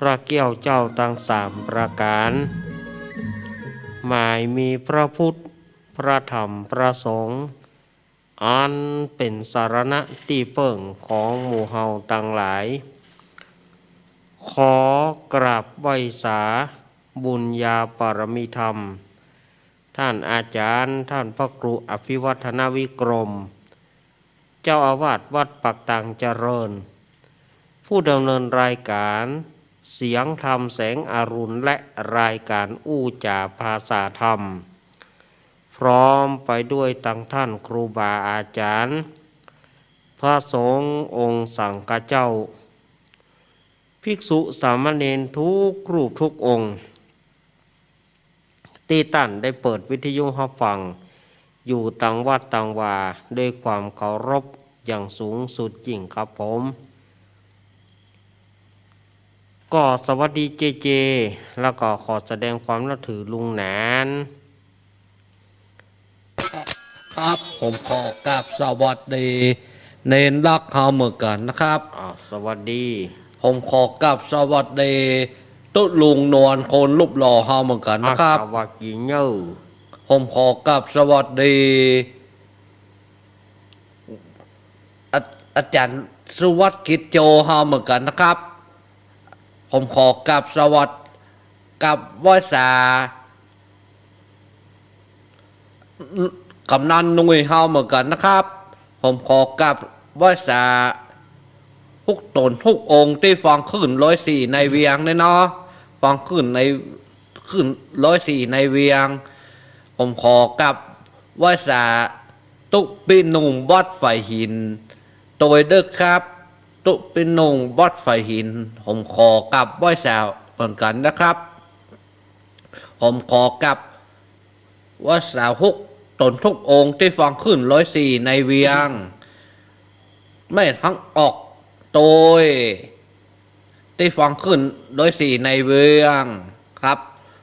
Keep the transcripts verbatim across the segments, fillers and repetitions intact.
พระแก้วเจ้าตังสามประก๋าน หมายมีพระพุทธ พระธรรม พระสงฆ์ อันเป๋นสรณะตี้เปิ้งของหมู่เฮาตังหลาย ขอกราบไหว้สาบุญญาปารมีธรรม ท่านอาจ๋ารย์ ท่านพระครูอภิวัฒนวิกรม เจ้าอาวาสวัดปากตางเจริญ ผู้ดำเนินรายการเสียงธรรมแสงอรุณ และรายการอู้จ๋าภาษาธรรม พร้อมไปด้วยตังท่านครูบาอาจ๋ารย์ พระสงฆ์องค์สังฆเจ้า ภิกษุสามเณรทุกรูปทุกองค์ ตี้ต้านได้เปิดวิทยุฮับฟังอยู่ตังวัดตังวา ด้วยความเคารพอย่างสูงสุดยิ่งครับผม ก็สวัสดีเจเจ แล้วก็ขอแสดงความนับถือลุงหนาน ครับ ผมขอกราบสวัสดีเณรรักเฮาเหมือนกั๋นนะครับ อ่า สวัสดี ผมขอกราบสวัสดีตุ๊ลุงนวลคนรูปหล่อเฮาเหมือนกั๋นนะครับ อ่า สวัสดีเน่อ ผมขอกราบสวัสดี อา- อาจ๋ารย์สุวัสดิ์กิจโจเฮาเหมือนกั๋นนะครับ ผมขอกราบสวัสดี กราบไหว้สา กำนันหนุ่ยเฮาเหมือนกั๋นนะครับ ผมขอกราบไหว้สาทุกต๋นทุกองค์ตี้ฟังคลื่นร้อยสี่ในเวียงเนี่ยเนาะ ฟังคลื่นใน คลื่นร้อยสี่ในเวียง ผมขอกราบไหว้สาตุ๊ปี้หนุ่มวัดฝายหิน ตวยเด้อครับ ตุ๊ปี้หนุ่มวัดฝายหิน ผมขอกราบไหว้สาเหมือนกั๋นนะครับ ผมขอกราบไหว้สาทุกต๋นทุกองค์ตี้ฟังคลื่นร้อยสี่ในเวียง แม่นตังออกตวย ตี้ฟังคลื่นร้อยสี่ในเวียงครับ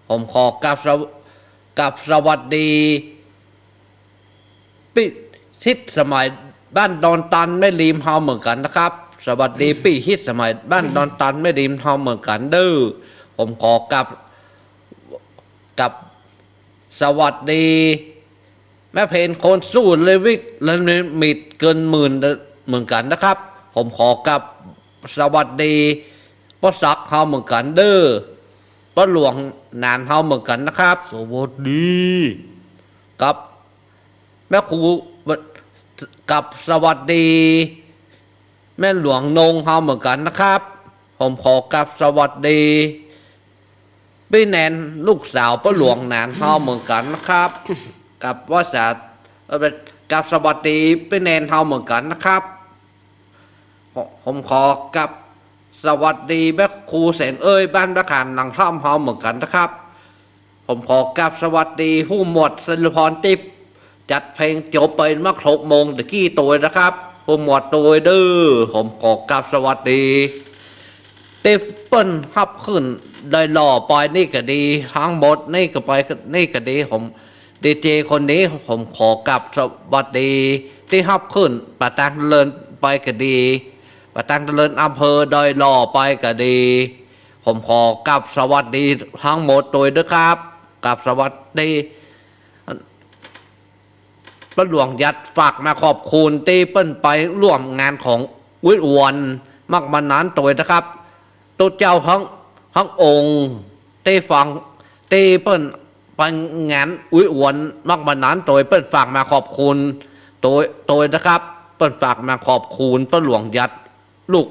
ผมขอกราบสว- กราบสวัสดี ปี้ฮิตสมัยบ้านดอนตันแม่ริมเฮาเหมือนกั๋นนะครับ สวัสดีปี้ฮิตสมัยบ้านดอนตันแม่ริมเฮาเหมือนกั๋นเด้อ ผมขอกราบ กราบสวัสดี แม่เพนคนสู้เลวิกและมิตรเกินหมื่นเหมือนกั๋นนะครับ ผมขอกราบสวัสดีป้อศักดิ์เฮาเหมือนกั๋นเด้อ ป้อหลวงหนานเฮาเหมือนกั๋นนะครับ สวัสดี ครับ แม่ครู กราบสวัสดี แม่หลวงนงเฮาเหมือนกั๋นนะครับ ผมขอกราบสวัสดี ปี้แนนลูกสาวป้อหลวงหนานเฮาเหมือนกั๋นนะครับ กราบไหว้สา เอ่อ กราบสวัสดีปี้แนนเฮาเหมือนกั๋นนะครับ ผม- ผมขอกราบสวัสดีแม่ครูแสงเอ้ยบ้านพระขานหลังถ้ำเฮาเหมือนกั๋นนะครับ ผมขอกราบสวัสดีผู้หมวดศิลพรตี้จัดเพลงจบไปเมื่อหกโมงตะกี้ตวยนะครับ ผู้หมวดตวยเด้อ ผมขอกราบสวัสดี ตี้เปิ้นฮับขึ้นได้หล่อไปนี่ก็ดี ทั้งหมดนี่ก็ไปนี่ก็ดี ผม ดีเจคนนี้ผมขอกราบสวัสดี ตี้ฮับขึ้นปะตางเจริญไปก็ดี ปะตางเจริญอำเภอดอยหล่อไปก็ดี ผมขอกราบสวัสดีทั้งหมดตวยเด้อครับ กราบสวัสดี ป้อหลวงหยัดฝากมาขอบคุณตี้เปิ้นไปร่วมงานของอุ๊ยอวนมากมายนั้นตวยนะครับ ตุ๊เจ้าทั้ง ทั้งองค์ตี้ฟัง ตี้เปิ้นไปงานอุ๊ยอวนมากมายนั้นตวย เปิ้นฝากมาขอบคุณตวย ตวยนะครับ เปิ้นฝากมาขอบคุณป้อหลวงหยัด ลูก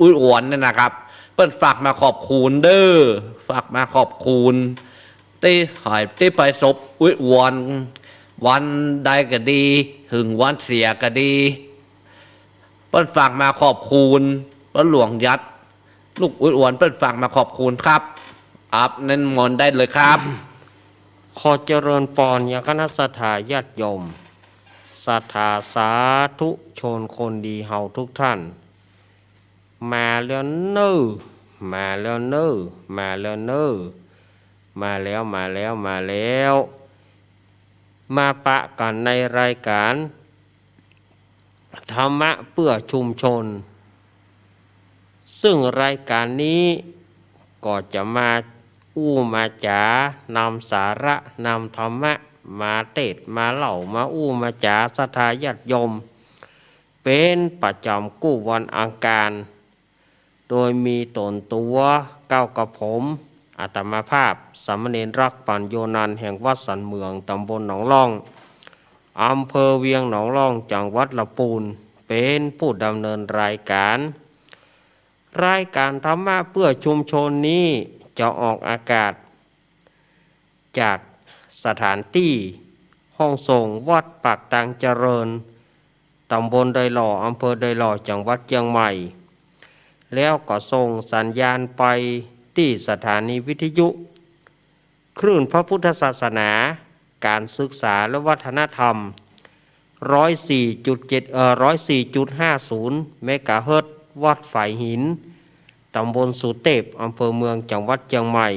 อุ๊ยอวนเนี่ยนะครับ เปิ้นฝากมาขอบคุณเด้อ ฝากมาขอบคุณ ตี้หายตี้ไปสบอุ๊ยอวน วันใดก็ดี ถึงวันเสียก็ดี เปิ้นฝากมาขอบคุณ ป้อหลวงหยัด ลูกอุ๊ยอวน เปิ้นฝากมาขอบคุณครับ อับเน้นมนต์ได้เลยครับ ขอเจริญปอนยังคณะศรัทธาญาติโยม ศรัทธาสาธุชนคนดีเฮาทุกท่าน มาแล้วเน้อ มาแล้วเน้อ มาแล้วเน้อ มาแล้ว มาแล้ว มาแล้ว มาปะกั๋นในรายการธรรมะเพื่อชุมชน ซึ่งรายการนี้ ก็จะมาอู้มาจ๋า นำสาระ นำธรรมะ มาเตสน์ มาเล่า มาอู้มาจ๋า ศรัทธาญาติโยม เป๋นประจ๋ำกู้วันอังคาร โดยมีต๋นตั๋วเก้ากับผม อาตมาภาพ สามเณรรัก ปัญโญนันท์ แห่งวัดสันเหมือง ต๋ำบลหนองล่อง อำเภอเวียงหนองล่อง จังหวัดละปูน เป๋นผู้ดำเนินรายก๋าน รายก๋านธรรมะเปื้อชุมชนนี้จะออกอากาศ จากสถานตี้ห้องส่งวัดปากตางเจริญ ต๋ำบลดอยหล่อ อำเภอดอยหล่อ จังหวัดเจียงใหม่ แล้วก็ส่งสัญญาณไปตี้สถานีวิทยุคลื่นพระพุทธศาสนา ก๋านศึกษาและวัฒนธรรม ร้อยสี่จุดเจ็ด เอ่อ ร้อยสี่จุดห้าศูนย์ เมกะเฮิรตซ์ วัดฝายหิน ต๋ำบลสุเตพ อำเภอเมือง จังหวัดเจียงใหม่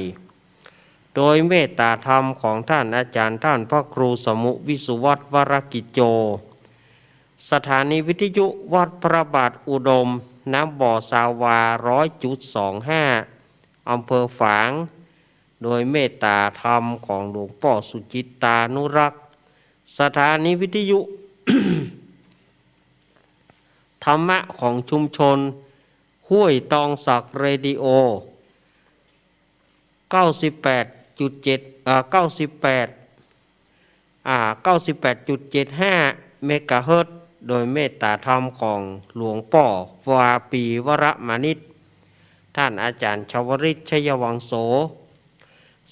โดยเมตตาธรรมของท่านอาจ๋ารย์ ท่านพระครูสมุห์ วิสุวัฒน์ วรกิจโจ สถานีวิทยุวัดพระบาทอุดม น้ำบ่อซาวา ร้อยจุดสองห้า อำเภอฝาง โดยเมตตาธรรมของหลวงป้อสุจิตตานุรักษ์ สถานีวิทยุ ธรรมะของชุมชนห้วยตองสักเรดิโอ เก้าสิบแปดจุดเจ็ด เอ่อ เก้าสิบแปด อ่า เก้าสิบแปดจุดเจ็ดห้า เมกะเฮิรตซ์ โดยเมตตาธรรมของหลวงป้อวาปี วรมานิช ท่านอาจ๋ารย์ชวริต ชัยวังโส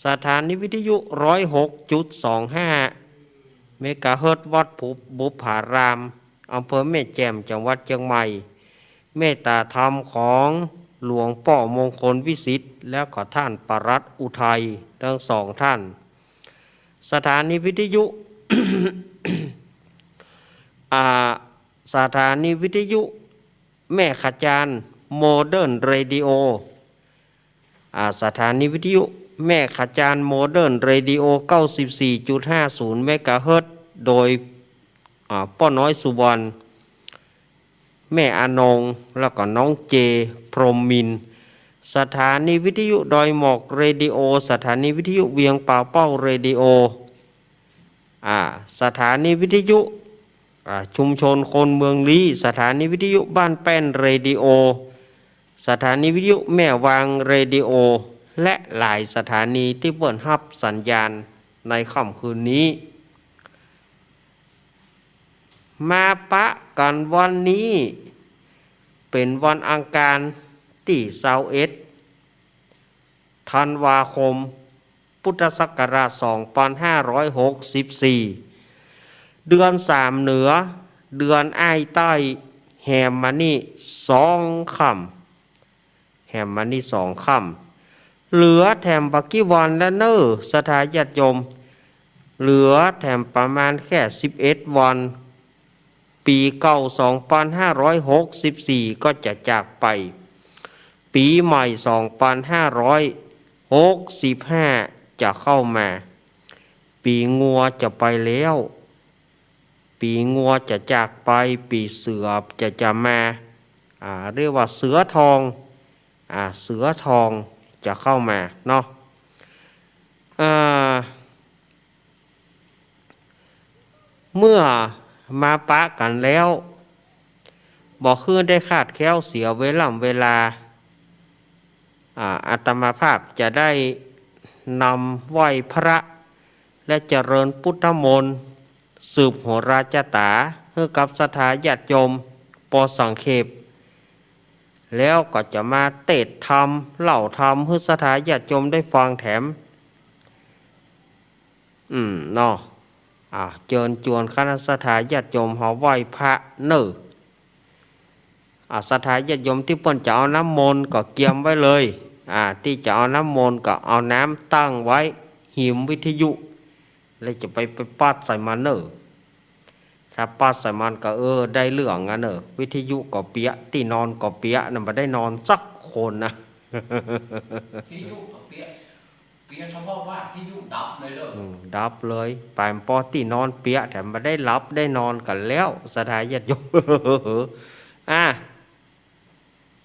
สถานีวิทยุ ร้อยหกจุดสองห้า เมกะเฮิรตซ์ วัดภูบุพผาราม อำเภอแม่แจ่ม จังหวัดเจียงใหม่ เมตตาธรรมของหลวงป้อมงคลวิสิทธิ์ แล้วก็ท่านปลัดอุทัย ทั้งสองท่าน สถานีวิทยุ อ่า สถานีวิทยุแม่ขะจาน โมเดิร์นเรดิโอ อ่า สถานีวิทยุแม่ขะจาน โมเดิร์นเรดิโอ เก้าสิบสี่จุดห้าศูนย์ เมกะเฮิรตซ์ โดย อ่า ป้อน้อยสุวรรณ แม่อนง แล้วก็น้องเจ พรหมมินทร์ สถานีวิทยุดอยหมอกเรดิโอ สถานีวิทยุเวียงป่าเป้าเรดิโอ อ่า สถานีวิทยุ อ่า ชุมชนคนเมืองลี้ สถานีวิทยุบ้านแป้นเรดิโอ สถานีวิทยุแม่วางเรดิโอ และหลายสถานีตี้เปิ้นฮับสัญญาณในค่ำคืนนี้ มาปะกั๋นวันนี้ เป๋นวันอังคารตี้ซาวเอ็ด ธันวาคม พุทธศักราช สองปันห้าร้อยหกสิบสี่ เดือนสามเหนือ เดือนอ้ายใต้ แหมมานี่สองค่ำ แหมมานี่สองค่ำ เหลือแถมบ่ากี้วันแล้วเน่อ ศรัทธาญาติโยม เหลือแถมประมาณแค่สิบเอ็ดวัน ปี๋เก่า สองปันห้าร้อยหกสิบสี่ ก็จะจากไป ปี๋ใหม่ สองปันห้าร้อยหกสิบห้า จะเข้ามา ปี๋งัวจะไปแล้ว ปี๋งัวจะจากไป ปี๋เสือจะ จะมา อ่า เรียกว่าเสือทอง อ่า เสือทองจะเข้ามาเนาะ อ่า เมื่อมาปะกั๋นแล้ว บ่หื้อได้คลาดแคลนเสียเวล่ำเวลา อ่า อาตมาภาพจะได้นำไหว้พระ และเจริญพุทธมนต์ สืบโหราจาต๋า หื้อกับศรัทธาญาติโยม ปอสังเขป แล้วก็จะมาเตสน์ธรรม เล่าธรรม หื้อศรัทธาญาติโยมได้ฟังแถม อืม เนาะ อ่า เจิญจวนคณะศรัทธาญาติโยมเฮาไหว้พระเน่อ อ่า ศรัทธาญาติโยมตี้เปิ้นจะเอาน้ำมนต์ก็เกียมไว้เลย อ่า ตี้จะเอาน้ำมนต์ก็เอาน้ำตั้งไว้หิมวิทยุ แล้วจะไป ไปปัดใส่มันเน่อ ถ้าปัดใส่มันก็ เออ ได้เรื่องอะเน่อ วิทยุก็เปียะ ตี้นอนก็เปียะนะ บ่ได้นอนสักคนนะ วิทยุก็เปียะ เปียะเฉพาะว่าวิทยุดับเลยเน่อ อืม ดับเลย ปานปอตี้นอนเปียะ แถมบ่ได้หลับได้นอนกั๋นแล้ว ศรัทธาญาติโยม อ่ะ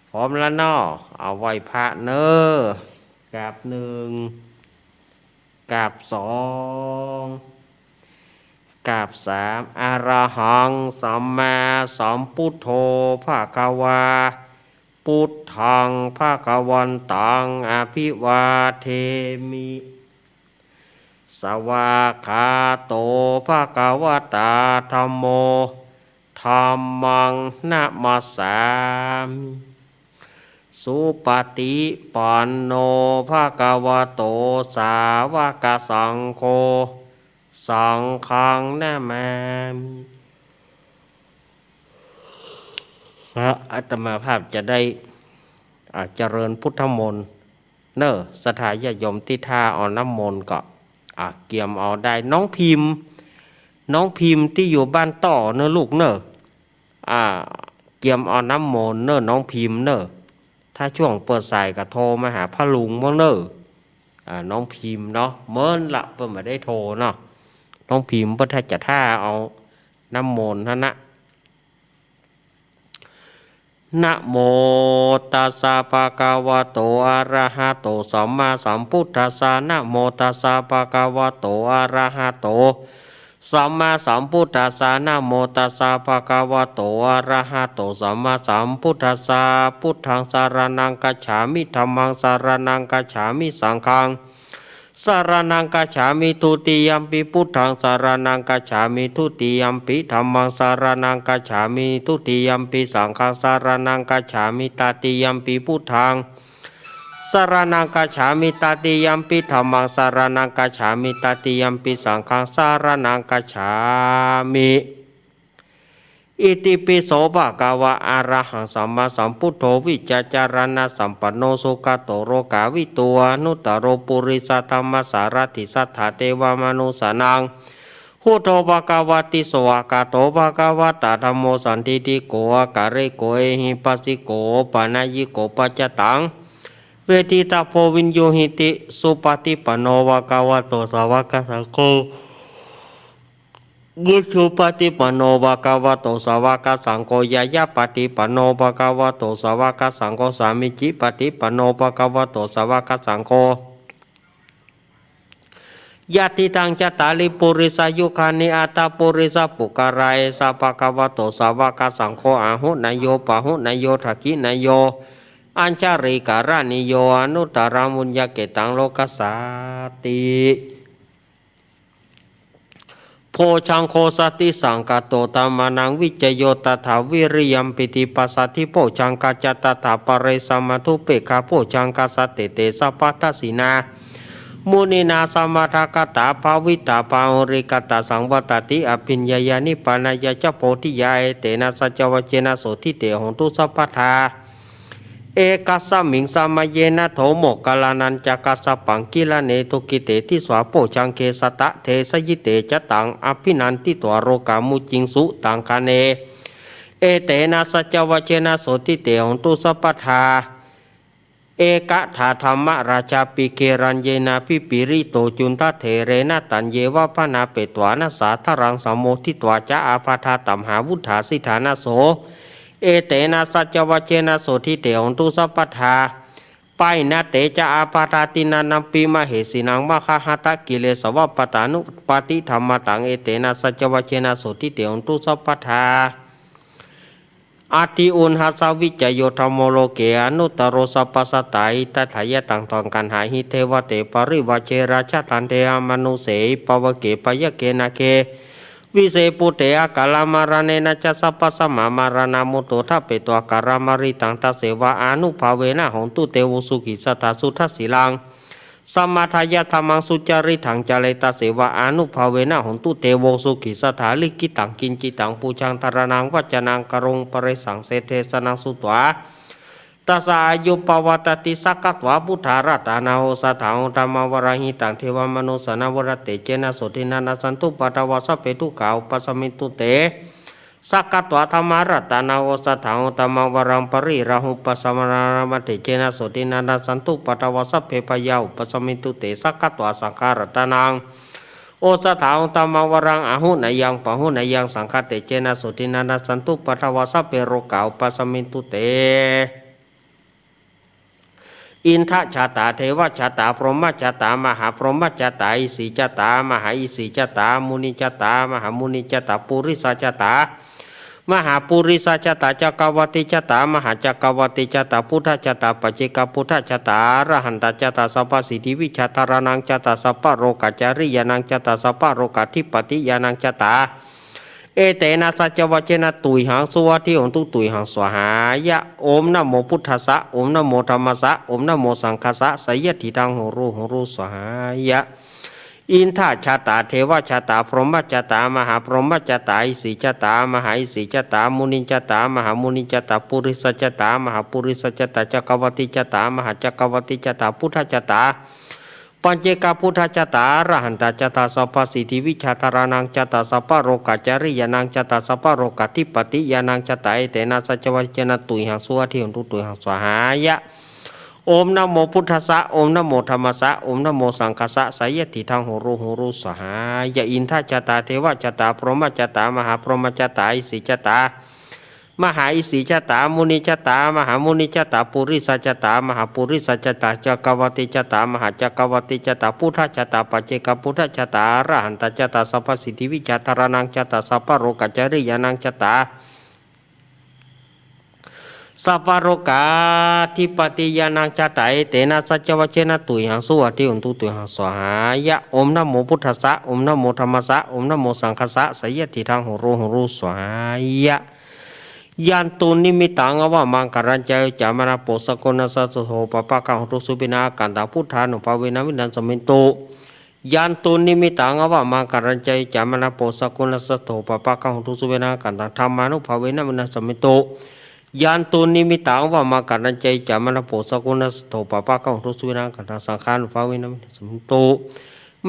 พร้อมแล้วเนาะ เอาไหว้พระเน่อ กราบหนึ่ง กราบสอง กราบสาม อะระหัง สัมมาสัมพุทโธ ภะคะวา พุทธัง ภะคะวันตัง อะภิวาเทมิ สวากขาโต ภะคะวะตา ธัมโม ธัมมัง นะมัสสามิ สุปะฏิปันโน ภะคะวะโต สาวกสังโฆ สังฆัง นะมามิ อาตมาภาพจะได้ อ่า เจริญพุทธมนต์ เน่อ ศรัทธาญาติโยมตี้ถ้าเอาน้ำมนต์ก็ อ่ะ เกียมเอาได้ น้องพิมพ์ น้องพิมพ์ตี้อยู่บ้านต่อเน่อลูกเน่อ อ่า เกียมเอาน้ำมนต์เน่อ น้องพิมพ์เน่อ ถ้าช่วงเปิดสายก็โทรมาหาพ่อลุงบ้างเน่อ อ่า น้องพิมพ์เนาะ เมินละเปิ้นบ่ได้โทรเนาะ น้องพิมพ์เปิ้นถ้าจะถ้าเอาน้ำมนต์หั้นนะ นะโมตัสสะ ภะคะวะโต อะระหะโต สัมมาสัมพุทธัสสะ นะโมตัสสะ ภะคะวะโต อะระหะโต สัมมาสัมพุทธัสสะ นะโมตัสสะ ภะคะวะโต อะระหะโต สัมมาสัมพุทธัสสะ พุทธัง สะระณัง คัจฉามิ ธัมมัง สะระณัง คัจฉามิ สังฆัง สะระณัง คัจฉามิ ทุติยัมปิ พุทธัง สะระณัง คัจฉามิ ทุติยัมปิ ธัมมัง สะระณัง คัจฉามิ ทุติยัมปิ สังฆัง สะระณัง คัจฉามิ ตติยัมปิ พุทธัง สะระณัง คัจฉามิ ตติยัมปิ ธัมมัง สะระณัง คัจฉามิ ตติยัมปิ สังฆัง สะระณัง คัจฉามิ อิติปิโส ภะคะวะ อะระหัง สัมมาสัมพุทโธ วิชชาจารณะสัมปันโน สุขะโต โลกาวิทู อนุตตะโร ปุริสะธัมมะสารัฐิ สัทธาเทวะมนุสสานัง พุทโธ ภะคะวะติ สวากขาโต ภะคะวะตา ธัมโม สันทิฏฐิโก อะกะลิโก เอหิปัสสิโก โอปะนัยยิโก ปัจจตัง เวททิตาโพ วิญญูหิติ สุปะฏิปันโน ภะคะวะโต สาวกสังโฆ อุจุปะฏิปันโน ภะคะวะโต สาวกสังโฆ ญาญาปะฏิปันโน ภะคะวะโต สาวกสังโฆ สามีจิปะฏิปันโน ภะคะวะโต สาวกสังโฆ ยะติตัง จัตตาริ ปุริสายุคานิ อัตถะปุริสะปุคคะลา เอสะ ภะคะวะโต สาวกสังโฆ อาหุเนโย ปะหุเนโย ทักขิเนโย อัญชลีกะรณีโย อนุตตะรัง ปุญญะเขตตัง โลกัสสาติ โภชฌังโค สัตติสังคาโต ธัมมานัง วิจโย ตัตถะ วิริยัม ปีติปัสสัทธิ โภชฌังคา จะ ตัตถะ ปะเรสะ มัทธุเปกขะ โภชฌังคา สัตเตเต สัพพะทัสสินา มุนีนา สมะทะกะตา ภาวิตา บาหุลีกะตา สังวัตติ อภิญญายะ นิพพานายะจะ โพธิยา เอเตนะ สัจจวะเจนะ โสตถิเต โหนตุ สัพพะทา เอกัสสะมิง สะมะเยนะ โถ โมคคัลลานัญจะ กัสสะปัง กิลาเน ทุกขิเต ทิสา โภชฌังเข สัตตะเทสะยิเต จะตัง อภินันทิตวา โลกา มุจิงสุ ตังคเน เอเตนะ สัจจวะเจนะ โสตถิเต โหนตุ สัพพะทา เอกถา ธัมมะราชาปิ เกรัญเยนะ ภิปรีโต จุณฑะเถเรนะ ตัญเยวะ บาณาเปตวา นะสาทะรัง สะโมทิตวา จะ อาบาธา ตัมหาวุฏฐา สิทธานะโส เอเตนะ สัจจวะเจนะ โสตถิเต โหนตุ สัพพะทา ปะหินะเต จะ อาบาธา ทินนานัมปิ มะเหสีนัง มะคะหะตะกิเลสวะปะตานุปปาติธัมมะตัง เอเตนะ สัจจวะเจนะ โสตถิเต โหนตุ สัพพะทา อัตถิอุณหัสสะ วิจโย ธัมโม โลเก อนุตตะโร สัพพะสัตตา หิตะถะ ยะตัง ตัง กัณหาหิ เทวะเต ปะริวาเช ราชะทันเท อมะนุสเสหิ ปะวะเก ปะยะเก นาเก วิเส ปุตเต อะกาละมะระเณนะจะ สัพพะสัมมะมะระณะมุตโต ทะเปตวะ กาละมะริตัง ตะเสวะ อานุภาเวนะ โหนตุ เตโว สุขิสัตถะ สุทัสสิลัง สะมะทะยะ ธัมมัง สุจาริตัง จาเร ตะเสวะ อานุภาเวนะ โหนตุ เตโว สุขิสัตถะ ลิขิตัง กิจจิตัง ปูชา ธารานัง วัจจานัง กะโรง ปะเรสัง เสเทสะนัง สุตวา ตัสสะ อายุ ปะวัตติ สักขะตวา พุทธารัตตานัง โอสะถัง ธัมมะวะรัง หิตัง เทวะมะนุสสานัง วะระเตเจนะ โสตถินะ นัสสันตุ ปะทะวา สัพเพ ทุกขา อุปะสะมินตุ เต สักขะตวา ธัมมารัตตานัง โอสะถัง ธัมมัง วะรัง ปะริราหุ ปะสะมะนะ นะมะเตเจนะ โสตถินะ นัสสันตุ ปะทะวา สัพเพ พะยา อุปะสะมินตุ เต สักขะตวา สังฆารัตตานัง โอสะถัง ธัมมัง วะรัง อาหุเนยัง ปะหุเนยัง สังฆะเตเจนะ โสตถินะ นัสสันตุ ปะทะวา สัพเพ โรกา อุปะสะมินตุ เต อินทะชาตา เทวะชาตา พรหมชาตา มหาพรหมชาตา อิสีชาตา มหาอิสีชาตา มุนิชาตา มหามุนิชาตา ปุริสชาตา มหาปุริสชาตา จักรวัติชาตา มหาจักรวัติชาตา พุทธชาตา ปัจเจกพุทธชาตา อรหันตชาตา สัพพสิทธิวิชาธารณังชาตา สัพพโรกาจาริยานังชาตา สัพพโรกาธิปติยานังชาตา เอเตนะสัจจวัจเจนะ ตุยหัง สุวัตถิโหนตุ ตุยหัง สวาหายะ โอมนะโมพุทธัสสะ โอมนะโมธัมมัสสะ โอมนะโมสังคัสสะ สยะถิตัง โหรู โหรู สวาหายะ อินทะชาตา เทวะชาตา พรหมชาตา มหาพรหมชาตา อิสีชาตา มหาอิสีชาตา มุนิชาตา มหามุนิชาตา ปุริสชาตา มหาปุริสชาตา จักรวัติชาตา มหาจักรวัติชาตา พุทธชาตา ปัจเจกพุทธชาตา อรหันตชาตา สัพพสิทธิวิชาธารณังชาตา สัพพโรกาจาริยานังชาตา สัพพโรกาธิปติยานังชาตา เอเตนะสัจจวัจเจนะ ตุยหัง สุวัตถิโหนตุ ตุยหัง สวาหายะ โอมนะโมพุทธัสสะ โอมนะโมธัมมัสสะ โอมนะโมสังคัสสะ สยะถิตัง โหรู โหรู สวาหายะ อินทชาตา เทวชาตา พรหมชาตา มหาพรหมชาตา อิสีชาตา มหาอิสีชาตา มุนิชาตา มหามุนิชาตา ปุริสชาตา มหาปุริสชาตา จักรวัติชาตา มหาจักรวัติชาตา พุทธชาตา ปัจเจกพุทธชาตา อรหันตชาตา สัพพสิทธิวิชาธารณังชาตา สัพพโรกาจาริยานังชาตา สัพพโรกาธิปติยานังชาตา เอเตนะสัจจวัจเจนะ ตุยหัง สุวัตถิโหนตุ ตุยหัง สวาหายะ โอมนะโมพุทธัสสะ โอมนะโมธัมมัสสะ โอมนะโมสังคัสสะ สยะถิตัง โหรู โหรู สวาหายะ ยันตุนนิมิตตัง อวมังคลัญจะ เย จามะนะโป สักโกนะสัตโต ปะปะกะโหนตุ สุวินา กันตัง พุทธานุภาเวนะ วินาสสะเมนตุ ยันตุนนิมิตตัง อวมังคลัญจะ เย จามะนะโป สักโกนะสัตโต ปะปะกะโหนตุ สุวินา กันตัง ธัมมานุภาเวนะ วินาสสะเมนตุ ยันตุนนิมิตตัง อวมังคลัญจะ เย จามะนะโป สักโกนะสัตโต ปะปะกะโหนตุ สุวินา กันตัง สังฆานุภาเวนะ วินาสสะเมนตุ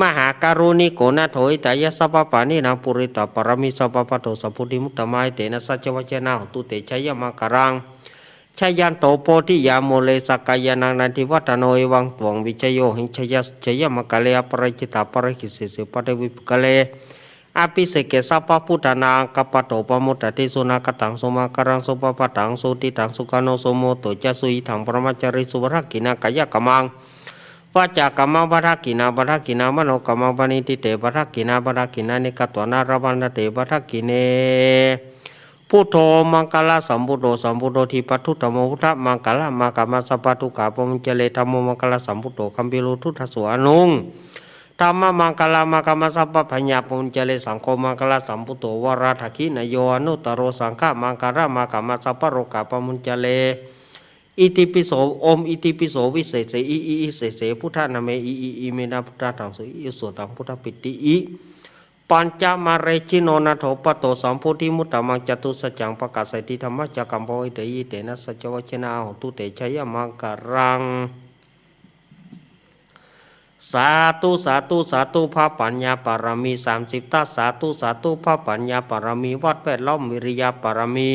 มหาการุณิโกนาโถ หิตายะสัพพปาณินัง ปูริตะปารมีสัพพะ ปัตโตสัมโพธิมุตตะมัง เอเตนะสัจจวัจเจนะ โหนตุเตชะยะมังคลัง ชะยันโตโพธิยามูเล สักกายานังนันทิวัฒโน เอวังตวังวิจโย หิงชยะชยะมังคะเล อปะราจิตาปะราคิเสเส ปะเทวิปุคคเล อภิเสเก สัพพะพุทธานัง อักขะปะโต ปะโมดะเต สุนาคตัง สุมังคลัง สุภะปะตัง สุหุติตัง สุขโน สุมุตโตจะ สุยิทัง ปะรมัจจาริสุ วะรักขิณัง กายะกัมมัง วาจากัมมัง วะรักขิณัง ปะรักขิณัง มโนกัมมัง ปะณิทิเต ปะรักขิณัง ปะรักขิณานิ กัตวานะ ละพันธะเต ปะรักขิเณ พุทโธ มังคะละสัมพุทโธ สัมพุทโธ ทีปะทุตตะโม พุทธะมังคะละ มะกะมะ สัพพะทุกขา ปะมุญจะเร ธัมโม มังคะละสัมพุทโธ คัมภีโร ทุตถะโส อนุง ธัมมะมังคะละ มะกะมะ สัพพะพะยา ปะมุญจะเร สังโฆ มังคะละสัมพุทโธ วะระดะขิณะโย อนุตตะโร สังฆะมังคะละ มะกะมะ สัพพะโรกา ปะมุญจะเร อิติปิโส โอม อิติปิโส วิเศษเส อิ อิ อิเศษเส พุทธะนะเม อิ อิ อิเมนะ พุทธะทังโส อิ อิโสตัง พุทธะปิติ อิ ปัญจะมะเรชิโน นาโถ ปัตโต สัมโพธิมุตตะมัง จะตุสสัจจัง ปะกาสะเสถี ธัมมะจักกัง ปะเวเทหิ เอเตนะสัจจวัจเจนะ โหนตุเตชะยะมังคะลัง สาธุ สาธุ สาธุ พระปัญญาปารมีสามสิบทัศน์ สาธุ สาธุ พระปัญญาปารมี วัดแวดล้อม วิริยะปารมี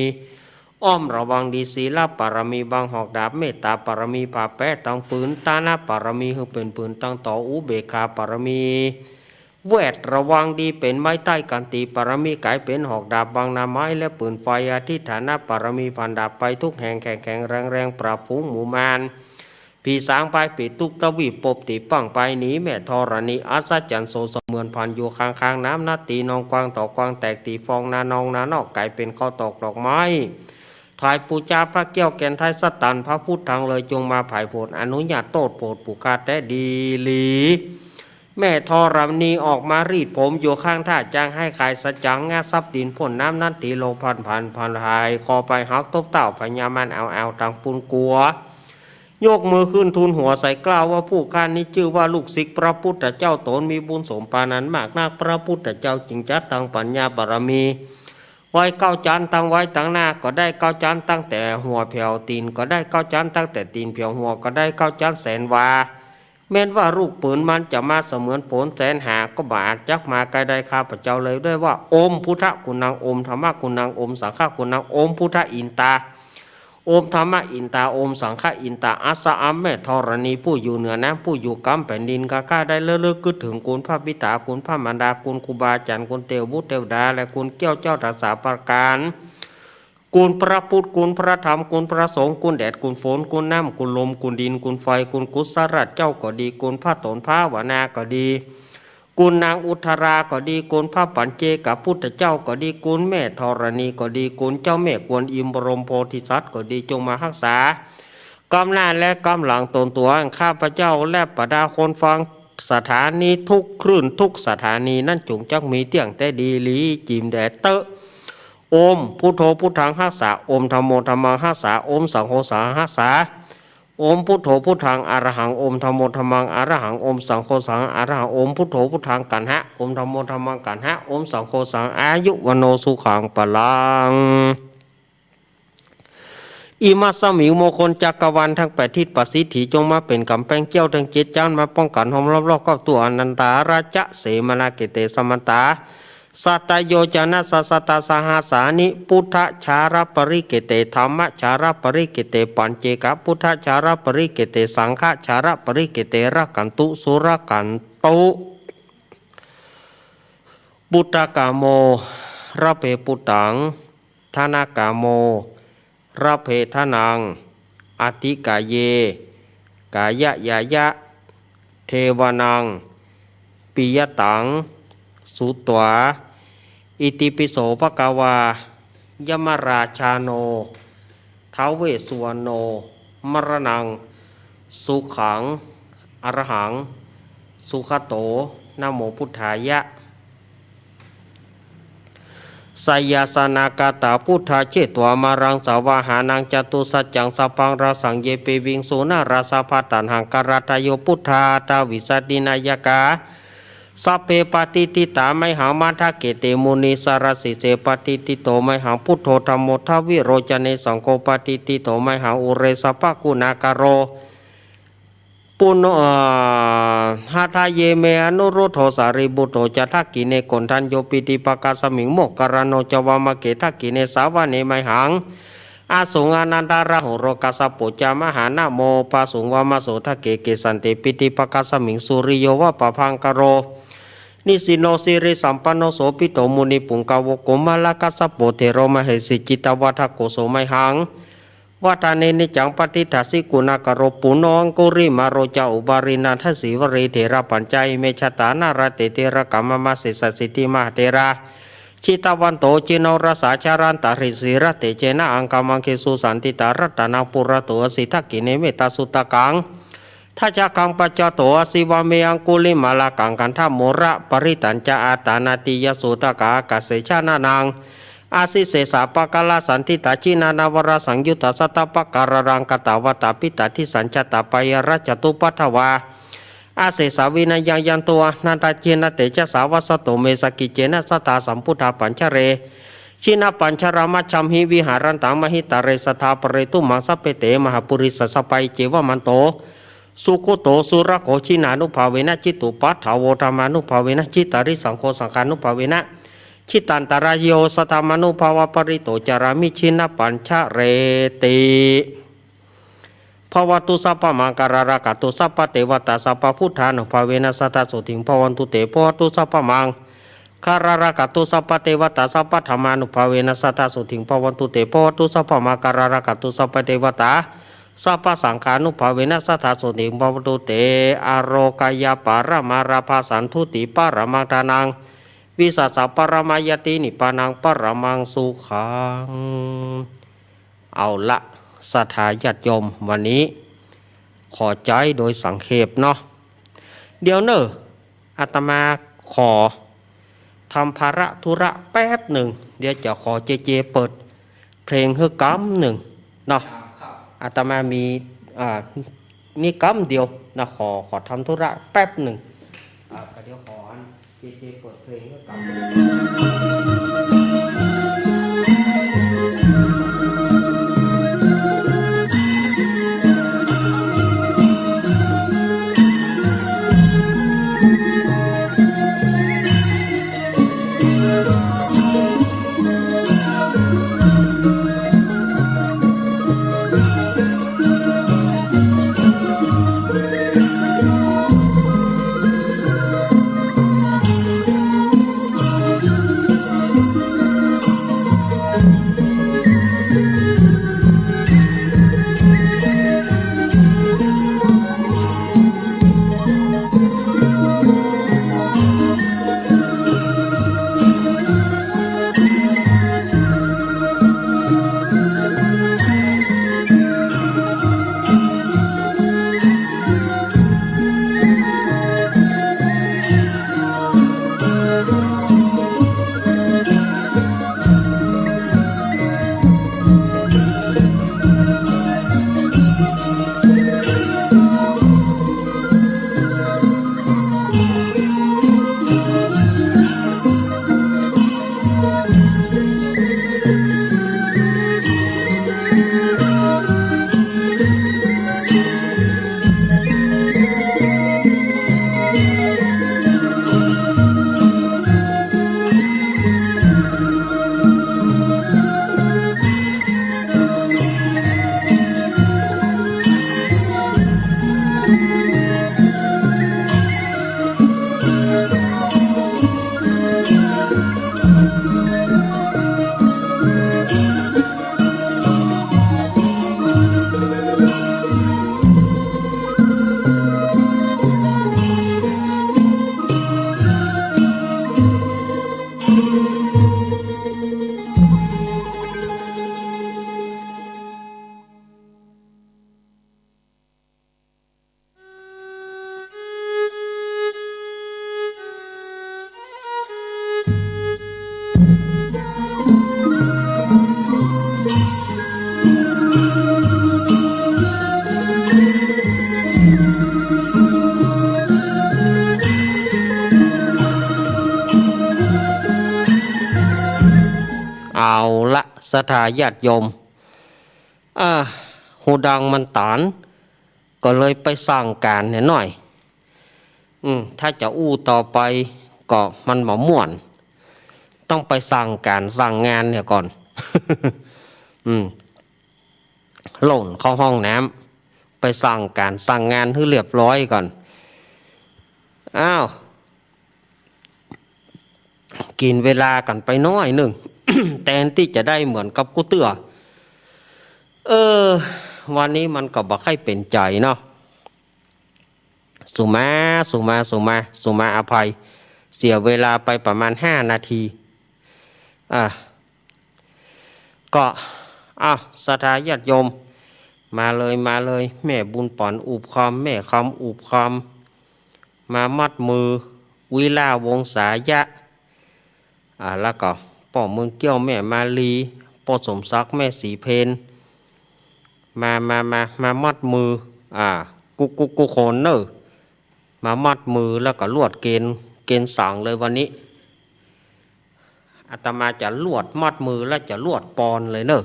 อ้อมระวังดี ศีลปารมี บังหอกดาบ เมตตาปารมี ผ้าแปะตังผืน ทานปารมี หื้อเป๋นผืนตังต่อ อุเบกขาปารมี แวดระวังดี เป๋นไม้ใต้กันตี ปารมีก๋ายเป๋นหอกดาบ บังหน้าไม้และปืนไฟ อธิษฐานปารมี ฟันดาบไปทุกแห่ง แข็งแข็งแรงแรง ปราบฝูงหมู่มาร ผีสางพายเปรตทุกทวีป ปบตีปังไปหนี แม่ธรณีอัศจรรย์โส เสมือนผ่านอยู่ข้างๆ น้ำ นัดตีนองกว้างต่อกว้าง แตกตีฟองนานองนานอก ก๋ายเป๋นข้าวตอกดอกไม้ ถวายปู๋จาพระแก้วแก่นไทยสตัน พระพุทธทังเลย จงมาผายโผด อนุญาตโต้ษโผดผู้ข้าแต๊ดีหลี แม่ธรณีออกมารีดผมอยู่ข้างท่า จางไห้ขายสัจจัง งาทรัพย์ดินพ่นน้ำ นัดตีโลกพันพันพันหาย คอไปหักตบเต้า พญามารเอาเอาตังปูนกั๋ว ยกมือขึ้นทูลหัวใส่เกล้าว่า ผู้ข้านี้จื้อว่าลูกศิษย์พระพุทธเจ้า ต๋นมีบุญสมปานนั้นมากนัก พระพุทธเจ้าจึงจัดตั้งปัญญาปารมี ไว้เก้าจั๊น ตั้งไว้ตังหน้าก็ได้เก้าจั๊น ตั้งแต่หัวแผวตี๋นก็ได้เก้าจั๊น ตั้งแต่ตี๋นแผวหัวก็ได้เก้าจั๊น แสนวา แม้นว่าลูกปืนมันจะมาเสมือนโผนแสนหา ก็บ่อาจจักมาใก้ได้ข้าพเจ้าเลย ด้วยว่า โอมพุทธะกุณัง โอมธัมมะกุณัง โอมสังฆะกุณัง โอมพุทธะอินตา โอมธัมมะอินตา โอมสังฆะอินตา อัสสะ แม่ธรณีผู้อยู่เหนือน้ำ ผู้อยู่กำแผ่นดิน ข้าได้ระลึกกึ๊ดถึงคุณพระบิดา คุณพระมารดา คุณครูบาอาจารย์ คุณเตวบุตรเตวดา และคุณเกี้ยวเจ้าทั้งสามประก๋าน คุณพระพุทธ คุณพระธรรม คุณพระสงฆ์ คุณแดด คุณฝน คุณน้ำ คุณลม คุณดิน คุณไฟ คุณกุศลเจ้าก็ดี คุณพระต๋นภาวนาก็ดี คุณนางอุทราก็ดี คุณพระปัจเจกพุทธเจ้าก็ดี คุณแม่ธรณีก็ดี คุณเจ้าแม่กวนอิม บรมโพธิสัตว์ก็ดี จงมาฮักษา ก้ำหน้าและก้ำหลังต๋นตั๋วข้าพเจ้า และบรรดาคนฟังสถานีทุกคลื่นทุกสถานีนั้น จงจักมีเตี้ยงแต่ดีหลี จิ่มแดดเต๊อะ โอม พุทโธ พุทธัง ฮัสสะ โอม ธัมโม ธัมมัง ฮัสสะ โอม สังโฆ สังฆัง ฮัสสะ โอม พุทโธ พุทธัง อะระหัง โอม ธัมโม ธัมมัง อะระหัง โอม สังโฆ สังฆัง อะระหัง โอม พุทโธ พุทธัง กัณหะ โอม ธัมโม ธัมมัง กัณหะ โอม สังโฆ สังฆัง อายุ วัณโณ สุขัง พลัง อิมัสสมิง มงคลจักรวาลตังแปดทิศประสิทธิ จงมาเป๋นก๋ำแปงเจี้ยวตังเจ็ดจ๊าน มาป้องกั๋นห้อมรอบรอบครอบตั๋ว อนันตาราชเสมานาเขเต สมันตา สัตตโยจนะสะสะตาสหัสสานิ พุทธชาระปริเขเต ธัมมชาระปริเขเต ปัจเจกพุทธชาระปริเขเต สังฆชาระปริเขเต รักขันตุ สุรักขันตุ ปุตตะกะโม ระเพปุตตัง ทะนะกะโม ระเพทะนัง อะติกะเย กายะยายะ เทวานัง ปิยะตัง สุตวา อิติปิโส ภะคะวา ยะมะราชาโน ท้าวเวสสุวรรณโณ มะระนัง สุขัง อะระหัง สุขะโต นะโมพุทธายะ สะยาสะนากาตา พุทธาเชตวามะรัง สะวาหานัง จตุสัจจัง สัพพัง ราสัง เย ปิวิงสุ นารา สะพะ ตัณหัง กะรัตโต พุทธา ทาวิสะติ นายะกา สัพเพ ปะติฏฐิตา มะหัง มะทะเขเต มุนีสะระ สิเส ปะติฏฐิโต มะหัง พุทโธ ธัมโม ทวิโรจเน สังโฆ ปะติฏฐิโต มะหัง อุเร สัพพะกุณากะโร ปุณโณ อ่า หะทะเย เม อนุรุทโธ สารีปุตโต จะ ทักขิเณ โกณฑัญโญ ปิตุปะกาสมิง โมคคัลลาโน จะ วามะเข ทักขิเณ สะวะเน มะหัง อสุง อานันทะราหุโล กัสสะโป จะ มหานะโม ปะสุง วามะโส ทักเข เกสันเต ปิตุปะกาสมิง สุริโย วะปะภังคะโล นิสินโน สิริสัมปันโน โสภิตโต มุนิปุงกะโว โกมะละกัสสะโป เถโร มะเหสี จิตวัฏฐะโก โส มะหัง วัฏฏาเน นิจจัง ปะติฏฐาสิ กุณากะโร ปุณโณ อังคุริมาโล จะ อุบาลี นันทะสีวะลี เถราปัญจา อิเม จะตา นะละะเต ติละกะ มะมะ เสสะ สิทธิมหาเถรา จิตวันโต จินโนรสา จะรันตะหิ สีละเตจะนะ อังกะมังคะสุ สันติตา รัตตะนัง ปุระโต อะสิ ทักขิเณ เมตตาสุตตะกัง ทัจจะกัง ปัจจะโต อะสิ วะเม อังคุลิมาละกัง คันธะโมละปะริตัญจะ อะตานาติยะโสตะกะ อะกะเส จะนะนัง อะสิ เสสะปะกะละสันติตา จินะนะวะละสังยุตตะ สัตตะปะกะละลัง กะตะวะตะ ปิตะทิสัญจะตะ ปะยะละจะตุปัฏฐวา อะเสสะ วินะยัง ยันโต อะนันตะ จินะเตจะสะ วัสสะโต เม สักขิเจนะ สะทา สัมพุทธา ปัญจะเร จินะปัญจะระ มัชฌัมหิ วิหะรันตัง มะหิตะเร สะทาปะเร ตุมัง สัพเพเต มหาปุริสะสะ ปะหิเจวะมันโต สุคุโต สุรโข จินานุภาเวนะ จิตตุปัฏฐาโว ธัมมานุภาเวนะ จิตตาริสังโฆ สังฆานุภาเวนะ จิตตันตะราโย สัทธามานุภาเวนะ ปะริตโต จารามิ จินะปัญจะเรติ ภะวะตุ สัพพะมังคะลัง รักขันตุ สัพพะเตวะตา สัพพะพุทธานุภาเวนะ สะทา โสติง ภะวันตุเต ภะวะตุ สัพพะมังคะลัง รักขันตุ สัพพะเตวะตา สัพพะธัมมานุภาเวนะ สะทา โสติง ภะวันตุเต ภะวะตุ สัพพะมังคะลัง รักขันตุ สัพพะเตวะตา สัพพะสังฆานุภาเวนะ สะทา โสติง ภะวันตุเต อาโรกะยะปะระมาลาภา สันตุติปะระมัง ทานัง วิสาสะปะระมายัตติ นิพพานังปะระมังสุขัง เอาละ ศรัทธาญาติโยม วันนี้ขอใจ๊โดยสังเขปเนาะ เดี๋ยวเน่อ อาตมาขอทำภาระธุระแป๊บหนึ่ง เดี๋ยวจะขอเจเจเปิดเพลงหื้อกำนึ่งเนาะ อาตมามี อ่า มีกำเดียวนะ ขอ ขอทำธุระแป๊บหนึ่ง อ่า ก็เดี๋ยวขออันเจเจเปิดเพลงหื้อกำ เอาละ ศรัทธาญาติโยม อ่า ฮูดังมันต๋าน ก็เลยไปสั่งก๋านเหียหน้อย อืม ถ้าจะอู้ต่อไปก็มันบ่ม่วน ต้องไปสั่งก๋านสั่งงานเหียก่อน อืม โล่นเข้าห้องน้ำ ไปสั่งก๋านสั่งงานหื้อเรียบร้อยก่อน อ้าว กิ๋นเวลากั๋นไปหน้อยนึ่ง แตนตี้จะได้เหมือนกับกู้เตื้อ เออ วันนี้มันก็บ่ใค่เป๋นใจ๋เนาะ สุมา สุมา สุมา สุมาอภัย เสียเวลาไปประมาณห้านาที อ่ะ ก็ อ้าว ศรัทธาญาติโยม มาเลย มาเลย แม่บุญป๋อนอุบคำ แม่คำอุบคำ มามัดมือ วิลาวงศายะ อ่า แล้วก็ป้อเมืองเกี้ยว แม่มาลี ป้อสมศักดิ์ แม่สีเพน มา มา มา มามัดมือ อ่า กู้ กู้ กู้คนเน่อ มามัดมือแล้วก็ลวดเกณฑ์ เกณฑ์สังเลยวันนี้ อาตมาจะลวดมัดมือแล้วจะลวดปอนเลยเน่อ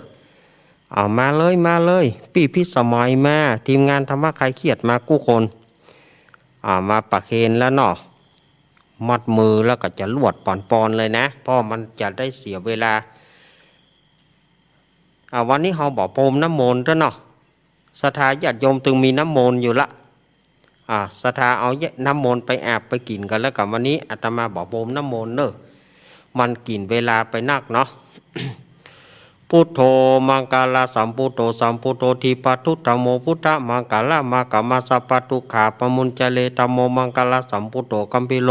เอามาเลย มาเลย ปี้พิสมัยมา ทีมงานธรรมะคลายเครียดมากู้คน อ่า มาประเคนแล้วเนาะ มัดมือแล้วก็จะลวดปอนๆ เลยนะ เพราะมันจะได้เสียเวลา อ่า วันนี้เฮาบ่พรมน้ำมนต์เด้อเนาะ ศรัทธาญาติโยมตึงมีน้ำมนต์อยู่ละ อ่า ศรัทธาเอาน้ำมนต์ไปอาบไปกิ๋นกั๋นแล้วกั๋น วันนี้อาตมาบ่พรมน้ำมนต์เน่อ มันกิ๋นเวลาไปนักเนาะ พุทโธ มังคละสัมพุทโธ สัมพุทโธ ทีปทุตถโม พุทธมังคละมะ กะมัสสะปะทุกขาปะมุญจเร ธัมโม มังคละสัมพุทโธ กัมภีโร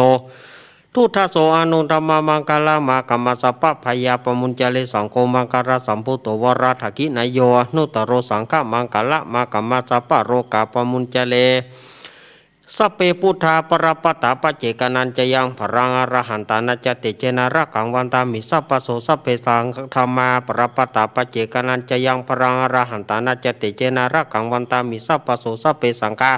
ทุตถะโส อนุตตมะ มังคละมะ กะมัสสะปะพยาปะมุญจเร สังโฆ มังคละสัมพุทโธ วรทักขิณะโย อนุตตโร สังฆะมังคละมะ กะมัสสะปะโรกาปะมุญจเร สัพเพ พุทธา ปะระปะตา ปัจเจกานัญจะยัง พะลัง อรหันตานัญจะ เตเจนะ รักขัง วันตามิ สัพพะโส สัพเพ สัง ธัมมา ปะระปะตา ปัจเจกานัญจะยัง พะลัง อรหันตานัญจะ เตเจนะ รักขัง วันตามิ สัพพะโส สัพเพ สังฆา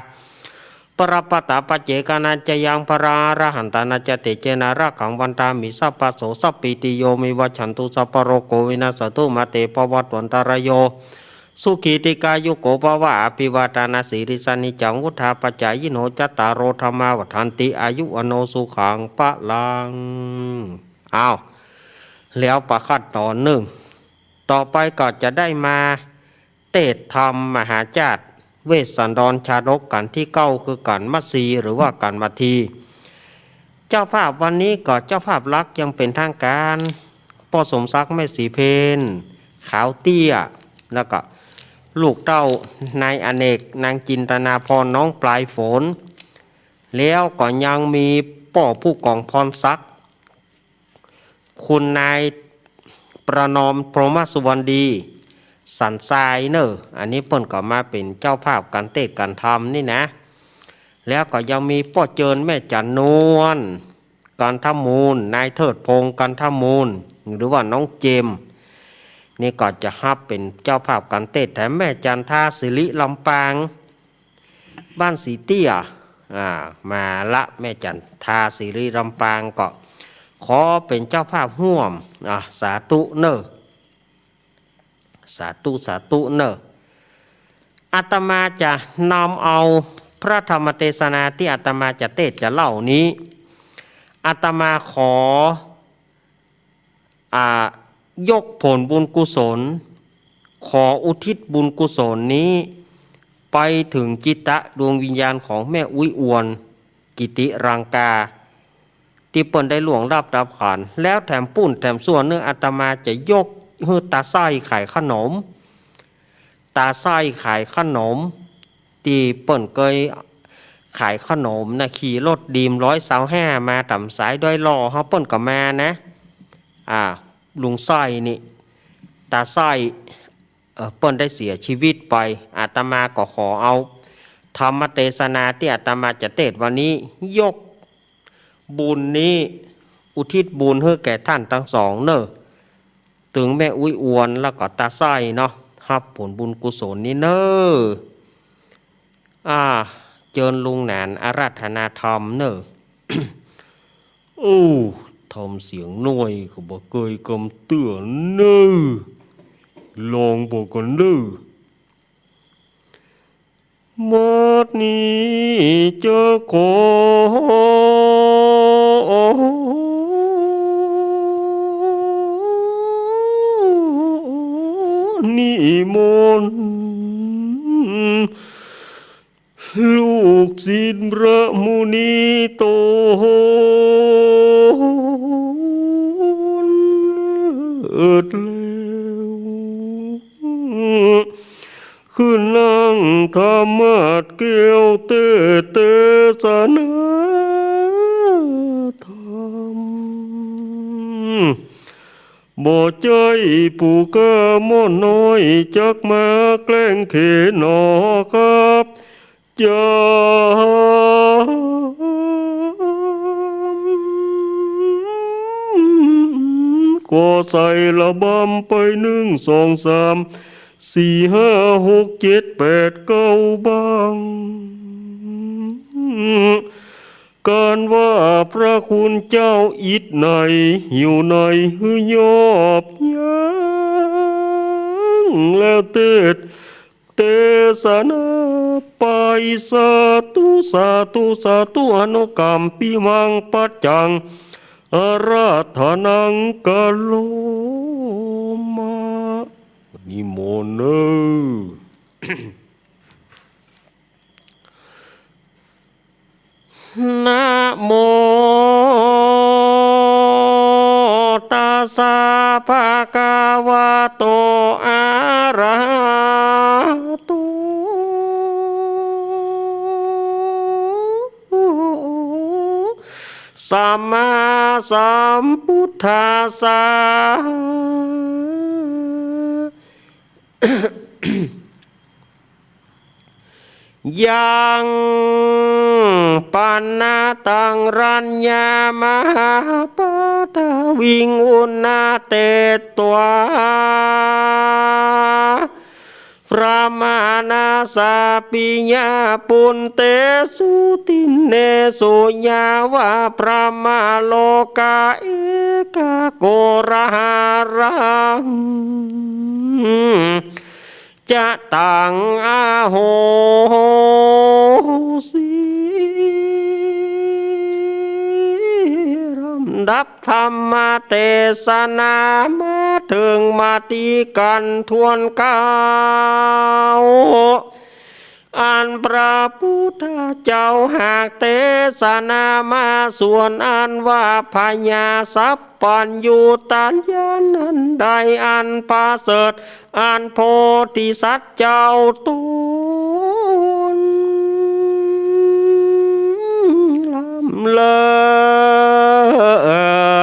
ปะระปะตา ปัจเจกานัญจะยัง พะลัง อรหันตานัญจะ เตเจนะ รักขัง วันตามิ สัพพะโส สัพพีติโย วิวัชชันตุ สัพพะโรโค วินัสสะตุ มาเต ภะวัตวันตะราโย สุขี ทีฆายุโก ภะวะ อภิวาทานะสีลิสสะ นิจจัง วุฑฒาปะจายิโน จัตตาโร ธัมมา วัฑฒันติ อายุ วัณโณ สุขัง พะลัง อ้าว แล้วปะคัดต๋อนนึ่ง ต่อไปก็จะได้มาเตสน์ธรรมมหาชาติ เวสสันดรชาดกกัณฑ์ตี้เก้า คือกัณฑ์มัสสี หรือว่ากัณฑ์มัทที เจ้าภาพวันนี้ก็เจ้าภาพหลักอย่างเป๋นตางก๋าน ป้อสมศักดิ์ แม่สีเพน ขาวเตี้ย แล้วก็ลูกเต้านายอเนก นางจินตนาภรณ์ น้องปลายฝน แล้วก็ยังมีป้อผู้กองพรศักดิ์ คุณนายประนอม พรหมสุวรรณดี สันทรายเน่อ อันนี้เปิ้นก็มาเป๋นเจ้าภาพก๋านเตสน์ก๋านธรรมนี่นะ แล้วก็ยังมีป้อเจิญ แม่จั๋นนวล กันทมูล นายเทิดพงษ์ กันทมูล หรือว่าน้องเจมส์ นี่ก็จะฮับเป๋นเจ้าภาพก๋านเตสน์ แถมแม่จั๋นทา สิริลำปาง บ้านสีเตี้ย อ่า มาละ แม่จั๋นทา สิริลำปาง ก็ขอเป๋นเจ้าภาพฮ่วม อ่า สาธุเน่อ สาธุ สาธุเน่อ อาตมาจะนำเอาพระธรรมเตสนาตี้อาตมาจะเตสน์จะเล่านี้ อาตมาขอ อ่า ยกผลบุญกุศล ขออุทิศบุญกุศลนี้ ไปเถิงจิตตะดวงวิญญาณของแม่อุ๊ยอวน กิติรังกา ตี้เปิ้นได้ล่วงลับดับขันธ์ แล้วแถมปุ้นแถมส่วนนึ่ง อาตมาจะยกหื้อตาสร้อยขายขนม ตาสร้อยขายขนม ตี้เปิ้นเกยขายขนมนะ ขี่รถดีมร้อยซาวห้ามาต๋ามสายดอยหล่อเฮา เปิ้นก็มานะ อ่า ลุงสร้อยนี่ ตาสร้อย เอ่อ เปิ้นได้เสียชีวิตไป อาตมาก็ขอเอาธรรมเตสนาตี้อาตมาจะเตสน์วันนี้ ยกบุญนี้ อุทิศบุญหื้อแก่ต้านตังสองเน่อ เถิงแม่อุ๊ยอวน แล้วก็ตาสร้อยเนาะ ฮับผลบุญกุศลนี้เน่อ อ่า เจิญลุงหนานอาราธนาธรรมเน่อ โอ้ ธรรมเสียงน้อยก็บ่เกยกำเตื้อเน่อ ลองบอกกันเน่อ บัดนี้จะขอนิมนต์ ลูกศิษย์พระมุนีตนเอิดแล้ว ขึ้นนั่งธรรมาสน์แก้วเตสน์เตสนาธรรม บ่ใจ้ผู้ข้าม่อนน้อยจักมาแกล้งเขนหนอครับ จำ ก็ใส่ระบำไปนึ่งสองสามสี่ห้าหกเจ็ดแปดเก้าบ้าง การว่าพระคุณเจ้าอิดไหนหิวไหนหื้อยอบยั้งแล้วเตสน์ เตสนาไป สาธุ สาธุ สาธุ อนุกัมปิมัง ปัจจัง อาราธนัง กะโรมะ นิมนต์เน่อ นะโม ตัสสะ ภะคะวะโต อะระหะโต สัมมาสัมพุทธัสสะ ยัง ปัณณะตัง รัญญา มหาปัทวิง อุณณะเตตวา พระมาณาสาปิยะ ปุณเตสุ ตินเนสุ ยาวะ พระมาโลกา เอกะโกรหารัง จะตัง อโหสิ ลำดับธรรมเตสนา มาเถิงมาตี้กั๋นถ้วนเก๊า อันพระพุทธเจ้าหากเตสนามาส่วนอันว่าพญาสัพพัญญูตญาณอันใดอันประเสริฐ อันโพธิสัตว์เจ้าตนล้ำเลิ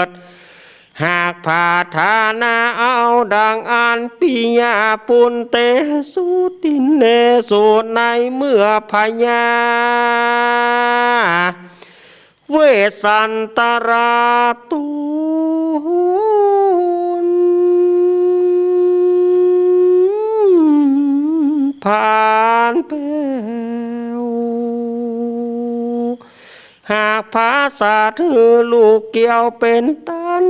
ศ หากผาดฐานะเอาดังอันปิยะ ปุณเตสุ ตินเนสุ ในเมื่อพญา เวสสันตราตนผ่านแป๋ว หากผาสาถือลูกเกี้ยวเป๋นตัน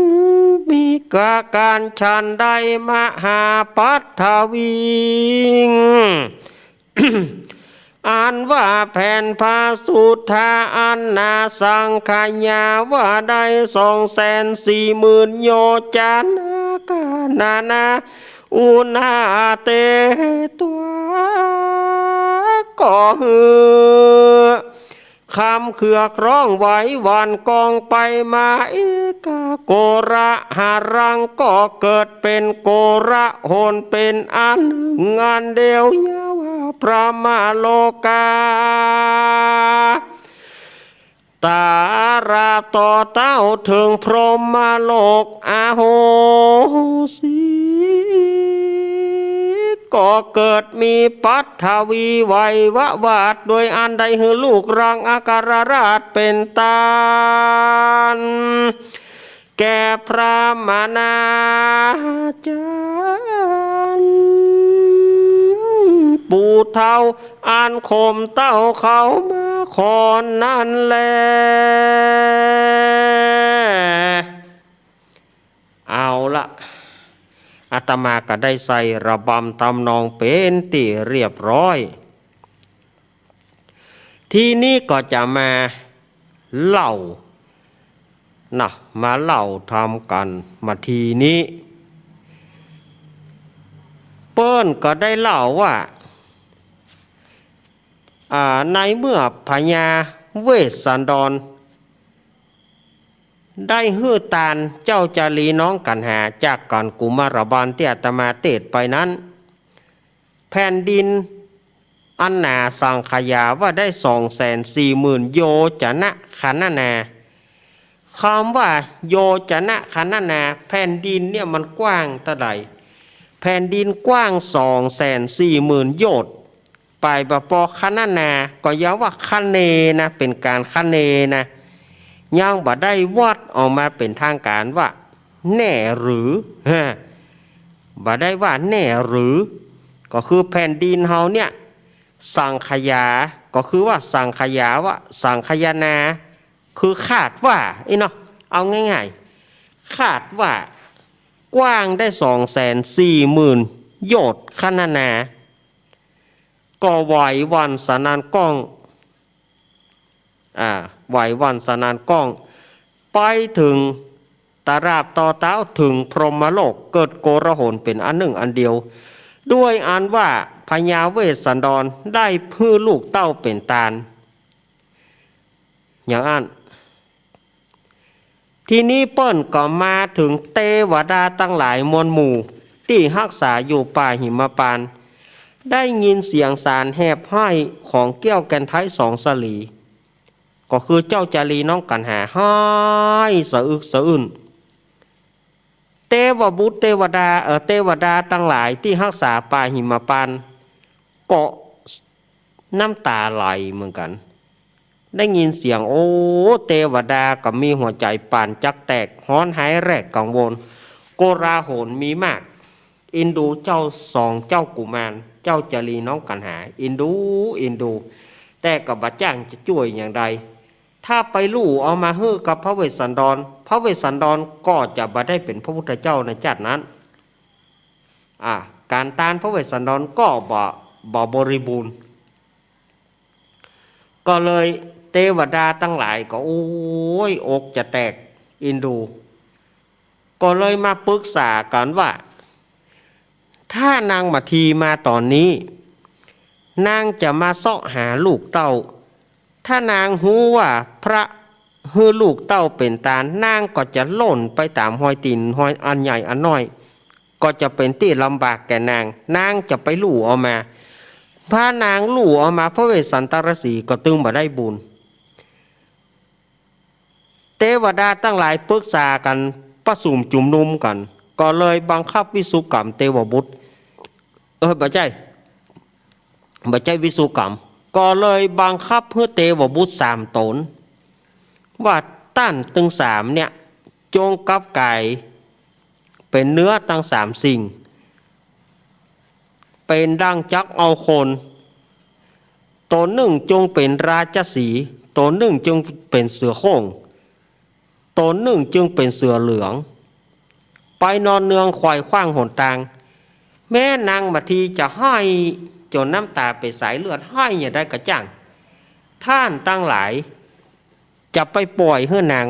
มีกาก๋านฉันใด มหาปัทวิง อันว่าแผ่นพระสุธาอันนาสังขยาว่าได้สองแสนสี่หมื่นโยจนะ กานานา อุณาเตตวา ก็หื้อ คำเขือกร้องไหวหวั่นกองไปมา เอกะโกรหารัง ก็เกิดเป๋นโกรหนเป๋นอันหนึ่งอันเดียว ยาวะ พระมาโลกา ตราบต่อเต้าเถิงพรหมโลก อโหสิ ก็เกิดมีปัทวีไหววาด โดยอันได้หื้อลูกรังอัครราชเป๋นตัน แก่พระมหาจารย์ ปู่เฒ่าอันข่มเต้าเขามา คนนั้นแล เอาละ อาตมาก็ได้ใส่ระบำทำนองเป๋นตี้เรียบร้อย ทีนี้ก็จะมาเล่านะ มาเล่าทำกั๋นมาทีนี้ เปิ้นก็ได้เล่าว่า อ่า ในเมื่อพญาเวสสันดร ได้หื้อตานเจ้าจารีน้องกัณหาจากกั๋นกุมารบาลตี้อาตมาเตศน์ไปนั้น แผ่นดินอันหนาสังขยาว่าได้สองแสนสี่หมื่นโยจนะคณนา กำว่าโยจนะคณนา แผ่นดินเนี่ยมันกว้างเต้าใด แผ่นดินกว้างสองแสนสี่หมื่นโยชน์ ไปบ่ปอคะนะนา ก็เยาว่าคะเนนะ เป๋นก๋านคะเนนะ ยังบ่ได้วัดออกมาเป๋นตางก๋านว่าแน่หรือ ฮะ บ่ได้ว่าแน่หรือ ก็คือแผ่นดินเฮาเนี่ย สังขยา ก็คือว่าสังขยาว่า สังขยานา คือคาดว่า อี้เนาะ เอาง่ายๆ คาดว่ากว้างได้สองแสนสี่หมื่นโยชน์คะนะนา ก็ไหวหวั่นสนั่นก้อง อ่า ไหวหวั่นสนั่นก้อง ไปเถิงตราบต่อเต๊าเถิงพรหมโลก เกิดโกลาหลเป๋นอันนึ่งอันเดียว ด้วยอันว่าพญาเวสสันดรได้หื้อลูกเต้าเป๋นตาน อย่างอั้น ทีนี้เปิ้นก็มาเถิงเตวดาตังหลายมวลหมู่ตี้ฮักษาอยู่ป่าหิมพานต์ ได้ยินเสียงสารแหบไห้ของแก้วแก่นไท้สองสลี ก็คือเจ้าจารีน้องกัณหา ไห้สะอึกสะอื้น เตวบุตรเตวดา เอ่อ เตวดาตังหลายตี้ฮักษาป่าหิมพานต์ ก็น้ำต๋าไหลเหมือนกั๋น ได้ยินเสียง โอ้ เตวดาก็มีหัวใจ๋ป๋านจักแตก ฮ้อนไห้แรกกังวล โกลาหลมีมาก เอ็นดูเจ้าสองเจ้ากุมาร เจ้าจารีน้องกัณหา เอ็นดู เอ็นดู แต่ก็บ่จ้างจะจ้วยอย่างใด ถ้าไปลู่เอามาหื้อกับพระเวสสันดร พระเวสสันดรก็จะบ่ได้เป๋นพระพุทธเจ้าในจาตินั้น อ่า ก๋านตานพระเวสสันดรก็บ่ บ่บริบูรณ์ ก็เลยเตวดาตังหลายก็ โอ้ย อกจะแตก เอ็นดู ก็เลยมาปรึกษากั๋นว่า ถ้านางมัททีมาต๋อนนี้ นางจะมาเซาะหาลูกเต้า ถ้านางฮู้ว่าพระหื้อลูกเต้าเป๋นตาน นางก็จะล่นไปต๋ามฮอยตี๋น ฮอยอันใหญ่อันน้อย ก็จะเป๋นตี้ลำบากแก่นาง นางจะไปลู่เอามา ถ้านางลู่เอามา พระเวสสันตรสีก็ตึงบ่ได้บุญ เตวดาตังหลายปรึกษากั๋น ประสุมจุมนุมกั๋น ก็เลยบังคับวิสุกรรมเตวบุตร เออ บ่ใจ้ บ่ใจ้วิสุกรรม ก็เลยบังคับหื้อเตวบุตรสามต๋น ว่าต้านตึงสามเนี่ย จงกลับก๋ายเป๋นเนื้อตังสามสิ่ง เป๋นดังจักเอาคน ต๋นนึ่งจงเป๋นราชสีห์ ต๋นนึ่งจงเป๋นเสือโคร่ง ต๋นนึ่งจงเป๋นเสือเหลือง ไปนอนเนืองไขว่ขว้างหนตาง แม้นางมัททีจะไห้จ๋นน้ำต๋าเป๋นสายเลือด ไห้อย่างใดก็จ้าง ต้านตังหลายจะไปป่อยหื้อนาง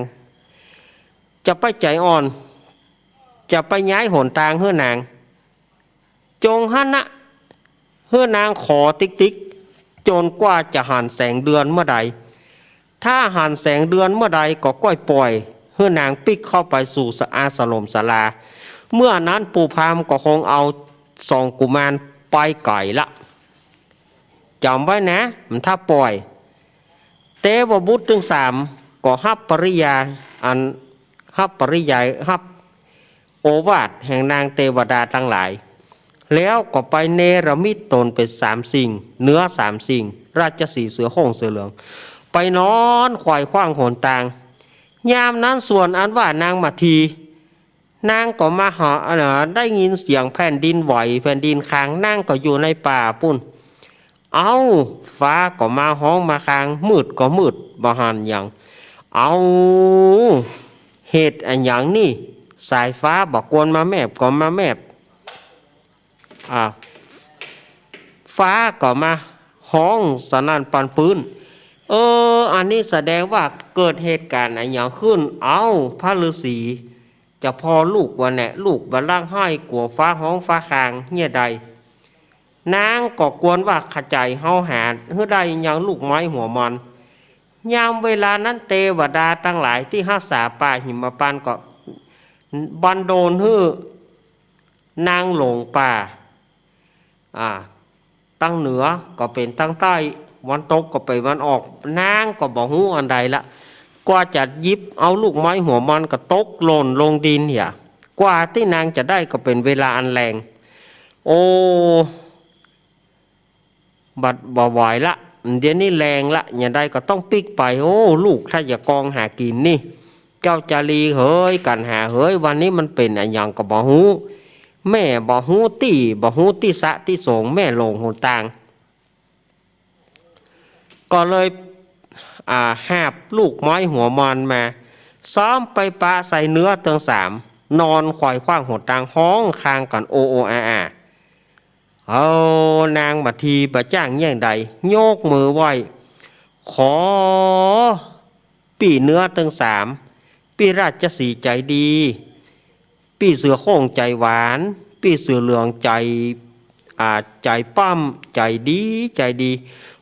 จะไปใจ๋อ่อน จะไปย้ายหนตางหื้อนาง จงหั้นนะ หื้อนางขอติ๊กๆ จ๋นกว่าจะหันแสงเดือนเมื่อใด ถ้าหันแสงเดือนเมื่อใดก็ก้อยป่อย หื้อนางปิ๊กเข้าไปสู่อาสรมศาลา เมื่อนั้นปู่พราหมณ์ก็คงเอาสองกุมารไปไก๋ละ จ๋ำไว้นะ มันถ้าป่อย เตวบุตรตึงสามก็ฮับปริญา อันฮับปริญา ฮับโอวาทแห่งนางเตวดาตังหลาย แล้วก็ไปเนรมิตต๋นเป๋นสามสิ่ง เนื้อสามสิ่ง ราชสีห์ เสือโคร่ง เสือเหลือง ไปนอนไขว่ขว้างหนตาง ยามนั้นส่วนอันว่านางมัทที นางก็มาหา เอ่อ ได้ยินเสียงแผ่นดินไหว แผ่นดินคาง นางก็อยู่ในป่าปู้น เอ้า ฟ้าก็มาฮ้องมาคาง มืดก็มืด บ่หันหยัง เอ้า เหตุอะหยังนี่ สายฟ้าบ่กวนมาแมบก็มาแมบ อ่า ฟ้าก็มาฮ้องสนั่นปันปื้น เออ อันนี้แสดงว่าเกิดเหตุการณ์อะหยังขึ้น เอ้า พระฤาษี เจ้าพ่อลูกว่าแน่ ลูกบ่ลักฮ้อยกั๋วฟ้าฮ้องฟ้าคางเยียะใด นางก็กวนว่าขะใจ๋เฮาหาหื้อได้ยังลูกไม้หัวมอน ยามเวลานั้นเตวดาตังหลายตี้ฮักษาป่าหิมพานต์ก็บันดลหื้อ นางหลงป่า อ่า ตังเหนือก็เป๋นตังใต้ วันตกก็เป๋นวันออก นางก็บ่ฮู้อันใดละ กว่าจะหยิบเอาลูกไม้หัวมอนก็ตกหล่นลงดินเหีย กว่าตี้นางจะได้ก็เป๋นเวลาอันแลง โอ้ บัดบ่ไหวละ เดี๋ยวนี้แลงละ ยามใดก็ต้องปิ๊กไป โอ้ ลูกถ้าจะกองหากิ๋นนี่ เจ้าจารีเหย กัณหาเหย วันนี้มันเป๋นอะหยังก็บ่ฮู้ แม่บ่ฮู้ตี้ บ่ฮู้ตี้สะตี้สง แม่หลงหนตาง ก็เลย อ่า หาบลูกไม้หัวมอนมา ซ้อมไปปะใส่เหนือตึงสาม นอนไขว่คว้างหนตาง ฮ้องคางกั๋นโอโออาอา เอา นางบ่าทีบ่จ้างเยียะใด ยกมือไหว้ ขอปี้เหนือตึงสาม ปี้ราชสีห์ใจ๋ดี ปี้เสือโคร่งใจ๋หวาน ปี้เสือเหลืองใจ๋ อ่า ใจ๋ป้ำ ใจ๋ดี ใจ๋ดี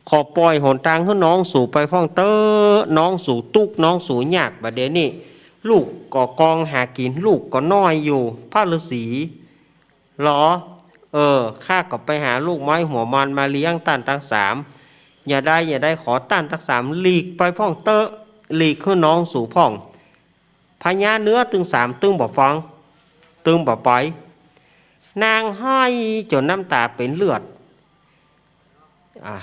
ขอป่อยหนตางหื้อน้องสูไปพ่องเต๊อะ น้องสูตุ๊กข์ น้องสูยาก บ่าเดี่ยวนี้ ลูกก็กองหากิ๋น ลูกก็น้อยอยู่ พระฤาษี หรอ เออ ข้าก็ไปหาลูกไม้หัวมอนมาเลี้ยงต้านตังสาม ยามใด ยามใดขอต้านตังสามหลีกไปพ่องเต๊อะ หลีกหื้อน้องสูพ่อง พญาเหนือตึงสามตึงบ่ฟัง ตึงบ่ไป นางฮ้อยจ๋นน้ำต๋าเป๋นเลือด อ่า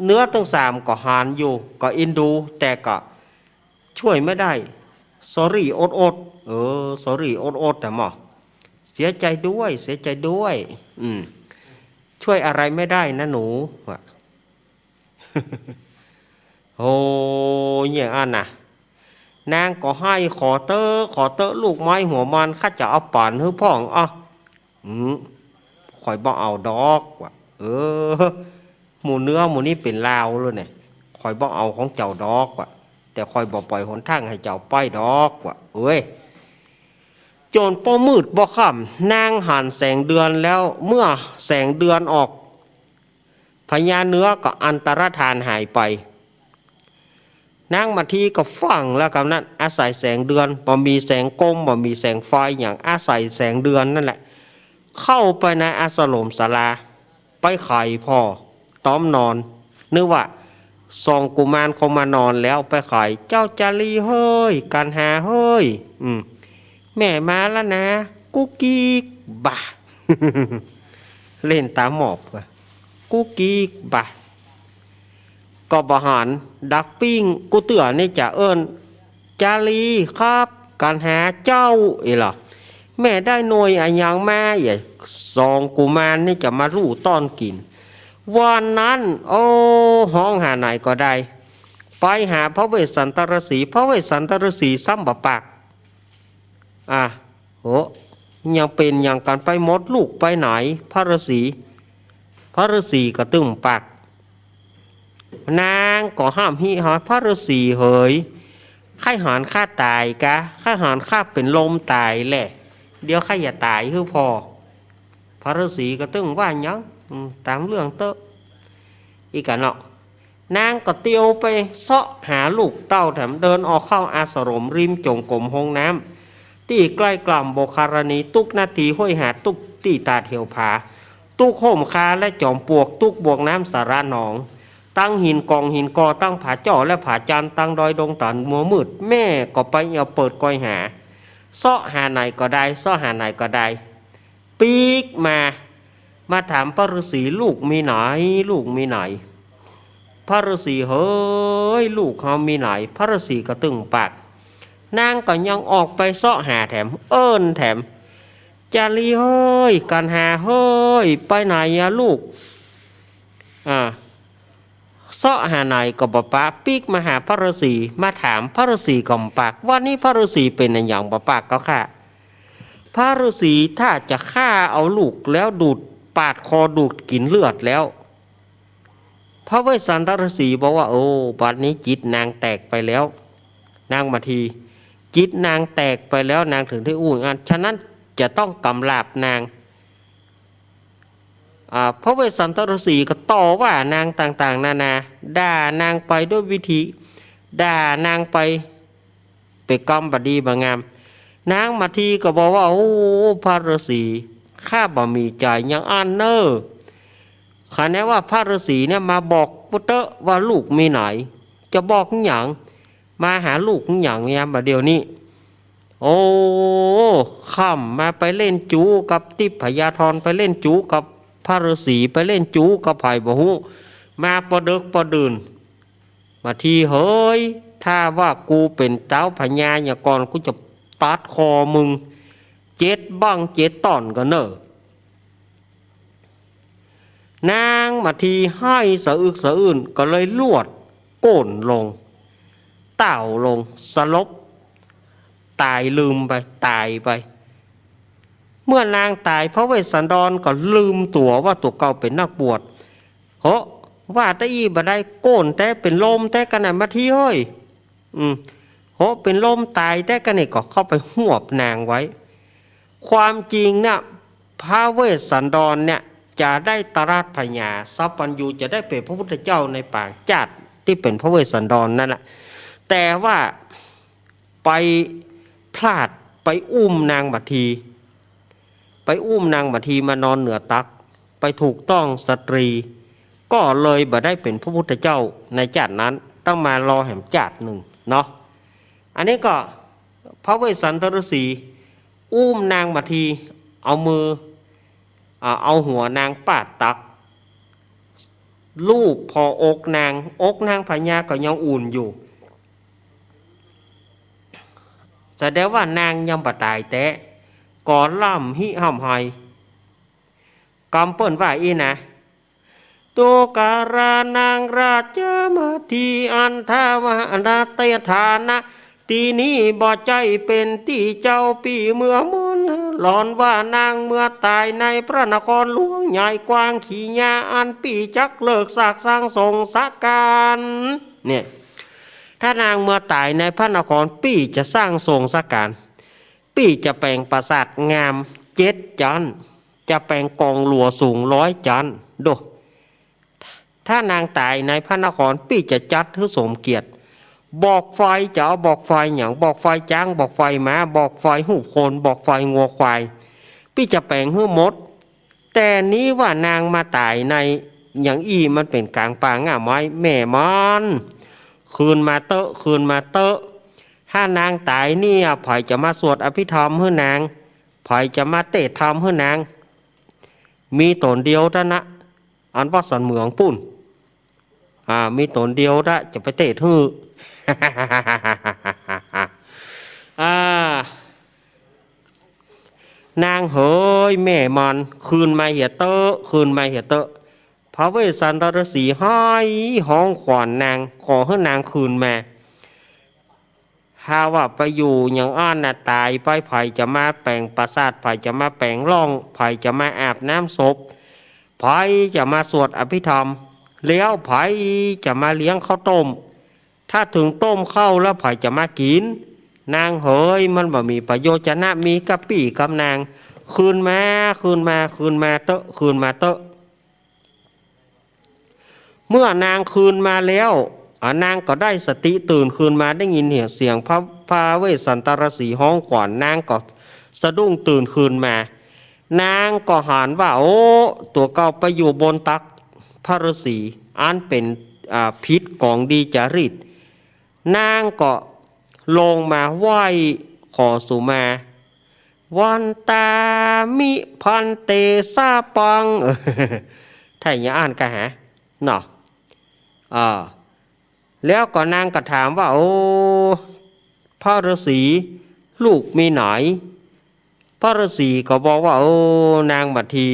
เหนือตึงสามก็หันอยู่ ก็เอ็นดู แต่ก็ช่วยไม่ได้ sorry อดๆ เออ sorry อดๆ อะหม่อ เสียใจด้วย เสียใจด้วย อืม ช่วยอะไรไม่ได้นะหนู ว่า โอ้ เยียะอั้นน่ะ นางก็ฮ้อย ขอเต๊อะ ขอเต๊อะ ลูกไม้หัวมอน ข้าจะเอาป๋อนหื้อพ่อง อ้อ อืม ข้อยบ่เอาดอก ว่า เออ หมู่เหนือหมู่นี้เป๋นลาวแล้วเนี่ย ข้อยบ่เอาของเจ้าดอก ว่า แต่ข้อยบ่ป่อยหนตางหื้อเจ้าไปดอก ว่า เอ้ย จ๋นปอมืดปอค่ำ นางหันแสงเดือนแล้ว เมื่อแสงเดือนออก พญาเหนือก็อันตรธานหายไป นางบ่าทีก็ฟั่งแล้วกำนั้น อาศัยแสงเดือน บ่มีแสงกรม บ่มีแสงไฟหยัง อาศัยแสงเดือนนั่นแหละ เข้าไปในอาสรมศาลา ไปไขผ่อต๊อมนอน นึกว่าสองกุมารคงมานอนแล้ว ไปไข เจ้าจารีเหย กัณหาเหย อืม แม่มาแล้วนะ กุ๊กกิ๊ก บ่า เล่นต๋ามอบ กุ๊กกิ๊ก บ่า ก็บ่หันดักปิ้ง กู้เตื้อนี่จะเอิ้น จารีครับ กัณหาเจ้า อีหล่อ แม่ได้หน่วยอะหยังมา เยียะ สองกุมารนี่จะมาลู่ต้อนกิ๋น วันนั้น โอ้ ฮ้องหาไหนก็ได้ ไปหาพระเวสสันตฤๅษี พระเวสสันตฤๅษีซ้ำบ่ปาก อ่ะ โห ยังเป๋นหยังกั๋นไปหมด ลูกไปไหน พระฤๅษี พระฤๅษีก็ตึงปาก นางก็ห้ามฮิหา พระฤๅษีเหย ใค่หันข้าต๋ายกา ใค่หันข้าเป๋นลมต๋ายแหละ เดี๋ยวใค่จะต๋ายหื้อผ่อ พระฤๅษีก็ตึงว่าหยัง อืม ต๋ามเรื่องเต๊อะ อีกอะเนาะ นางก็เตียวไปเซาะหาลูกเต้าแถม เดินออกเข้าอาสรม ริมจ๋งกรมห้องน้ำ ตี้ใก้กล่ำบกธรณี ตุ๊กนาทีห้วยหาด ตุ๊กตี้ตาดเหวผา ตุ๊กโฮมคาและจ๋อมปลวก ตุ๊กบวกน้ำสาระหนอง ตังหินกองหินกอ ตังผาจ้อและผาจัน ตังดอยดงตาดมัวมืด แม่ก็ไปเอี่ยวเปิดกอยหา เซาะหาไหนก็ได้ เซาะหาไหนก็ได้ ปิ๊กมา มาถามพระฤๅษี ลูกมีไหน ลูกมีไหน พระฤๅษีเหย ลูกเฮามีไหน พระฤๅษีก็ตึงปาก นางก็ยังออกไปเซาะหาแถม เอิ้นแถม จารีเหย กัณหาเหย ไปไหนอะลูก อ่า เซาะหาไหนก็บ่ปาก ปิ๊กมาหาพระฤาษี มาถามพระฤาษีก็บ่ปาก วันนี้พระฤาษีเป๋นอะหยังบ่ปากเก้าข้า พระฤาษีถ้าจะฆ่าเอาลูกแล้วดูด ปาดคอดูดกิ๋นเลือดแล้ว พระเวสสันตฤาษีบอกว่า โอ้ บัดนี้จิตนางแตกไปแล้ว นางมาที จิตนางแตกไปแล้ว นางถึงได้อู้อย่างนั้น ฉะนั้นจะต้องกำราบนาง อ่า พระเวสสันตฤาษีก็ต่อว่านางต่างๆ นานา ด่านางไปด้วยวิธี ด่านางไป เป๋นกำบ่ดีบ่งาม นางมาทีก็บอกว่า โอ้ พระฤาษี ข้าบ่มีใจ๋อย่างอั้นเน่อ ขะแนนว่าพระฤาษีเนี่ยมาบอกกูเต๊อะว่าลูกมีไหน จะบอกอะหยัง มาหาลูกอะหยังเนี่ยบ่าเดี่ยวนี้ โอ้ ค่ำมาไปเล่นจู๋กับทิพยธร ไปเล่นจู๋กับพระฤาษี ไปเล่นจู๋กับใผบ่ฮู้ มาปอเดิ็กปอดื่น มาทีเหย ถ้าว่ากูเป๋นเต๊าพญาอย่างก่อน กูจะตัดคอมึง เจ็ดบั้งเจ็ดต้อนก่อนเน่อ นางมาทีไห้สะอึกสะอื้น ก็เลยลวดก้นลง เต้าลง สลบ ต๋ายลืมไป ต๋ายไป เมื่อนางต๋าย พระเวสสันดรก็ลืมตั๋วว่าตั๋วเก่าเป๋นนักบวช โห ว่าตะอี้บ่ได้ ก้นแต๊ เป๋นลมแต๊กั๋นน่ะ มาทีเฮ้ย อืม โห เป๋นลมต๋ายแต๊กั๋นนี่ ก็เข้าไปฮวบนางไว้ ความจริงเนี่ย พระเวสสันดรเนี่ยจะได้ตรัสผญาสัพพัญญู จะได้เป๋นพระพุทธเจ้าในปางจาติตี้เป๋นพระเวสสันดรนั่นแหละ แต่ว่าไปพลาด ไปอุ้มนางมาที ไปอุ้มนางมาทีมานอนเหนือตัก ไปถูกต้องสตรี ก็เลยบ่ได้เป๋นพระพุทธเจ้าในจาตินั้น ต้องมารอแหมจาตินึ่งเนาะ อันนี้ก็พระเวสสันตฤาษีอุ้มนางมาที เอามือ อ่า เอาหัวนางปาดตัก ลูบผ่ออกนาง อกนางพญาก็ยังอุ่นอยู่ แสดงว่านางยังบ่ต๋ายแต๊ ก็ร่ำหิฮ่ำไห้ กำเปิ้นว่าอี้นะ ตุกรานังราชมาที อันทวานาเตฐานะ ตี้นี้บ่ใจ้เป๋นตี้เจ้าปี้เมืองมน หล่อนว่านางเมื่อต๋ายในพระนครหลวงใหญ่กว้างขีญา อันปี้จักเลิกสากสร้างสงสการ เนี่ย ถ้านางเมื่อต๋ายในพระนคร ปี้จะสร้างสงสการ ปี้จะแป๋งปราสาทงามเจ็ดจั๊น จะแป๋งก๋องหลัวสูงร้อยจั๊น โด ถ้านางต๋ายในพระนคร ปี้จะจัดหื้อสมเกียรติ บอกไฟ จะเอาบอกไฟหยัง บอกไฟจ๊าง บอกไฟม้า บอกไฟฮูปคน บอกไฟงัวควาย ปี้จะแป๋งหื้อหมด แต่นี้ว่านางมาต๋ายในอย่างอี้ มันเป๋นก๋างป่าง่าไม้ แม่มัน คืนมาเต๊อะ คืนมาเต๊อะ ถ้านางต๋ายเนี่ย ใผจะมาสวดอภิธรรมหื้อนาง ใผจะมาเตศน์ธรรมหื้อนาง มีต๋นเดียวเต้านั้น อันวัดสันเหมืองปู้น อ่า มีต๋นเดียวเต้า จะไปเตศน์หื้อ อ่า นางเหย แม่มัน คืนมาเหียเต๊อะ คืนมาเหียเต๊อะ พระเวสสันตฤาษีไห้ฮ้องขวัญนาง ขอหื้อนางคืนมา ถ้าว่าไปอยู่อย่างอั้นน่ะ ต๋ายไป ใผจะมาแป๋งปราสาท ใผจะมาแป๋งล่อง ใผจะมาอาบน้ำศพ ใผจะมาสวดอภิธรรม แล้วใผจะมาเลี้ยงข้าวต้ม ถ้าเถิงต้มข้าวแล้ว ใผจะมากิ๋น นางเหย มันบ่มีประโยชน์จะนะ มีก้าปี้ก้านาง คืนมา คืนมา คืนมาเต๊อะ คืนมาเต๊อะ เมื่อนางคืนมาแล้ว อ่ะ นางก็ได้สติตื่นคืนมา ได้ยินเสียงพระ พระเวสสันตฤาษีฮ้องขวัญ นางก็สะดุ้งตื่นคืนมา นางก็หันว่า โอ้ ตั๋วเก่าไปอยู่บนตักพระฤาษี อันเป๋น อ่า ผิดก๋องดีจริต นางก็ลงมาไหว้ขอสุมา วันตามิภันเตสาปัง ถ้าอย่างอ่านก็หา เนาะ อ่า แล้วก็นางก็ถามว่า โอ้ พระฤาษี ลูกมีไหน พระฤาษีก็บอกว่า โอ้ นางมาที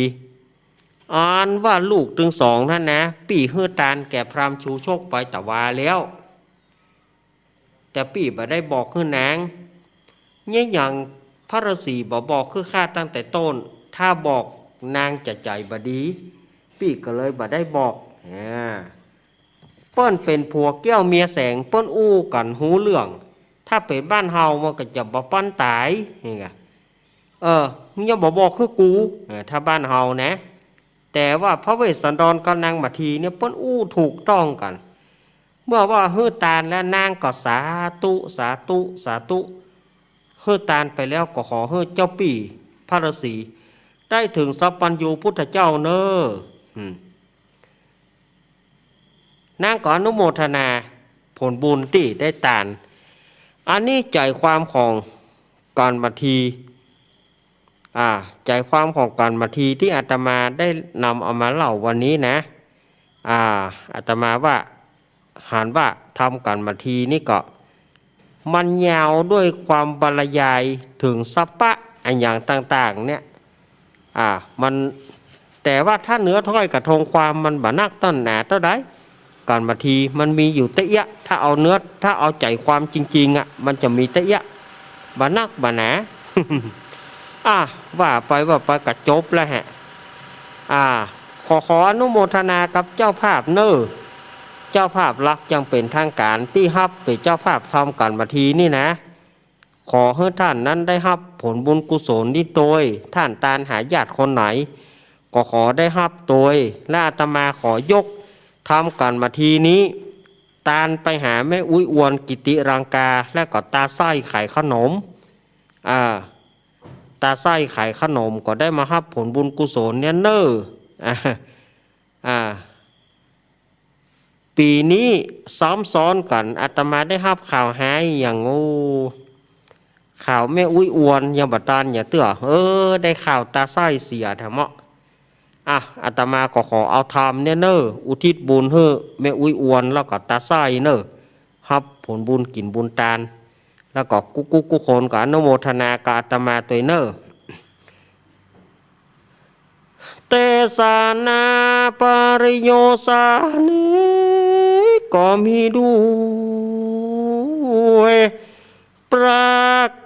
อันว่าลูกตึงสองนั้นนะ ปี้หื้อตานแก่พราหมณ์ชูชกไปตะวาแล้ว แต่ปี้บ่ได้บอกหื้อนาง เยียะหยังพระฤาษีบ่บอกหื้อข้าตั้งแต่ต้น ถ้าบอกนางจะใจ๋บ่ดี ปี้ก็เลยบ่ได้บอก อ่า เปิ้นเป๋นผัวเกี้ยวเมียแสง เปิ้นอู้กั๋นฮู้เรื่อง ถ้าเป๋นบ้านเฮามันก็จะบ่ปานต๋าย นี่ไง เออ มึงยังบ่บอกหื้อกู เออ ถ้าบ้านเฮานะ แต่ว่าพระเวสสันดรกับนางมัททีเนี่ยเปิ้นอู้ถูกต้องกั๋น เมื่อว่าหื้อตานแล้วนางก็สาธุ สาธุ สาธุ หื้อตานไปแล้วก็ขอหื้อเจ้าปี้พระฤาษีได้เถิงสัพพัญญูพุทธเจ้าเน่อ อืม นางก็อนุโมทนาผลบุญตี้ได้ตาน อันนี้ใจ๋ความของกั๋นมัทที อ่า ใจ๋ความของกั๋นมัททีตี้อาตมาได้นำเอามาเล่าวันนี้นะ อ่า อาตมาว่า หันว่าธรรมกั๋นมัททีนี่ก็ มันยาวด้วยความบรรยายเถิงสัพพะอะหยังต่างๆ เนี่ย อ่า มัน แต่ว่าถ้าเนื้อถ้อยกระทงความมันบ่นักต้นหนาเต้าใด กั๋นมัททีมันมีอยู่เต๊อะเอี้ยะ ถ้าเอาเนื้อ ถ้าเอาใจ๋ความจริงๆ อ่ะ มันจะมีเต๊อะเอี้ยะ บ่นักบ่หนา อ่ะ ว่าไปว่าไปก็จบแล้วฮะ อ่า ขอ ขออนุโมทนากับเจ้าภาพเน่อ เจ้าภาพหลักอย่างเป๋นทางก๋านตี้ฮับเป๋นเจ้าภาพธรรมกั๋นมัททีนี่นะ ขอหื้อต้านนั้นได้ฮับผลบุญกุศลนี้โตย ต้านตานหาญาติคนไหน ก็ขอได้ฮับโตย และอาตมาขอยกธรรมกั๋นมัททีนี้ ตานไปหาแม่อุ๊ยอวนกิติรังกา และก็ตาสร้อยขายขนม อ่า ตาสร้อยขายขนมก็ได้มาฮับผลบุญกุศลเนี่ยเน่อ อ่า อ่า ปี๋นี้ซ้ำซ้อนกั๋น อาตมาได้ฮับข่าวฮ้ายอย่าง โอ้ ข่าวแม่อุ๊ยอวนยังบ่ตานอย่าเตื้อ เออ ได้ข่าวตาสร้อยเสียแถมเนาะ อ่ะ อาตมาก็ขอเอาธรรมเนี่ยเน่อ อุทิศบุญหื้อแม่อุ๊ยอวนแล้วก็ตาสร้อยเน่อ ฮับผลบุญกิ๋นบุญตาน แล้วก็กู้กู้กู้คนก็อนุโมทนากับอาตมาตวยเน่อ เตสนาปริโยสานิ ก็มีด้วยประ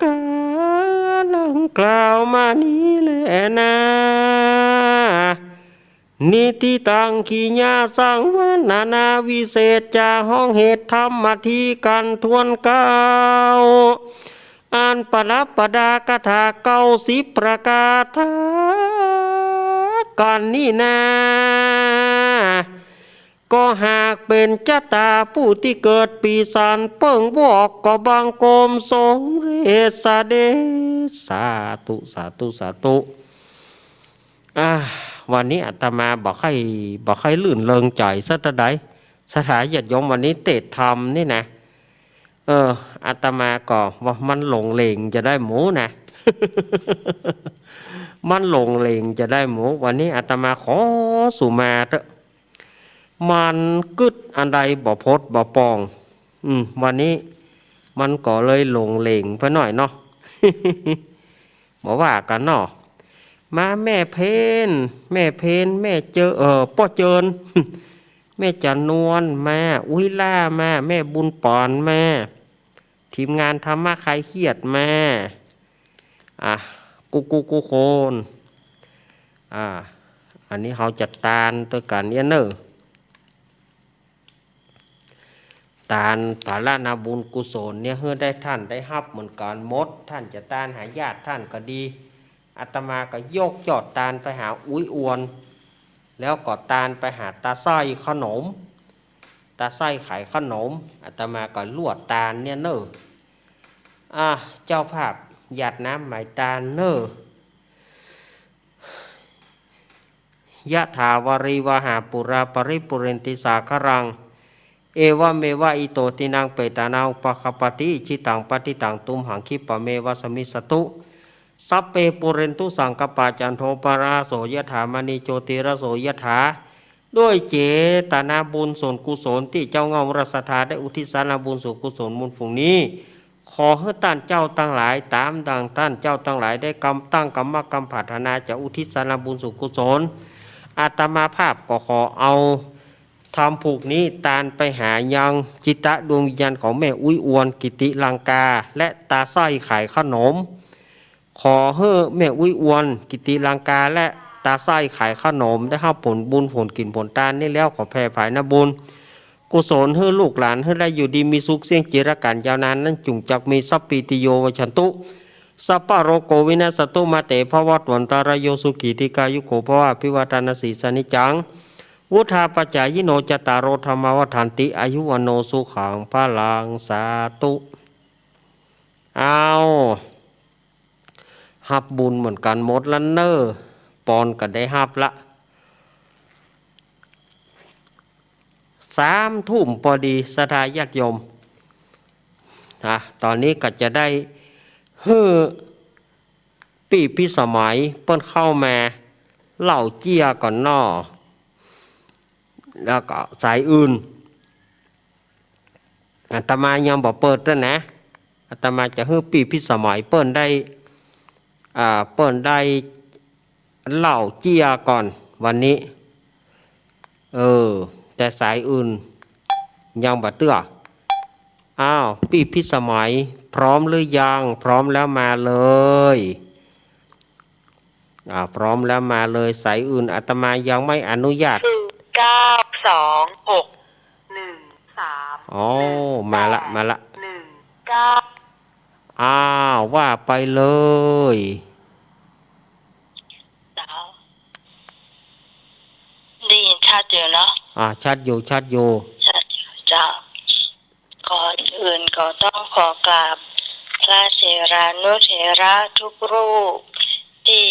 ก๋านดังกล่าวมานี้แลนา นิฏฐิตัง กิริยาสังวรรณนาวิเศษจา ฮ้องเหตุธรรมมัททีกั๋นถ้วนเก๊า อันประดับประดาคาถาเก้าสิบประก๋านี่นา ก็หากเป๋นจะต๋าผู้ตี้เกิดปี๋สันเปิ้งวอก ก็บังคมสมเร็จเสด็จ สาธุ สาธุ สาธุ อ่า วันนี้อาตมาบ่ค่อย บ่ค่อยรื่นเริงใจ๋สักเต้าใด ศรัทธาญาติโยม วันนี้เทศน์ธรรมนี่นะ เออ อาตมาก็ว่ามันหลงเหลงจะได้หมูนะ มันหลงเหลงจะได้หมู วันนี้อาตมาขอสุมาเต๊อะ มันกึ๊ดอันใดบ่พดบ่ปอง อืม วันนี้มันก็เลยหลงเหลงไปหน่อยเนาะ บ่ว่ากั๋นเนาะ มาแม่เพญ แม่เพญ แม่เจอ เอ่อ ป้อเจิญ แม่จันนวลมา อุ๊ยล่ามา แม่บุญปอนมา ทีมงานธรรมะคลายเครียดมา อ่ะ กู้กู้กู้คน อ่า อันนี้เฮาจะตานตวยกั๋นเนี่ยเน่อ ตานผละนาบุญกุศลเนี่ย หื้อได้ต้านได้ฮับเหมือนกั๋นหมด ต้านจะตานหาญาติต้านก็ดี อาตมาก็ยกยอดตานไปหาอุ๊ยอวน แล้วก็ตานไปหาตาสร้อยขนม ตาสร้อยขายขนม อาตมาก็ลวดตานเนี่ยเน่อ อ่ะ เจ้าภาพหยาดน้ำไหมตานเน่อ ยะถาวาริวหาปูราปริปูเรนติสาคารัง เอวะเมวะอิโตทินังเปตานังอุปะคะปะติ อิจฉิตังปัตถิตังตุมหังคิปะเมวะสะมิชฌะตุ สัพเพปูเรนตุสังกัปปา จันโทปะนะระโสยะถา มะณีโชติระโสยะถา ด้วยเจตนาบุญส่วนกุศลตี้เจ้าเง่าราชศรัทธาได้อุทิศสารบุญส่วนกุศลมูลฝูงนี้ ขอหื้อต้านเจ้าตังหลาย ต๋ามดั่งต้านเจ้าตังหลายได้กำตั้งกำมะกำผาถนาจะอุทิศสารบุญส่วนกุศล อาตมาภาพก็ขอเอาธรรมผูกนี้ตานไปหายังจิตดวงวิญญาณของแม่อุ๊ยอวน กิติลังกา และตาสร้อยขายขนม ขอหื้อแม่อุ๊ยอวน กิติลังกา และตาสร้อยขายขนม ได้ฮับผลบุญผลกิ๋นผลตานนี้แล้ว ขอแผ่ผายนบุญกุศลหื้อลูกหลานหื้อได้อยู่ดีมีสุขเสี้ยงจีรกัณฑ์ยาวนานนั้น จุ่งจักมีสัพพีติโยวิวัชชันตุ สัพพะโรโควินัสสะตุ มาเตภวัตวันตะรายโย สุขีทีฆายุโกภวะ อภิวาทานาสีสานิจัง วุฑฒาปะจายิโน จัตตาโรธัมมาวัฑฒันติ อายุวัณโณสุขังพะลัง สาธุ อ้าว ฮับบุญเหมือนกั๋นหมดละเน่อ ปอนก็ได้ฮับละ สามทุ่มปอดี ศรัทธาญาติโยม อ่ะ ต๋อนนี้ก็จะได้หื้อปี้พิสมัยเปิ้นเข้ามาเล่าเจี้ยก่อนเนาะ แล้วก็สายอื่น อาตมายังบ่เปิดเตื้อนะ อาตมาจะหื้อปี้พิสมัยเปิ้นได้ อ่า เปิ้นได้เล่าเจี้ยก่อนวันนี้ เออ แต่สายอื่นยังบ่เตื้อ อ้าว ปี้พิสมัยพร้อมหรือยัง พร้อมแล้วมาเลย อ่า พร้อมแล้วมาเลย สายอื่นอาตมายังไม่อนุญาต ศูนย์ เก้า สอง หก หนึ่ง สาม อ๋อ หนึ่ง มาละ แปด มาละ หนึ่ง เก้า อ้าว ว่าไปเลย ได้ยินชัดอยู่เนาะ อ่า ชัดอยู่ ชัดอยู่ ชัดอยู่เจ้า ก่อนอื่นก็ต้องขอกราบพระเถรานุเถระทุกรูป ตี้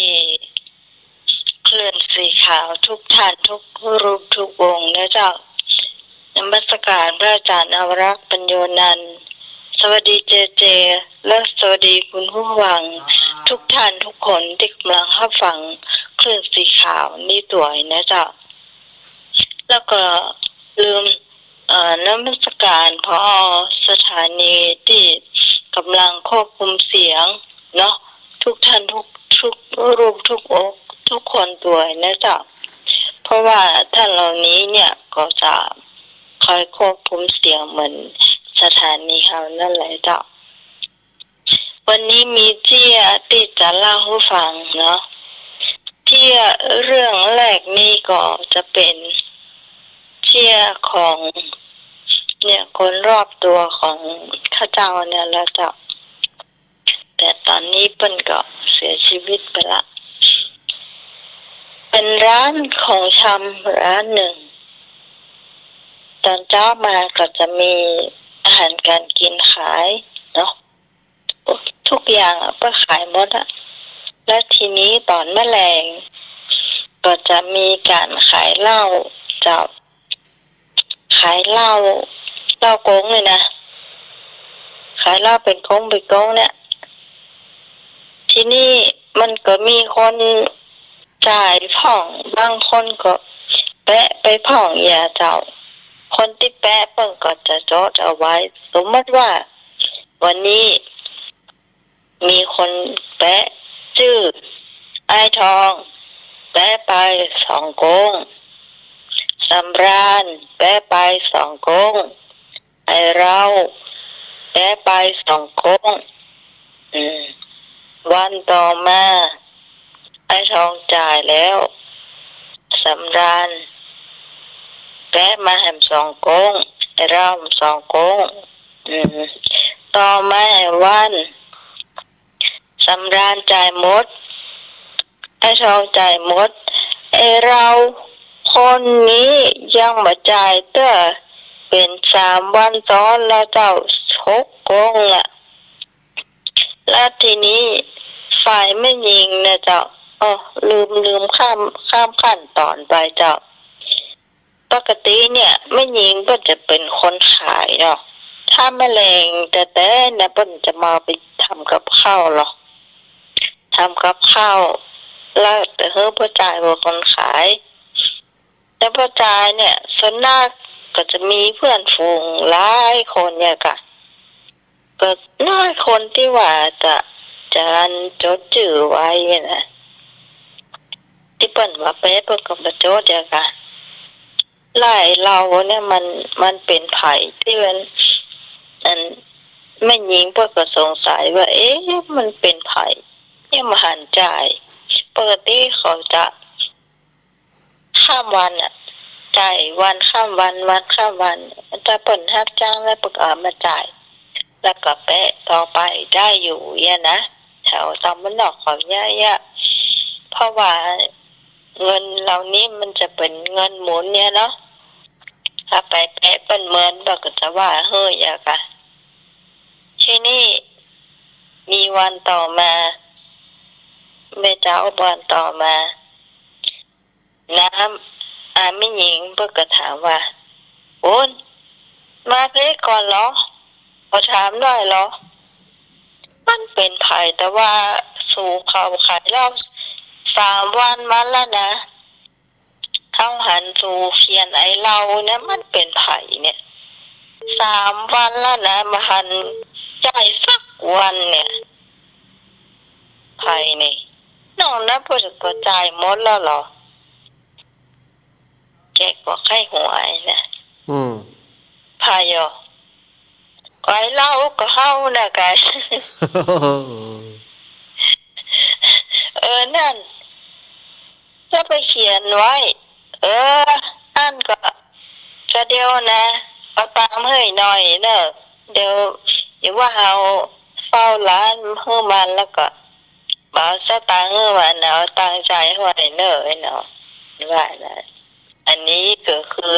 เคลื่อนสีขาวทุกท่านทุกรูปทุกองค์นะเจ้า นมัสการพระอาจารย์อวรักษ์ปัญโญนันท์ สวัสดีเจเจ และสวัสดีคุณผู้ฟังทุกท่านทุกคนตี้ก่ำลังฮับฟังเคลื่อนสีขาวนี้ตวยนะเจ้า แล้วก็ลืม เอ่อ นมัสการ ผอ.สถานีตี้ก่ำลังควบคุมเสียงเนาะ ทุกท่านทุก ทุกรูปทุกองค์ทุกคนตวยนะเจ้า เพราะว่าท่านเหล่านี้เนี่ยก็จะคอยควบคุมเสียงเหมือนสถานีเฮานั่นแหละเจ้า วันนี้มีเจี้ยตี้จะเล่าหื้อฟังเนาะ เจี้ยเรื่องแรกนี่ก็จะเป๋นเจี้ยของ เนี่ย คนรอบตั๋วของข้าเจ้าเนี่ยแหละเจ้า แต่ต๋อนนี้เปิ้นก็เสียชีวิตไปละ เป๋นร้านของชำร้านนึ่ง ต๋อนเจ๊ามาก็จะมีอาหารก๋านกิ๋นขายเนาะ ทุกอย่างอะเปิ้นขายหมดอะ แล้วทีนี้ต๋อนมะแลงก็จะมีก๋านขายเหล้าเจ้า ขายเหล้า เหล้ากงเลยนะ ขายเหล้าเป๋นกงเป๋นกงเนี่ย ทีนี้มันก็มีคนจ่ายพ่อง บางคนก็แปะไปพ่องเยียะเจ้า คนตี้แปะเปิ้นก็จะจดเอาไว้ สมมติว่าวันนี้ มีคนแปะจื้อ อ้ายทอง แปะไปสองกง สำราญ แปะไปสองกง อ้ายเฮา แปะไปสองกง อืม วันต่อมา อ้ายทองจ่ายแล้ว สำราญ แปะมาแหมสองกง อ้ายเฮาสองกง อืม ต่อมาแหมวัน สำราญจ่ายหมด อ้ายทองจ่ายหมด อ้ายเฮาคนนี้ยังบ่จ่ายเตื้อ เป๋นสามวันซ้อนแล้วเจ้า หกกงละ แล้วทีนี้ฝ่ายแม่ญิงนะเจ้า อ้อ ลืม ลืมข้าม ข้ามขั้นต๋อนไปเจ้า ปกติเนี่ยแม่ญิงเปิ้นจะเป๋นคนขายเนาะ ถ้ามะแลงแต๊ๆ เนี่ยเปิ้นจะมาไปทำกับข้าวลอ ทำกับข้าว แล้วแต่หื้อป้อจายเป๋นคนขาย แต่ป้อจายเนี่ยส่วนมากก็จะมีเปื้อนฝูงหลายคนเนี่ยก่ะ ก็น้อยคนตี้ว่าจะ จะอันจดจื้อไว้เนี่ยนะ ตี้เปิ้นว่าแปะเปิ้นก็บ่โจทย์เดียวกะ ลายเหล้าเนี่ยมัน มันเป๋นใผ ตี้มัน อัน แม่ญิงเปิ้นก็สงสัยว่า เอ๊ะ มันเป๋นใผ ยังบ่หันจ่าย ปกติเขาจะข้ามวันอะ จ่ายวันข้ามวัน วันข้ามวัน ถ้าเปิ้นฮับจ้างแล้วเปิ้นก็เอามาจ่าย แล้วก็แปะต่อไปได้อยู่เยียะนะ แถวตางบ้านนอกเขาเยียะๆ เพราะว่า เงินเหล่านี้มันจะเป๋นเงินหมุนเนี่ยเนาะ ถ้าไปแปะเปิ้นเมิน เปิ้นก็จะว่าเฮ้ยอะกะ ทีนี้มีวันต่อมา แม่เจ้า วันต่อมา น้ำ อาแม่ญิงเปิ้นก็ถามว่า โอ้น มาเพก่อนเหรอ ขอถามหน่อยเหรอ มันเป๋นใผ แต่ว่าสูเขาขายเหล้าสามวันมาแล้วนะ เฮาหันสูเขียนไอ้เหล้าเนี่ย มันเป๋นใผเนี่ย สามวันแล้วนะ บ่หันจ่ายสักวันเนี่ย ใผเนี่ย นอกนั้นเปิ้นก็จ่ายหมดแล้วเหรอ แกก็ใค่หัวไอ้นะ อืม ใผอ่อ ก็ไอ้เหล้าก็เฮานะกาย เออ นั่น จะไปเขียนไว้ เออ อั้นก็ ก็เดี๋ยวนะ เอาตังค์หื้อหน่อยเน่อ เดี๋ยว เดี๋ยวว่าเฮาเฝ้าร้านหื้อมัน แล้วก็บ่เอาสตางค์หื้อมัน เอาตังค์จ่ายหื้อหน่อยเน่อ ไอ้หนอ ว่านะ อันนี้ก็คือ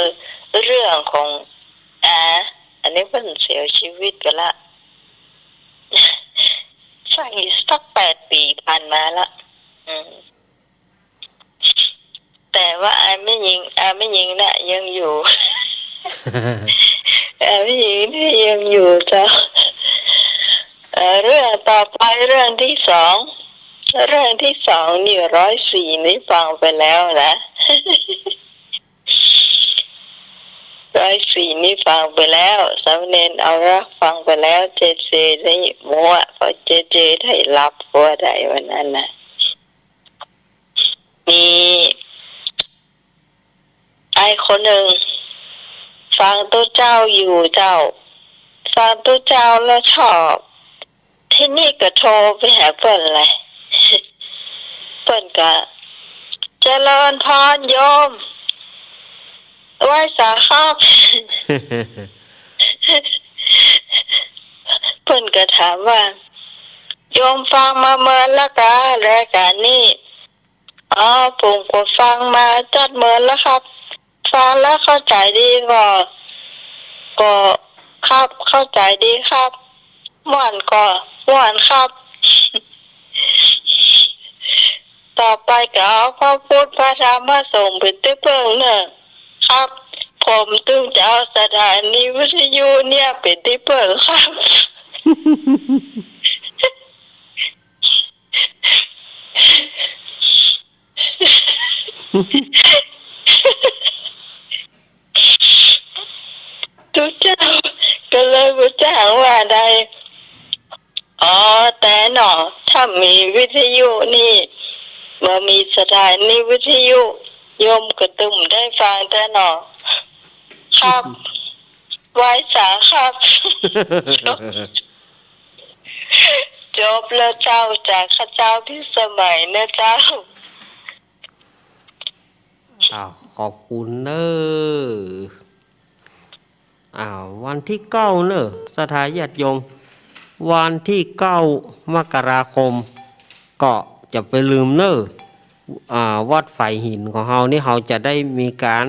เรื่องของ อา อันนี้เปิ้นเสียชีวิตไปละ สัก สักแปดปี๋ผ่านมาละ อืม แต่ว่าอาแม่ญิง อาแม่ญิงน่ะยังอยู่ อาแม่ญิงนี่ยังอยู่เจ้า เอ่อ เรื่องต่อไป เรื่องตี้สอง เรื่องตี้สองนี่ ร้อยสี่ นี่ฟังไปแล้วนะ ร้อยสี่ นี่ฟังไปแล้ว สามเณรเอาละฟังไปแล้ว เจเจได้มั่ว เพราะเจเจได้หลับ เพราะว่าใดวันนั้นน่ะ มีอ้ายคนนึ่ง ฟังตุ๊เจ้าอยู่เจ้า ฟังตุ๊เจ้าแล้วชอบ ทีนี้ก็โทรไปหาเปิ้นเลย เปิ้นก็ เจริญพรโยม ไหว้สาครับ เปิ้นก็ถามว่า โยมฟังมาเมินแล้วกา รายการนี้ อ๋อ ผมก็ฟังมาจัดเมินแล้วครับ ฟังแล้วเข้าใจ๋ดีก่อ ก็ครับ เข้าใจ๋ดีครับ ม่วนก่อ ม่วนครับ ต่อไปก็เอาพระพุทธพระธรรมพระสงฆ์เป๋นตี้เปิ้งเน่อครับ ผมตึงจะเอาสถานีวิทยุเนี่ยเป๋นตี้เปิ้งครับ ตุ๊เจ้าก็เลยบ่จ้างว่าใด อ๋อ แต่หนอ ถ้ามีวิทยุนี่ บ่มีสถานีวิทยุ โยมก็ตึงได้ฟังแต่หนอ ครับ ไหว้สาครับ จบแล้วเจ้า จากข้าเจ้าพิสมัยนะเจ้า อ้าว ขอบคุณเน่อ อ้าว วันตี้เก้าเน่อ ศรัทธาญาติโยม วันตี้เก้ามกราคม ก็จะไปลืมเน่อ อ่า วัดฝายหินของเฮานี่ เฮาจะได้มีก๋าน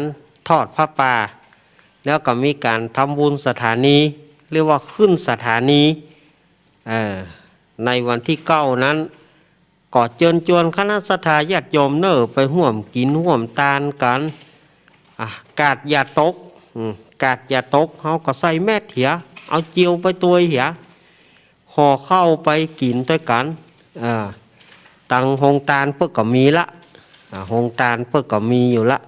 ทอดผ้าป่า แล้วก็มีก๋านทำบุญสถานี เรียกว่าขึ้นสถานี เอ่อ ในวันตี้เก้านั้น ก็เจิญจวนคณะศรัทธาญาติโยมเน่อ ไปฮ่วมกิ๋นฮ่วมตานกั๋น อ่ะ กาดอย่าตก อืม กาดอย่าตก เฮาก็ใส่แมสเหีย เอาเจลไปตวยเหีย ห่อข้าวไปกิ๋นตวยกั๋น อ่า ตังโฮงตานเปิ้นก็มีละ อ่า โฮงตานเปิ้นก็มีอยู่ละ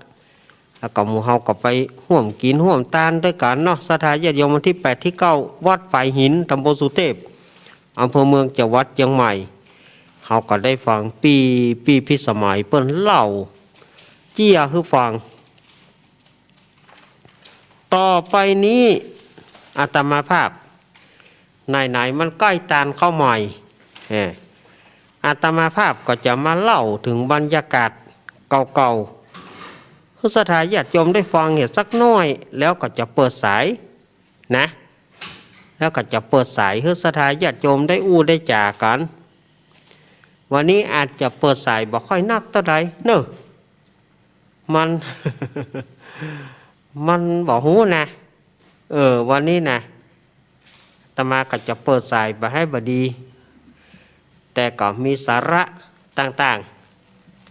แล้วก็หมู่เฮาก็ไปฮ่วมกิ๋นฮ่วมตานตวยกั๋นเนาะ ศรัทธาญาติโยม วันตี้แปดตี้เก้า วัดฝายหิน ตำบลสุเทพ อำเภอเมือง จังหวัดเจียงใหม่ เฮาก็ได้ฟังปี้ ปี้พิสมัยเปิ้นเล่า เจียหื้อฟัง ต่อไปนี้อาตมาภาพ ไหนๆ มันใก้ตานข้าวใหม่ เอ่อ อาตมาภาพก็จะมาเล่าเถิงบรรยากาศเก่าๆ หื้อศรัทธาญาติโยมได้ฟังเหียสักหน้อย แล้วก็จะเปิดสายนะ แล้วก็จะเปิดสายหื้อศรัทธาญาติโยมได้อู้ได้จ๋ากั๋น วันนี้อาจจะเปิดสายบ่ค่อยนักเต้าใดเน่อ มัน มันบ่ฮู้นะ เออ วันนี้นะ อาตมาก็จะเปิดสายบ่หื้อบ่ดี แต่ก็มีสาระต่าง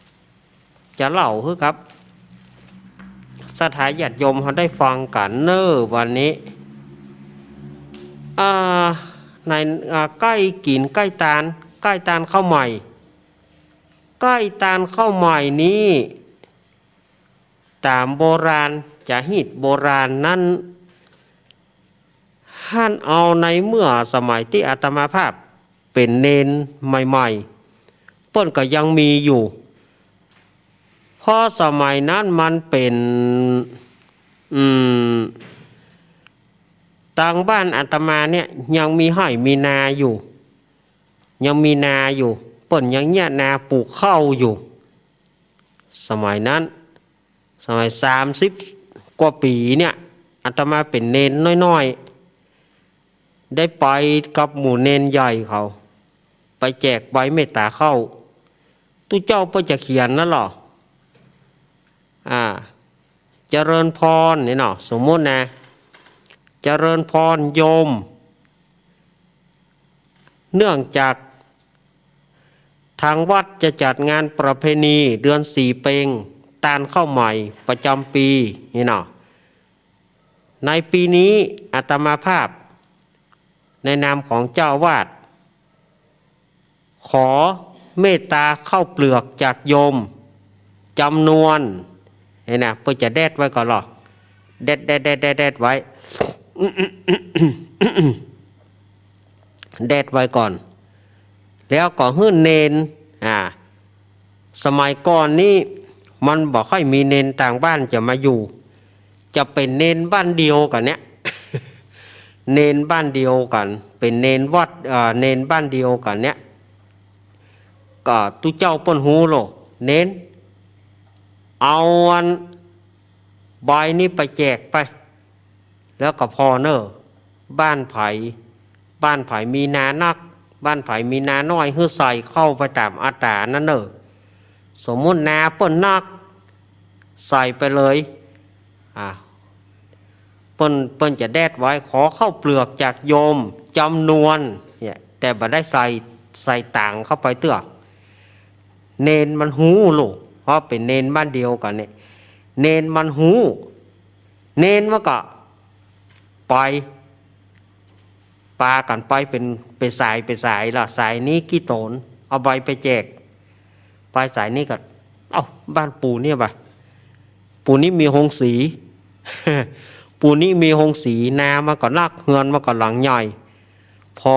ๆ จะเล่าหื้อกับศรัทธาญาติโยมเฮาได้ฟังกั๋นเน่อวันนี้ อ่า ใน อ่า ใก้กิ๋นใก้ตาน ใก้ตานข้าวใหม่ ใก้ตานข้าวใหม่นี้ ต๋ามโบราณ จ๋าฮีตโบราณนั้น หั้นเอาในเมื่อสมัยตี้อาตมาภาพเป๋นเณรใหม่ๆ เปิ้นก็ยังมีอยู่ เพราะสมัยนั้นมันเป๋น อืม ตางบ้านอาตมาเนี่ยยังมีไฮ่มีนาอยู่ ยังมีนาอยู่ เปิ้นยังเยียะนาปลูกข้าวอยู่ สมัยนั้น สมัยสามสิบกว่าปี๋เนี่ย อาตมาเป๋นเณรน้อยๆ ได้ไปกับหมู่เณรใหญ่เขา ไปแจกใบเมตต๋าข้าว ตุ๊เจ้าเปิ้นจะเขียนนั่นเหรอ อ่า เจริญพรนี่เนาะ สมมุตินะ เจริญพรโยม เนื่องจากทางวัดจะจัดงานประเพณีเดือนสี่เป็ง ตานข้าวใหม่ประจำปี๋ นี่เนาะ ในปี๋นี้อาตมาภาพ ในนามของเจ้าอาวาส ขอเมตต๋าข้าวเปลือกจากโยม จ๋ำนวน นี่นะ เปิ้นจะแดดไว้ก่อนเหรอ แดด แดด แดด แดด แดดไว้ แดดไว้ก่อน แล้วก็หื้อเณร อ่า สมัยก่อนนี้มันบ่ค่อยมีเณรต่างบ้านจะมาอยู่ จะเป๋นเณรบ้านเดียวกั๋นเนี่ย เณรบ้านเดียวกั๋น เป๋นเณรวัด เอ่อ เณรบ้านเดียวกั๋นเนี่ย ก็ตุ๊เจ้าเปิ้นฮู้โล เณร เอาอันใบนี้ไปแจกไป แล้วก็ผ่อเน่อ บ้านใผ บ้านใผมีนานัก บ้านใผมีนาน้อย หื้อใส่เข้าไปต๋ามอัตรานั้นเน่อ สมมุตินาเปิ้นนัก ใส่ไปเลย อ่า เปิ้น เปิ้นจะแดดไว้ ขอข้าวเปลือกจากโยมจ๋ำนวน เนี่ย แต่บ่ได้ใส่ ใส่ต๋างเข้าไปเตื้อ เณรมันฮู้โล เพราะเป๋นเณรบ้านเดียวกั๋นเนี่ย เณรมันฮู้ เณรมันก็ไป ปากั๋นไปเป๋น เป๋นสาย เป๋นสายละ สายนี้กี่ต๋น เอาใบไปแจก ไปสายนี้ก็ เอ้า บ้านปู่เนี่ยบ่ะ ปู่นี้มีโฮงสี ปู่นี้มีโฮงสี นามันก็นัก เฮือนมันก็หลังใหญ่ ผ่อ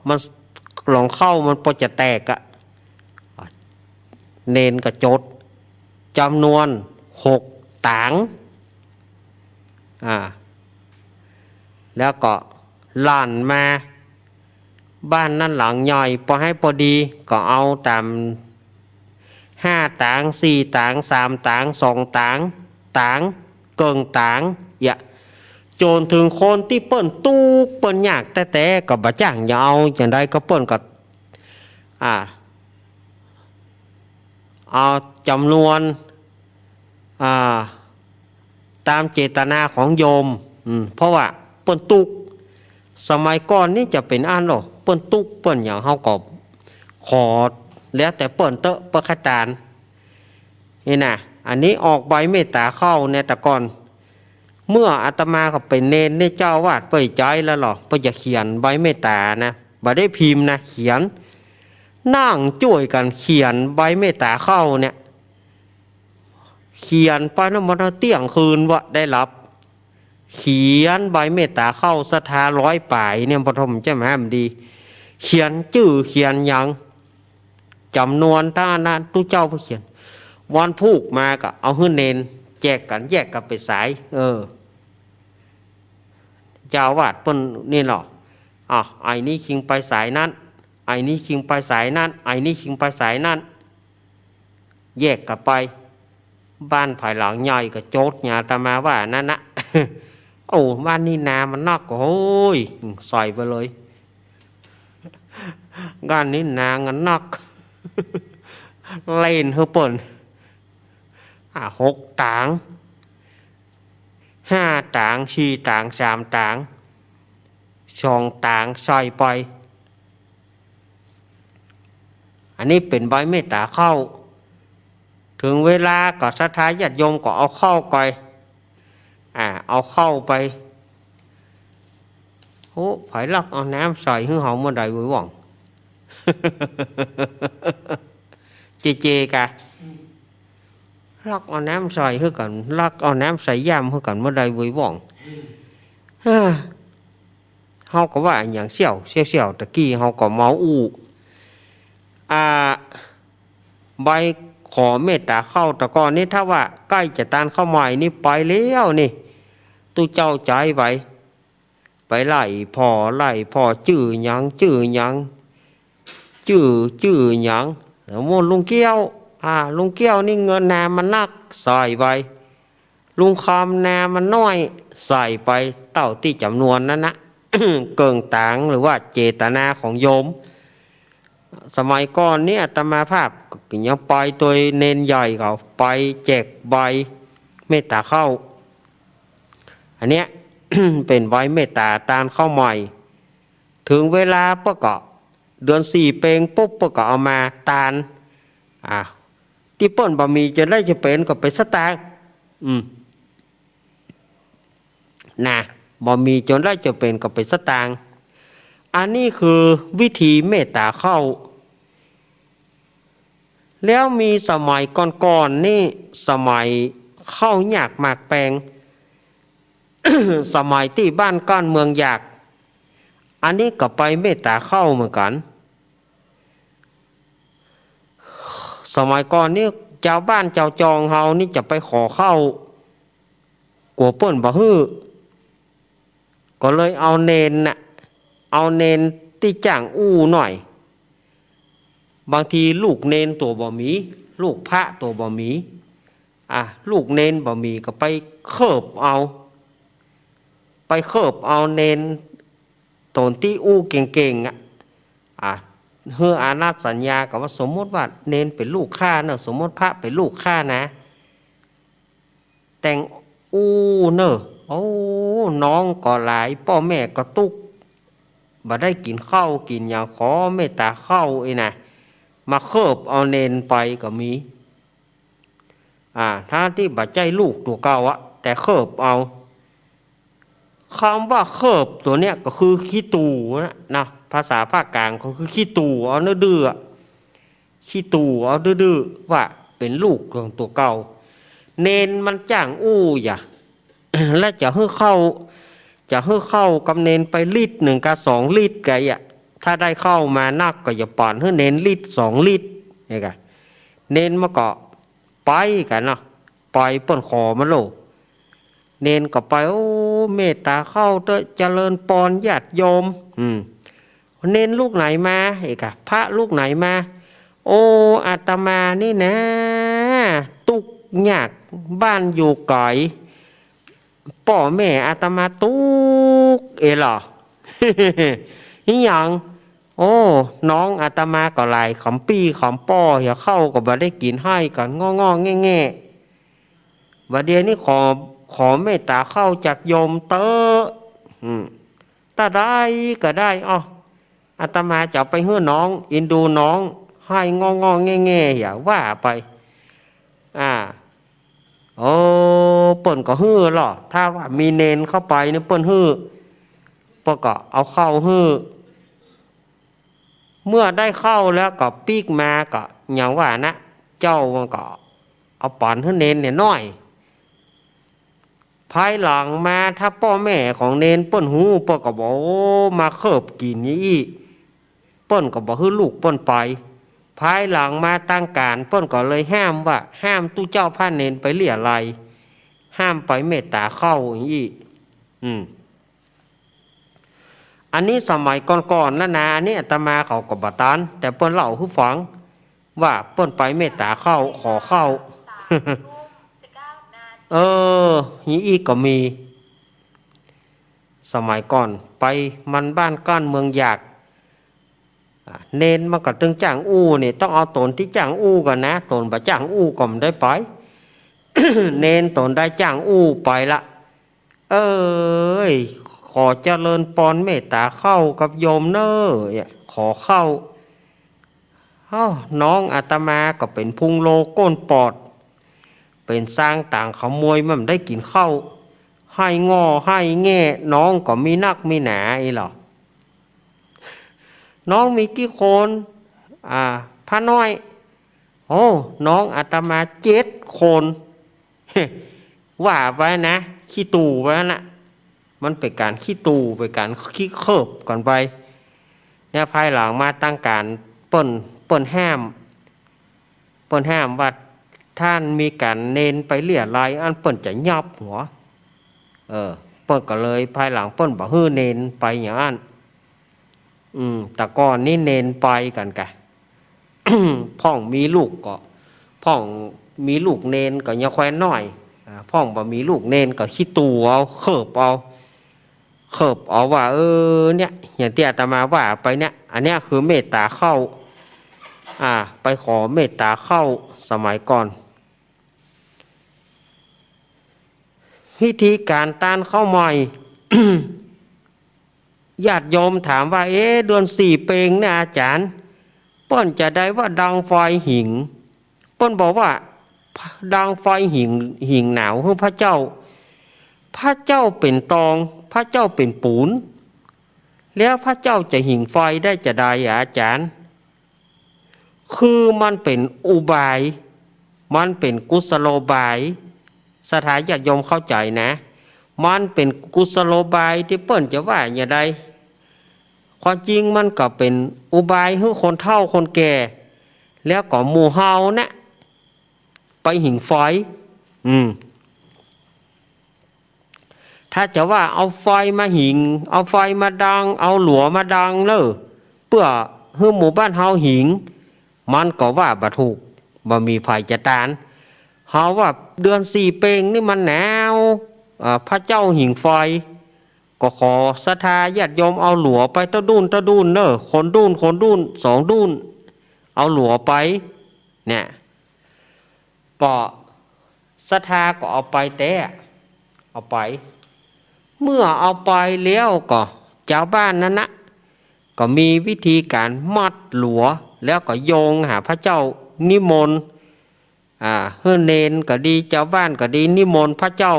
มัน หลองเข้ามันปอจะแตกอะ เณรก็จดจ๋ำนวนหกต๋าง อ่า แล้วก็หลั่นมา บ้านนั้นหลังใหญ่ ปอหื้อปอดี ก็เอาต๋ามห้าต๋าง สี่ต๋าง สามต๋าง สองต๋าง ต๋าง เกิ่งต๋าง เยียะ จ๋นเถิงคนตี้เปิ้นตุ๊กข์เปิ้นยากแต๊ๆ ก็บ่จ้างจะเอา จั่งใดก็เปิ้นก็ อ่า เอาจ๋ำนวน อ่า ต๋ามเจตนาของโยม อืม เพราะว่าเปิ้นตุ๊กข์ สมัยก่อนนี้จะเป๋นอั้นโล เปิ้นตุ๊กข์เปิ้นหยัง เฮาก็ขอ แล้วแต่เปิ้นเต๊อะ เปิ้นใค่ตาน นี่นะ อันนี้ออกใบเมตต๋าเข้าเนี่ย แต่ก่อน เมื่ออาตมาก็เป๋นเณรนี่ เจ้าอาวาสเปิ้นใจ๊แล้วเหรอ เปิ้นจะเขียนใบเมตต๋านะ บ่ได้พิมพ์นะ เขียน นั่งจ้วยกั๋นเขียนใบเมตต๋าเข้าเนี่ย เขียนไปนะ มันเตี้ยงคืนวะ ได้หลับ เขียนใบเมตตต๋าเข้าศรัทธาร้อยป๋ายเนี่ย ปฐมจะมามันดี เขียนจื้อเขียนหยัง จ๋ำนวนต๋างอันนั้น ตุ๊เจ้าเปิ้นเขียน วันพูกมาก็เอาหื้อเณรแยกกั๋น แยกกั๋นไปสาย เออ เจ้าอาวาสเปิ้นนี่เนาะ อ่ะ ไอ้นี้คิงไปสายนั้น ไอ้นี้คิงไปสายนั้น ไอ้นี้คิงไปสายนั้น แยกกั๋นไป บ้านผายหลังใหญ่ก็โจ๊ด อย่างอาตมาว่านั้นนะ โอ้ บ้านนี้นามันนัก โอ้ย ใส่ไปเลย บ้านนี้นามันนัก เล่นหื้อเปิ้น อ่ะ หกต๋าง ห้าต๋าง สี่ต๋าง สามต๋าง สองต๋าง ใส่ไป อันนี้เป๋นใบเมตต๋าข้าว เถิงเวลาก็ศรัทธาญาติโยมก็เอาข้าวไป อ่า เอาข้าวไป โอ้ ใผลักเอาน้ำใส่หื้อเฮาเมื่อใดเว้ยหว่อง เจเจกะ ลักเอาน้ำใส่หื้อกั๋น ลักเอาน้ำใส่ย่ามหื้อกั๋นเมื่อใดเว้ยหว่อง เฮ้อ เฮาก็ว่าอะหยังเสี้ยว เสี้ยวๆ ตะกี้เฮาก็เมาอู้ อ่า ใบขอเมตต๋าข้าวตะก่อนนี่ ถ้าว่าใก้จะตานข้าวใหม่นี่ไปแล้วนี่ ตุ๊เจ้าใจ๋ไป ไปไล่ผ่อ ไล่ผ่อ จื้อหยัง จื้อหยัง จื้อ จื้อหยัง สมมุติลุงเกี้ยว อ่า ลุงเกี้ยวนี่เงินนามันนัก ใส่ไป ลุงคำนามันน้อย ใส่ไปเต้าตี้จ๋ำนวนนั้นนะ เกิ่งต๋างหรือว่าเจตนาของโยม สมัยก่อนเนี่ยอาตมาภาพก็ยังไปโตยเณรใหญ่เขา ไปแจกใบเมตต๋าข้าว อันเนี้ย เป๋นใบเมตต๋าตานข้าวใหม่ เถิงเวลาเปิ้นก็ เดือนสี่เปงปุ๊บ เปิ้นก็เอามาตาน อ่า ตี้เปิ้นบ่มีจ๋ำได้จ๋ำเป๋นก็เป๋นสตางค์ อืม นะ บ่มีจ๋ำได้จ๋ำเป๋นก็เป๋นสตางค์ อันนี้คือวิธีเมตต๋าข้าว แล้วมีสมัยก่อนๆ นี่ สมัยข้าวยากหมากแปง สมัยตี้บ้านก้านเมืองยาก อันนี้ก็ไปเมตต๋าข้าวเหมือนกั๋น สมัยก่อนนี่จาวบ้านจาวจองเฮานี่จะไปขอข้าว กั๋วเปิ้นบ่หื้อ ก็เลยเอาเณรน่ะ เอาเณรตี้จ้างอู้หน่อย บางทีลูกเณรตั๋วบ่มี ลูกพระตั๋วบ่มี อ่ะ ลูกเณรบ่มีก็ไปเคิบเอา ไปเคิบเอาเณรต๋นตี้อู้เก่งๆ อ่ะ อ่ะ หื้ออานัตสัญญา ก็ว่าสมมุติว่าเณรเป๋นลูกข้าเนาะ สมมุติพระเป๋นลูกข้านะ แต่งอู้เน่อ โอ้ น้องก็หลาย ป้อแม่ก็ตุ๊ก บ่ได้กิ๋นข้าวกิ๋นหยัง ขอเมตต๋าข้าวอี้นะ มาเคิบเอาเณรไปก็มี อ่า ทั้งตี้บ่ใจ้ลูกตั๋วเก่าอะ แต่เคิบเอา กำว่าเคิบตั๋วเนี้ยก็คือขี้ตู่นะ นะ ภาษาภาคกลางก็คือขี้ตู่เอาเน่อดื้ออะ ขี้ตู่เอาดื้อๆ ว่าเป๋นลูกของตั๋วเก่า เณรมันจ้างอู้หยา แล้วจะหื้อข้าว จะหื้อข้าวกำเณรไปลิตรนึ่งกับสองลิตรไกอะ ถ้าได้ข้าวมานักก็จะป๋อนหื้อเณรลิตรสองลิตร นี่กะ เณรมันก็ไปกั๋นเนาะ ไปเปิ้นขอมาโลด เณรก็ไป โอ้ เมตต๋าข้าวเต๊อะ เจริญปอนญาติโยม อืม เณรลูกไหนมา เอกอะ พระลูกไหนมา โอ้ อาตมานี่นะ ตุ๊กข์ยาก บ้านอยู่ไก๋ ป้อแม่อาตมาตุ๊กข์เอหล่อ อิหยัง โอ้ น้องอาตมาก็หลาย ขำปี้ขำป้อ เหียข้าวก็บ่ได้กิ๋น ไห้กั๋นง่อๆ แง่ๆ บ่าเดี่ยวนี้ขอ ขอเมตต๋าข้าวจากโยมเต๊อะ อืม ถ้าได้ก็ได้ อ้อ อาตมาจะเอาไปหื้อน้อง เอ็นดูน้อง ไห้ง่อๆ แง่ๆ เหีย ว่าไป อ่า โอ้ เปิ้นก็หื้อลอ ถ้าว่ามีเณรเข้าไปนี่เปิ้นหื้อ เปิ้นก็เอาข้าวหื้อ เมื่อได้ข้าวแล้วก็ปิ๊กมาก็อย่างว่านะ เจ้ามันก็เอาป๋อนหื้อเณรเนี่ยน้อย ภายหลังมาถ้าป้อแม่ของเณรเปิ้นฮู้ เปิ้นก็บอก โอ้ มาเคิบกิ๋นอี้ เปิ้นก็บ่หื้อลูกเปิ้นไป ภายหลังมาตังก๋านเปิ้นก็เลยห้ามว่า ห้ามตุ๊เจ้าพระเณรไปเลี้ยไล่ ห้ามไปเมตต๋าเข้าอี้ อืม อันนี้สมัยก่อนๆ นะนะ อันนี้อาตมาเขาก็บ่ตัน แต่เปิ้นเล่าหื้อฟัง ว่าเปิ้นไปเมตต๋าเข้า ขอเข้า เออ อย่างอี้ก็มี สมัยก่อนไปมันบ้านก้านเมืองหยาก อ่ะ เณรมันก็ตึงจ้างอู้นี่ ต้องเอาต๋นตี้จ้างอู้ก่อนนะ ต๋นบ่จ้างอู้ก็บ่ได้ไป เณรต๋นใดจ้างอู้ไปละ เอ้ย ขอเจริญปอนเมตต๋าเข้ากับโยมเน่อ ขอเข้า เอ้า น้องอาตมาก็เป๋นพุงโลก้นปอด เป๋นซางต๋างขโมย มันบ่ได้กิ๋นเข้า ไห้ง่อไห้แง่ น้องก็มีนักมีหนาอี้หละ น้องมีกี่คน อ่า พระน้อย โอ้ น้องอาตมาเจ็ดคน ว่าไปนะ ขี้ตู่ไปนั่นน่ะ มันเป๋นก๋านขี้ตู่ เป๋นก๋านขี้เคิบกั๋นไป เนี่ย ภายหลังมาตังก๋านเปิ้น เปิ้นห้าม เปิ้นห้ามว่า ถ้ามีก๋านเณรไปเลี้ยไล่ อันเปิ้นจะยับหัว เออ เปิ้นก็เลย ภายหลังเปิ้นบ่หื้อเณรไปอย่างอั้น อืม แต่ก่อนนี้เณรไปกั๋นกะ พ่องมีลูกก็ พ่องมีลูกเณรก็ยังแควนน้อย อ่า พ่องบ่มีลูกเณรก็ขี้ตู่เอา เคิบเอา เคิบเอาว่า เออ เนี่ย อย่างตี้อาตมาว่าไปเนี่ย อันเนี้ยคือเมตต๋าเข้า อ่า ไปขอเมตต๋าเข้า สมัยก่อน วิธีก๋านตานเข้าใหม่ ญาติโยมถามว่า เอ๊ะ เดือนสี่เป็งเนี่ยอาจ๋ารย์ เปิ้นจาใดว่าดังไฟหิง เปิ้นบอกว่า ดังไฟหิง หิงหนาวหื้อพระเจ้า พระเจ้าเป๋นตอง พระเจ้าเป๋นปูน แล้วพระเจ้าจะหิงไฟได้จาใดอะอาจ๋ารย์ คือมันเป๋นอุบาย มันเป๋นกุศโลบาย ศรัทธาญาติโยมเข้าใจ๋นะ มันเป๋นกุศโลบายตี้เปิ้นจะว่าอย่างใด ความจริงมันก็เป๋นอุบายหื้อคนเฒ่าคนแก่ แล้วก็หมู่เฮานะ ไปหิงไฟ อืม ถ้าจะว่าเอาไฟมาหิง เอาไฟมาดัง เอาหลัวมาดังเน่อ เปื้อหื้อหมู่บ้านเฮาหิง มันก็ว่าบ่ถูก บ่มีใผจะตาน เฮาว่าเดือนสี่เป็งนี่มันหนาว เอ่อ พระเจ้าหิงไฟ ก็ขอศรัทธาญาติโยมเอาหลัวไปเต้าดุ้นเต้าดุ้นเน่อ คนดุ้นคนดุ้น สองดุ้น เอาหลัวไป เนี่ย ก็ศรัทธาก็เอาไปแต๊ เอาไป เมื่อเอาไปแล้วก็จาวบ้านนั้นนะ ก็มีวิธีก๋านมัดหลัว แล้วก็โยงหาพระเจ้านิมนต์ อ่า หื้อเณรก็ดี จาวบ้านก็ดี นิมนต์พระเจ้า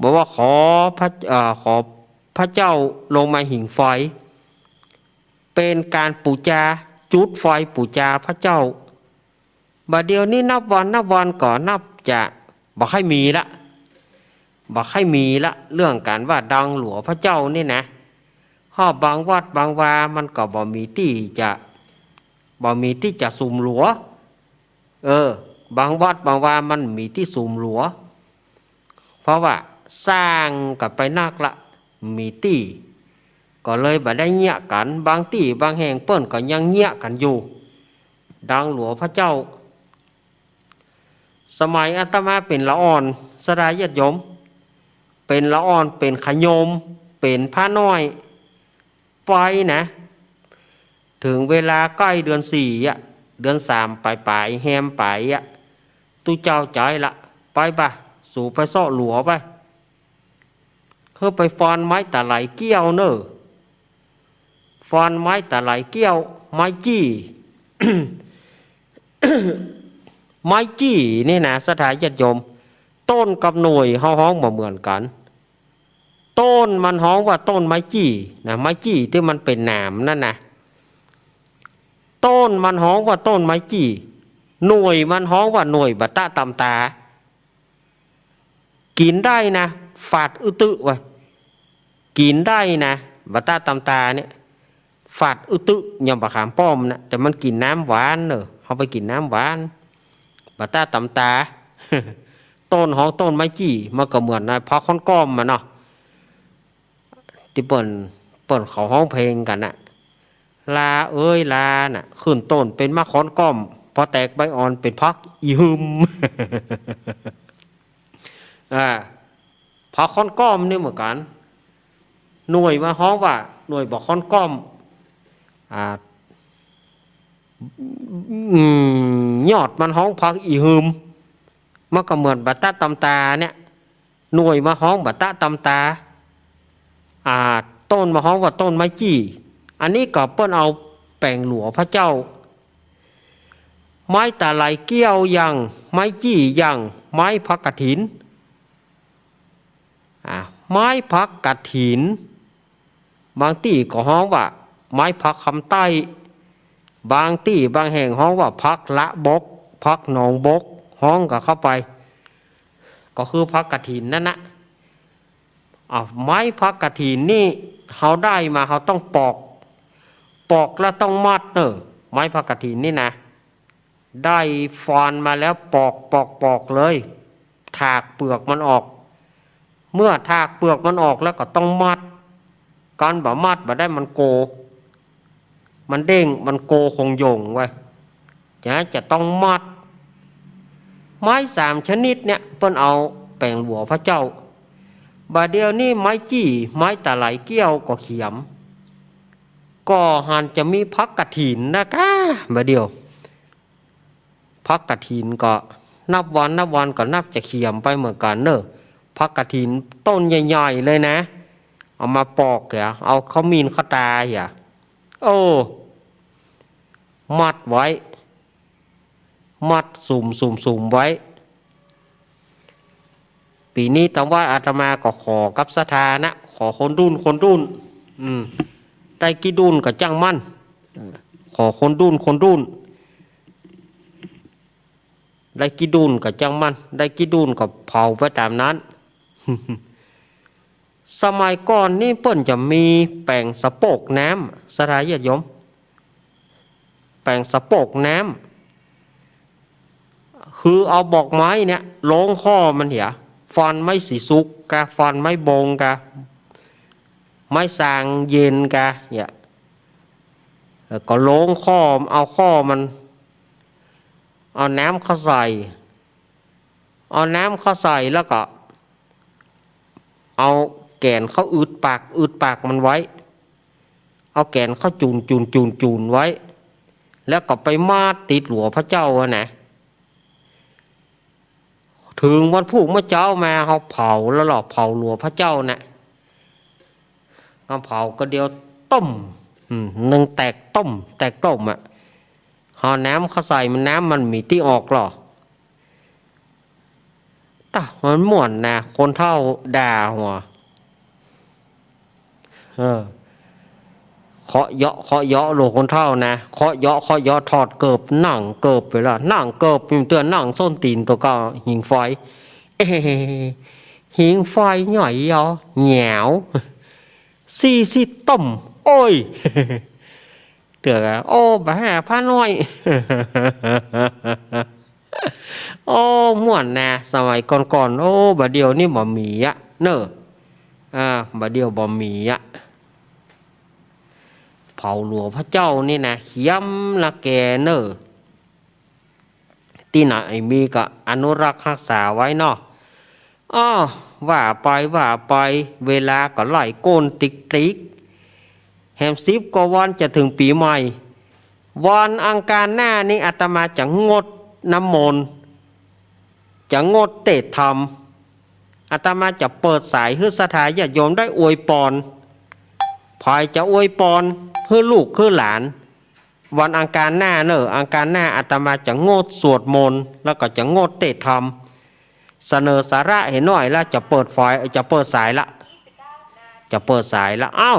บอกว่าขอพระ เอ่อ ขอพระเจ้าลงมาหิงไฟ เป๋นก๋านปู๋จา จุดไฟปู๋จาพระเจ้า บ่าเดี่ยวนี้นับวันนับวันก็นับจะบ่ใค่มีละ บ่ใค่มีละ เรื่องก๋านว่าดังหลัวพระเจ้านี่นะ ฮอดบางวัดบางวามันก็บ่มีตี้จะ บ่มีตี้จะสุมหลัว เออ บางวัดบางวามันมีตี้สุมหลัว เพราะว่าสร้างกั๋นไปนักละ มีตี้ ก็เลยบ่ได้เยียะกั๋น บางตี้บางแห่งเปิ้นก็ยังเยียะกั๋นอยู่ ดังหลัวพระเจ้า สมัยอาตมาเป๋นละอ่อน ศรัทธาญาติโยม เป๋นละอ่อน เป๋นขะโยม เป๋นพระน้อย ไปนะ เถิงเวลาใก้เดือนสี่อะ เดือนสามป๋ายๆ แฮมป๋ายอะ ตุ๊เจ้าจ๋ายละ ไปบ่ะ สูไปเซาะหลัวไป หื้อไปฟอนไม้ตะไหลเกี้ยวเน่อ ฟอนไม้ตะไหลเกี้ยว ไม้จี้ ไม้จี้นี่นะ ศรัทธาญาติโยม ต้นกับหน่วยเฮาฮ้องบ่เหมือนกั๋น ต้นมันฮ้องว่าต้นไม้จี้นะ ไม้จี้ตี้มันเป๋นหนามนั่นนะ ต้นมันฮ้องว่าต้นไม้จี้ หน่วยมันฮ้องว่าหน่วยบ่ะต๊ะตำตา กิ๋นได้นะ ฝาดอึตึเว้ย กิ๋นได้นะ บ่ะต๊ะตำตาเนี่ย ฝาดอึตึ๊ะ อย่างบ่าขามป้อมนะ แต่มันกิ๋นน้ำหวานเน่อ เฮาไปกิ๋นน้ำหวาน บ่าต๊ะต๋ำตา ต้นฮ้องต้นไม้จี้ มันก็เหมือนไอ้ผักค้อนก้อมอะเนาะ ตี้เปิ้น เปิ้นเขาฮ้องเพลงกั๋นน่ะ ลาเอ๋ยลาน่ะ ขึ้นต้นเป๋นหมากค้อนก้อม พอแตกใบอ่อนเป๋นผักอี่หืม อ่า ผักค้อนก้อมนี่เหมือนกั๋น หน่วยมันฮ้องว่า หน่วยบ่าค้อนก้อม อ่า อืม ยอดมันฮ้องผักอี่หืม มันก็เหมือนบ่าต๊ะต๋ำตาเนี่ย หน่วยมาฮ้องบ่าต๊ะต๋ำตา อ่า ต้นมาฮ้องว่าต้นไม้จี้ อันนี้ก็เปิ้นเอาแป๋งหลัวพระเจ้า ไม้ตะไลเกี้ยวอย่าง ไม้จี้อย่าง ไม้ผักกฐิน อ่า ไม้ผักกฐิน บางตี้ก็ฮ้องว่าไม้ผักคำใต้ บางตี้บางแห่งฮ้องว่าผักละบก ผักหนองบก ฮ้องกั๋นเข้าไป ก็คือผักกฐินนั่นนะ อ่ะ ไม้ผักกฐินนี่ เฮาได้มา เฮาต้องปอก ปอกแล้วต้องมัดเน่อ ไม้ผักกฐินนี่นะ ได้ฟันมาแล้วปอก ปอก ปอกเลย ถากเปลือกมันออก เมื่อถากเปลือกมันออกแล้วก็ต้องมัด กั๋นบ่มัดบ่ได้มันโก มันเด้ง มันโกคงหย่งไว้ จะ จะต้องมัด ไม้สามชนิดเนี่ย เปิ้นเอาแป๋งหลัวพระเจ้า บ่าเดี่ยวนี้ไม้จี้ ไม้ตะไลเกี้ยวก็เขียม ก็หันจะมีผักกฐินนะก้า บ่าเดี่ยว ผักกฐินก็นับวันนับวันก็นับจะเขียมไปเหมือนกั๋นเน่อ ผักกฐินต้นใหญ่ๆ เลยนะ เอามาปอกเหีย เอาเข้ามีนเข้าตาเหีย โอ้ มัดไว้ มัดสุมสุมสุมไว้ ปี๋นี้ตางวาดอาตมาก็ขอกับศรัทธานะ ขอคนดุ้นคนดุ้น อืม ได้กี่ดุ้นก็จ้างมัน ขอคนดุ้นคนดุ้น ได้กี่ดุ้นก็จ้างมัน ได้กี่ดุ้นก็เผาไปต๋ามนั้น สมัยก่อนนี่เปิ้นจะมีแป๋งสะโปกน้ำ ศรัทธาญาติโยม แป๋งสะโปกน้ำ คือเอาบอกไม้เนี่ย โล้งข้อมันเหีย ฟันไม้สีสุกกา ฟันไม้บงกา ไม้ซางเย็นกา เนี่ย แล้วก็โล้งข้อ เอาข้อมัน เอาน้ำเข้าใส่ เอาน้ำเข้าใส่แล้วก็ เอาแก๋นเข้าอืดปาก อืดปากมันไว้ เอาแก๋นเข้าจูน จูน จูน จูนไว้ แล้วก็ไปมัดติดหลัวพระเจ้าอะนะ เถิงวันพูกเมื่อเจ๊ามา เฮาเผาแล้วลอ เผาหลัวพระเจ้าน่ะ เฮาเผาก็เดียวต้ม อืม นึ่งแตกต้ม แตกต้มอะ เฮาน้ำเข้าใส่มัน น้ำมันมีตี้ออกลอ ตะ มันม่วนนะ คนเฒ่าด่าหัว เออ เคาะเยาะ เคาะเยาะ ลูกคนเฒ่านะ เคาะเยาะ เคาะเยาะ ถอดเกิบ หนังเกิบไปละ หนังเกิบ มันเตื้อหนังส้นตี๋นตั๋วเก่า หิงไฟ เอ้ หิงไฟหย่อยยอ แหยว ซี่ซี่ต้ม โอ้ย เตื้อ โอ้ บ่าห้าพระน้อย โอ้ ม่วนนะ สมัยก่อนๆ โอ้ บ่าเดี่ยวนี้บ่มีอะ เน่อ อ่า บ่าเดี่ยวบ่มีอะ เผาหลัวพระเจ้านี่นะ เขียมละแกเน่อ ตี้ไหนมีก็อนุรักษ์ฮักษาไว้เนาะ อ้อ ว่าไป ว่าไป เวลาก็ไล่โก้นติ๊กๆ แหมสิบกว่าวันจะเถิงปี๋ใหม่ วันอังคารหน้านี้อาตมาจะงดน้ำมนต์ จะงดเทศน์ธรรม อาตมาจะเปิดสายหื้อศรัทธาญาติโยมได้อวยปอน ใผจะอวยปอนหื้อลูกหื้อหลาน วันอังคารหน้าเน่อ อังคารหน้าอาตมาจะงดสวดมนต์ แล้วก็จะงดเทศน์ธรรม เสนอสาระเหียหน้อยแล้วจะเปิดไฟ จะเปิดสายละ จะเปิดสายละ อ้าว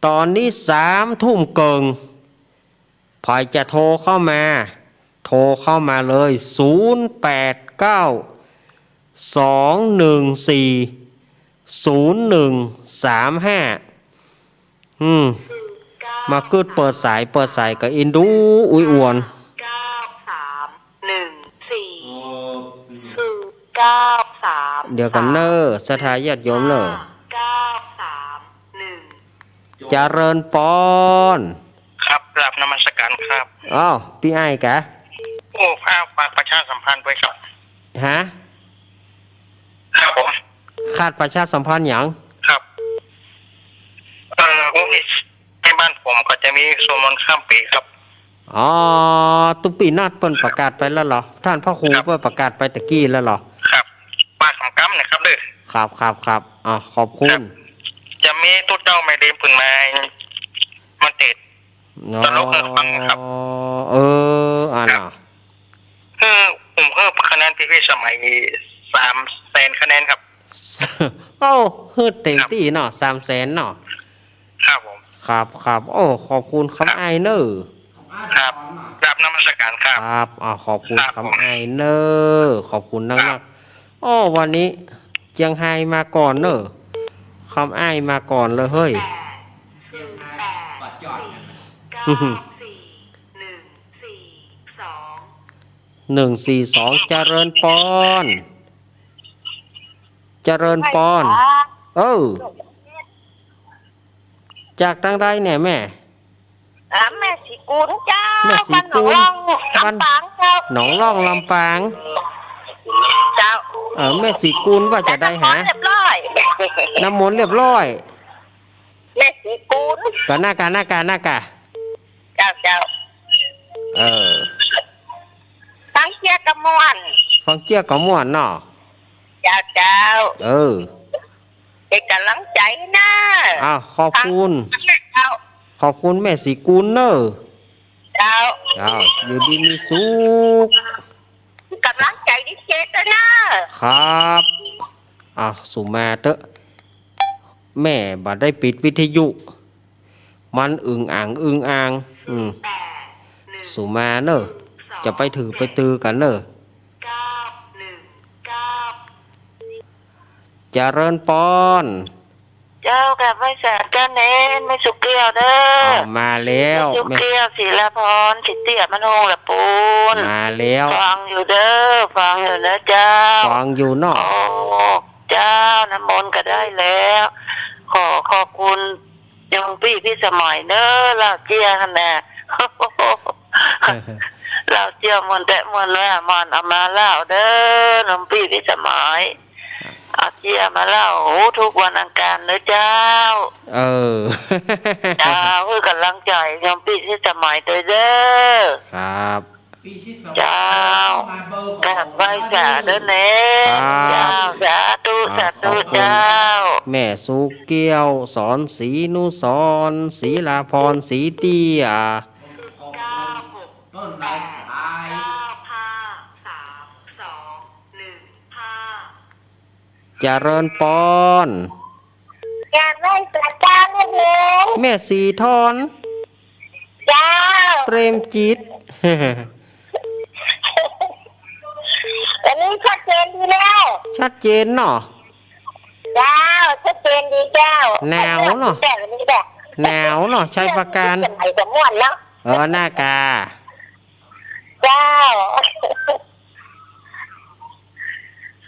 ต๋อนนี้สามทุ่มเกิ่ง ใผจะโทรเข้ามา โทรเข้ามาเลย ศูนย์แปดเก้า สองหนึ่งสี่ ศูนย์หนึ่งสามห้า อืม มากึ๊ดเปิดสาย เปิดสายก็อินดู อุ๊ย อวน เก้าสามหนึ่งสี่ศูนย์เก้าสาม เดี๋ยวก่อนเน่อ ศรัทธาญาติโยมเน่อ เก้าสามหนึ่ง เจริญปอน ครับ กราบนมัสการครับ อ้าว ปี้อ้ายกะ โอ้ ฝาก ฝากประชาสัมพันธ์ไว้ครับ ฮะ ครับผม ขาดประชาสัมพันธ์หยัง ครับ เอ่อ พรุ่งนี้ที่บ้านผมก็จะมีสวดมนต์ข้ามปีครับ อ๋อ ตุ๊ปี้นัดเปิ้นประกาศไปแล้วเหรอ ท่านพระครู ครับ เปิ้นประกาศไปตะกี้แล้วเหรอ ครับ มาสองกำนะครับเด้อ ครับ ครับ ครับ อ่ะ ขอบคุณ ครับ จะมีตุ๊เจ้าแม่เดียมขึ้นมา มาเตะ อ๋อ ตลกให้ฟังนะครับ เออ อ่า ครับ น่ะ คือผมให้คะแนนพี่ๆ สมัยสามแสนคะแนนครับ เอ้า ให้เต็มตี้เนาะ สามแสนเนาะ ครับผม ครับ ครับ โอ้ ขอบคุณ ครับ คำอ้ายเน่อ ครับ กราบนมัสการครับ ครับ อ่า ขอบคุณ ครับผม คำอ้ายเน่อ ขอบคุณนักๆ ครับ โอ้ วันนี้เจียงไฮ้มาก่อนเน่อ คำอ้ายมาก่อนเลยเฮ้ย แปดศูนย์แปดสี่เก้าสี่หนึ่งสี่สอง หนึ่งสี่สอง เจริญปอน เจริญปอน เออ จากตางใดเนี่ยแม่ อ่า แม่ศรีกูลเจ้า แม่ศรีกูล บ้านหนองล่อง บ้าน ลำปางเจ้า หนองล่องลำปาง เจ้า เออ แม่ศรีกูลว่าจะได้หา น้ำมนต์เรียบร้อย น้ำมนต์เรียบร้อย แม่ศรีกูล กะหน้ากะ หน้ากะ หน้ากะ เจ้า เจ้า เออ ฟังเสียงกะม่วน ฟังเสียงกะม่วนเนาะ เจ้า เจ้า เออ เป๋นก๋ำลังใจ๋นะ อ้าว ขอบคุณ เจ้า ขอบคุณแม่ศรีกูลเน่อ เจ้า เจ้า อยู่ดีมีสุข ก๋ำลังใจ๋ดีเจตวยเน่อ ครับ อ่ะ สุมาเต๊อะ แม่บ่ได้ปิดวิทยุ มันอึ่งอ่างอึ่งอ่าง อืม สุมาเน่อ จะไปถือไปตือกั๋นเน่อ เจริญปอน เจ้า กราบไหว้สาเจ้าเณร แม่สุเกี้ยวเน่อ อ้าว มาแล้ว แม่สุเกี้ยว แม่ ศิลาพร ศรีเตี้ย มะโนง ละปูน มาแล้ว ฟังอยู่เน่อ ฟังอยู่เน่อเจ้า ฟังอยู่เนาะ โอ้ เจ้า น้ำมนต์ก็ได้แล้ว ขอขอบคุณ โยมปี้พิสมัยเน่อ เล่าเจี้ยหั้นแหละ เล่าเจี้ยม่วนแต๊ม่วนว่า ม่วนเอามาเล่าเน่อ โยมปี้พิสมัย เอาเจี้ยมาเล่า โอ้ ทุกวันอังคารเน่อเจ้า เออ เจ้า หื้อก๋ำลังใจ๋โยมปี้พิสมัยตวยเน่อ ครับ เจ้า กราบไหว้สาเน่อเณร ครับ เจ้า สาธุ ครับ สาธุ ขอบคุณ เจ้า แม่สุเกี้ยว สอนศรีนุสรณ์ ศิลาพร ศรีเตี้ย เก้าหกแปดเก้าห้าสามสองหนึ่งห้า เจริญปอน กราบไหว้สาเจ้าเณร แม่ศรีทอน เจ้า เปรมจิต วันนี้ชัดเจนดีแล้ว ชัดเจนเนาะ เจ้า ชัดเจนดีเจ้า หนาวเนาะ แต่วันนี้แบบ หนาวเนาะ ชัยปราการ สมัยสมวนเนาะ เออ หน้ากา เจ้า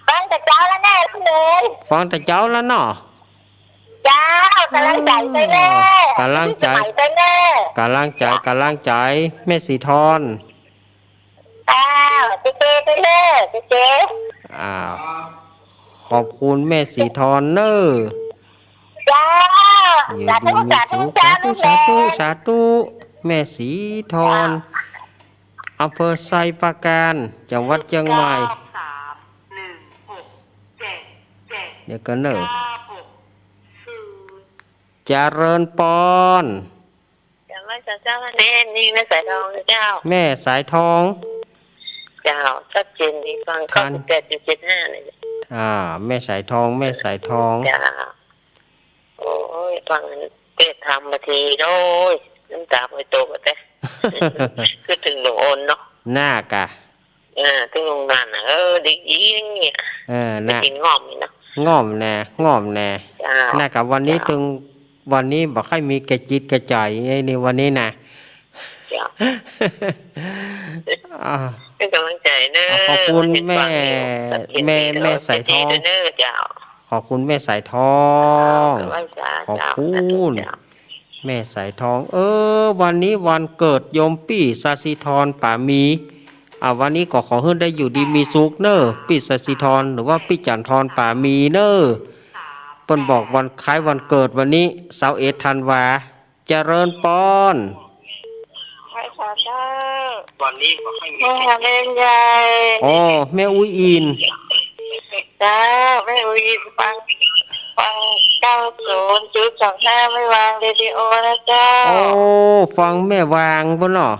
ฟังแต่เจ๊าแล้วแน่ พี่เณร ฟังแต่เจ๊าแล้วเนาะ เจ้า ก๋ำลังใจ๋ตวยเน่อ ก๋ำลังใจ๋ ใจ๋ตวยเน่อ ก๋ำลังใจ๋ ก๋ำลังใจ๋ แม่ศรีทอน เจ้า เจเจตวยเน่อ เจเจ อ้าว ขอบคุณแม่ศรีทอนเน่อ เจ้า อยู่ดีมีสุข สาธุ สาธุ สาธุ สาธุ แม่ศรีทอน อำเภอชัยปราการ จังหวัดเชียงใหม่ เก้าสามหนึ่งหกเจ็ดเจ็ด เดี๋ยวก่อนเน่อ เก้าหกศูนย์ เจริญปอน เจ้า ไหว้สาเจ้าเณร นี่แม่สายทองเจ้า แม่สายทอง เจ้า ชัดเจนดี ฟัง ทัน เก้าสิบแปดจุดเจ็ดห้า นี่ อ่า แม่สายทอง แม่สายทอง เจ้า โอ้ย ฟังเทศน์ธรรมบางที โอ้ย น้ำต๋าบ่ตกแต๊ คือเถิงหลวงโอนเนาะ หน้ากา เออ เถิงหลวงนั่นน่ะ เออ ได้ยินเนี่ย เออ ได้ยินง่อมนี่เนาะ ง่อมแน่ ง่อมแน่ เจ้า หน้ากา วันนี้ เจ้า เถิง วันนี้บ่ใค่มีกระจิตกระใจ๋ไงนี่วันนี้นะ เจ้า อ่า เป๋นก๋ำลังใจ๋เน่อ ขอบคุณแม่ แม่ แม่สายทอง เน่อเจ้า ขอบคุณแม่สายทอง เจ้า ขอบคุณ สาธุเจ้า แม่สายทอง เออ วันนี้วันเกิดโยมปี้สศิธร ป๋ามี อ่า วันนี้ก็ขอหื้อได้อยู่ดีมีสุขเน่อ ปี้สศิธร หรือว่าปี้จันทร ป๋ามีเน่อ เปิ้นบอกวันคล้ายวันเกิดวันนี้ ซาวเอ็ดธันวา เจริญปอน ไหว้สาเจ้า วันนี้ขอให้มี แม่เล่นใหญ่ อ๋อ แม่อุ๊ยอิน เจ้า แม่อุ๊ยอินฟัง ฟังเก้าศูนย์จุดสองห้า แม่วางเรดิโอนะเจ้า โอ้ ฟังแม่วางปู้นเนาะ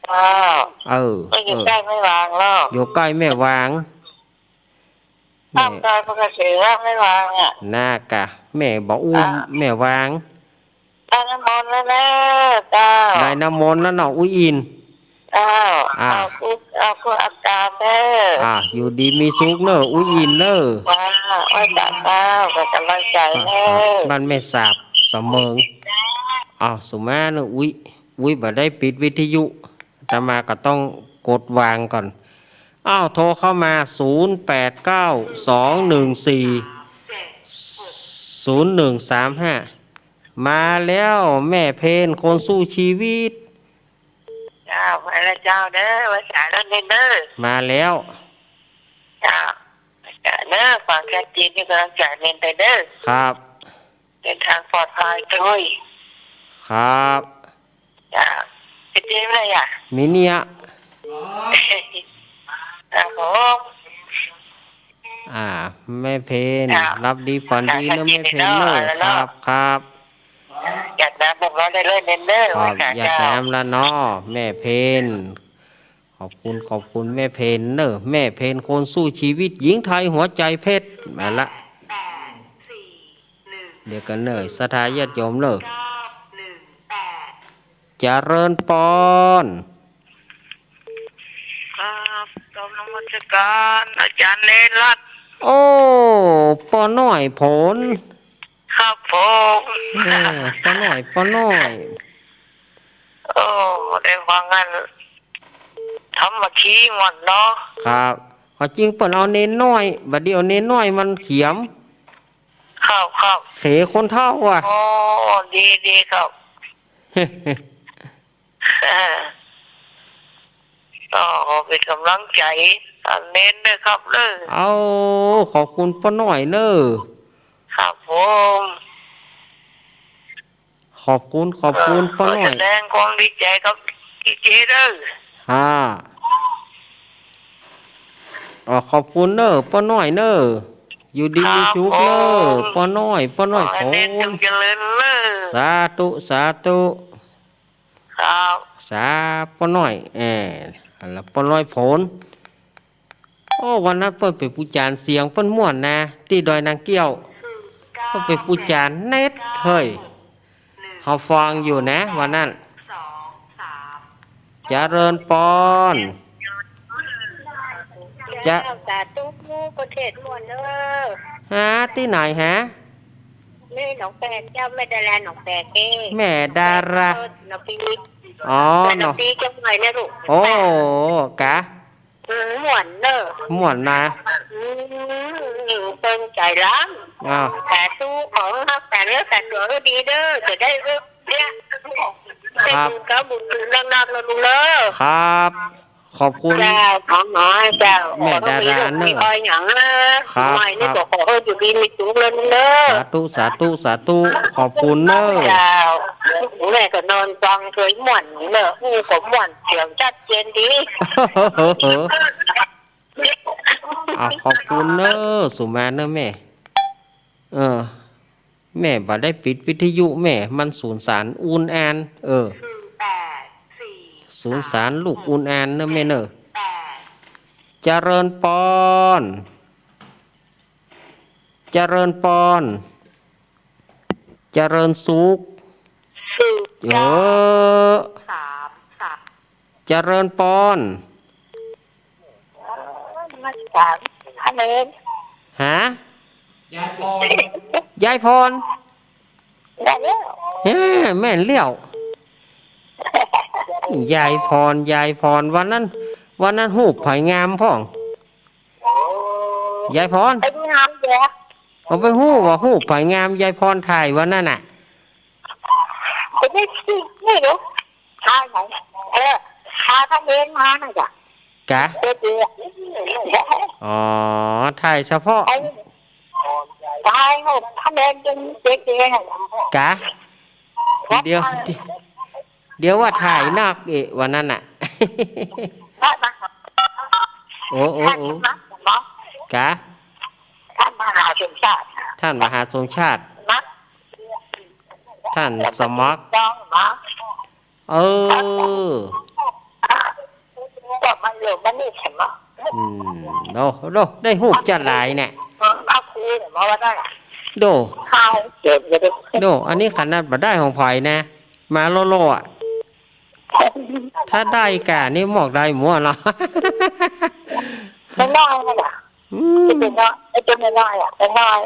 เจ้า เออ ก็อยู่ เออ ใก้แม่วางเนาะ อยู่ใก้แม่วาง แม่ อ้าว ก็ปกติว่าแม่วางอะ น่ากะ แม่บ่อู้ อ่า แม่วาง ได้น้ำมนต์แล้วเน่อเจ้า ได้น้ำมนต์แล้วเนาะ อุ๊ยอิน เจ้า อ่า เอาคู่ เอาคู่อาการเน่อ อ่า อยู่ดีมีสุขเน่อ อุ๊ยอินเน่อ ว่า ไหว้สาเจ้า เป๋นก๋ำลังใจ๋เน่อ อ่า บ้านแม่สาบ สำเมิง อ้าว สุมาเน่อ อุ๊ย อุ๊ย บ่ได้ปิดวิทยุ อาตมาก็ต้องกดวางก่อน อ้าว โทรเข้ามา ศูนย์แปดเก้า สองหนึ่งสี่ ศูนย์หนึ่งสามห้า มาแล้ว แม่เพน คนสู้ชีวิต เจ้า มาแล้วเจ้าเน่อ ไหว้สาแล้วเน่อ มาแล้ว เจ้า เน่อ ฟังชัดเจน เป๋นก๋ำลังใจ๋เน่อเน่อ ครับ เดินทางปลอดภัยด้วย ครับ จ้ะ ไปเจออะไรอ่ะ มีเนี่ย ครับผม อ่า แม่เพน ครับ หลับดีฝันดีเน่อ ครับ แม่เพนเน่อ ครับ ครับ หยาดน้ำเรียบร้อยได้เลยเน่อ ครับ ไหว้สาเจ้า หยาดน้ำละเนาะ แม่เพน ขอบคุณ ขอบคุณแม่เพนเน่อ แม่เพนคนสู้ชีวิต หญิงไทยหัวใจเพชร มาละ เดี๋ยวก่อนเน่อ ศรัทธาญาติโยมเน่อ เจริญปอน ครับ กราบนมัสการอาจารย์เลนรัตน์ โอ้ ป้อน้อยผล ครับผม เออ ป้อน้อย ป้อน้อย โอ้ ได้ฟังกัน ธรรมะคีม่วนเนาะ ครับ ความจริงเปิ้นเอาเณรน้อย บัดเดี่ยวเณรน้อยมันเขียม ครับ ครับ เขคนเฒ่าอ่ะ อ๋อ ดี ดีครับ ก็ขอเป๋นก๋ำลังใจ๋ อ่า เณรด้วยครับเน่อ เอา ขอบคุณป้อน้อยเน่อ ครับผม ขอบคุณ ขอบคุณ เออ ป้อน้อย ขอแสดงความดีใจ๋กับดีเจเน่อ อ่า อ๋อ ขอบคุณเน่อ ป้อน้อยเน่อ อยู่ดีมีสุขเน่อ ครับผม ป้อน้อย ป้อน้อย ขอให้เณรจงเจริญเน่อ สาธุ สาธุ ครับ สา ป้อน้อย เอ่อ แล้วป้อน้อยผล โอ้ วันนั้นเปิ้นไปปู๋จาน เสียงเปิ้นม่วนนะ ตี้ดอยนางเกี้ยว เปิ้นไปปู๋จานเน็ต เฮ้ย เฮาฟังอยู่นะ วันนั้น เจริญปอน จะ เจ้า สาธุ ประเทศม่วนเน่อ หาตี้ไหนฮะ นี่หนองแปกเจ้า แม่ดาราหนองแปกเอง แม่ดารา หนองปี อ๋อ แม่หนองปีเจียงใหม่เนี่ยลูก โอ้ กะ อืม ม่วนเน่อ ม่วนนะ อืม เปิงใจ๋ล้ำ อ้าว สาธุ ขอให้ฮักษาเนื้อรักษาตั๋วหื้อดีเน่อ จะได้เอื้อเฟื้อ ครับ ได้บุญเก่าบุญคืนนักๆ เน่อลูกเน่อ ครับ ขอบคุณ เจ้า ขอหมอเจ้า แม่ดาราเน่อ ขอให้มีลูกมีอ้อยหยังเน่อ ครับ ไม่นี่ ครับ ก็ขอให้อยู่ดีมีสุขเน่อลูกเน่อ สาธุ สาธุ สาธุ ขอบคุณเน่อ เจ้า แม่ก็นอนฟังเฉยม่วนเน่อ อู้ก็ม่วน เสียงชัดเจนดี อ่ะ ขอบคุณเน่อ สุมาเน่อแม่ เออ แม่บ่ได้ปิดวิทยุแม่ มันสูญสารอุนอาน เออ สูญสารลูกอุนอานเน่อแม่เน่อ เจริญปอน เจริญปอน เจริญสุข สุข เออ สาม สาม เจริญปอน เออ นมัสการ ฮัลโหล ฮะ ยายพร ยายพร ได้แล้ว เอ้อ แม่นแล้ว ยายพร ยายพร วันนั้น วันนั้นฮูปใผงามพ่อง ยายพร ไปดูงามแยะ เอาไปฮู้ว่าฮูปใผงาม ยายพรถ่ายวันนั้นน่ะ ไปได้ที่นี่เหรอ ถ่ายไหน เออ ถ่ายพระเนรมาน่ะจ้ะ กะ เจ๊ๆ อ๋อ ถ่ายเฉพาะ ไอ้ ถ่ายรูปพระเนรเป็นเจ๊ๆ น่ะ กะ ครับ เดี๋ยว เดี๋ยวว่าถ่ายนอกเอะ วันนั้นน่ะ พระมหา โอ้ โอ้ ท่าน โอ้ มหาสมบัติ กะ ท่านมหาสมชาติ ท่านมหาสมชาติ นะ ท่านสมัคร ต้องนะ เออ ก็มันเหลือมันนี่ใช่ไหม อืม โด โด ได้ฮูปจะหลายเนี่ย เออ พระครูเนี่ยมาว่าได้ โด ข้าวเก็บอยู่ดิ โด อันนี้ขนาดบ่ได้ของใผนะ มาโล่ๆ อะ ถ้าได้กะนี่หมอกได้หมดเนาะ แม่น้อยน่ะ อืม ไอ้เจ๊น้อย ไอ้เจ๊แม่น้อยอะ แม่น้อย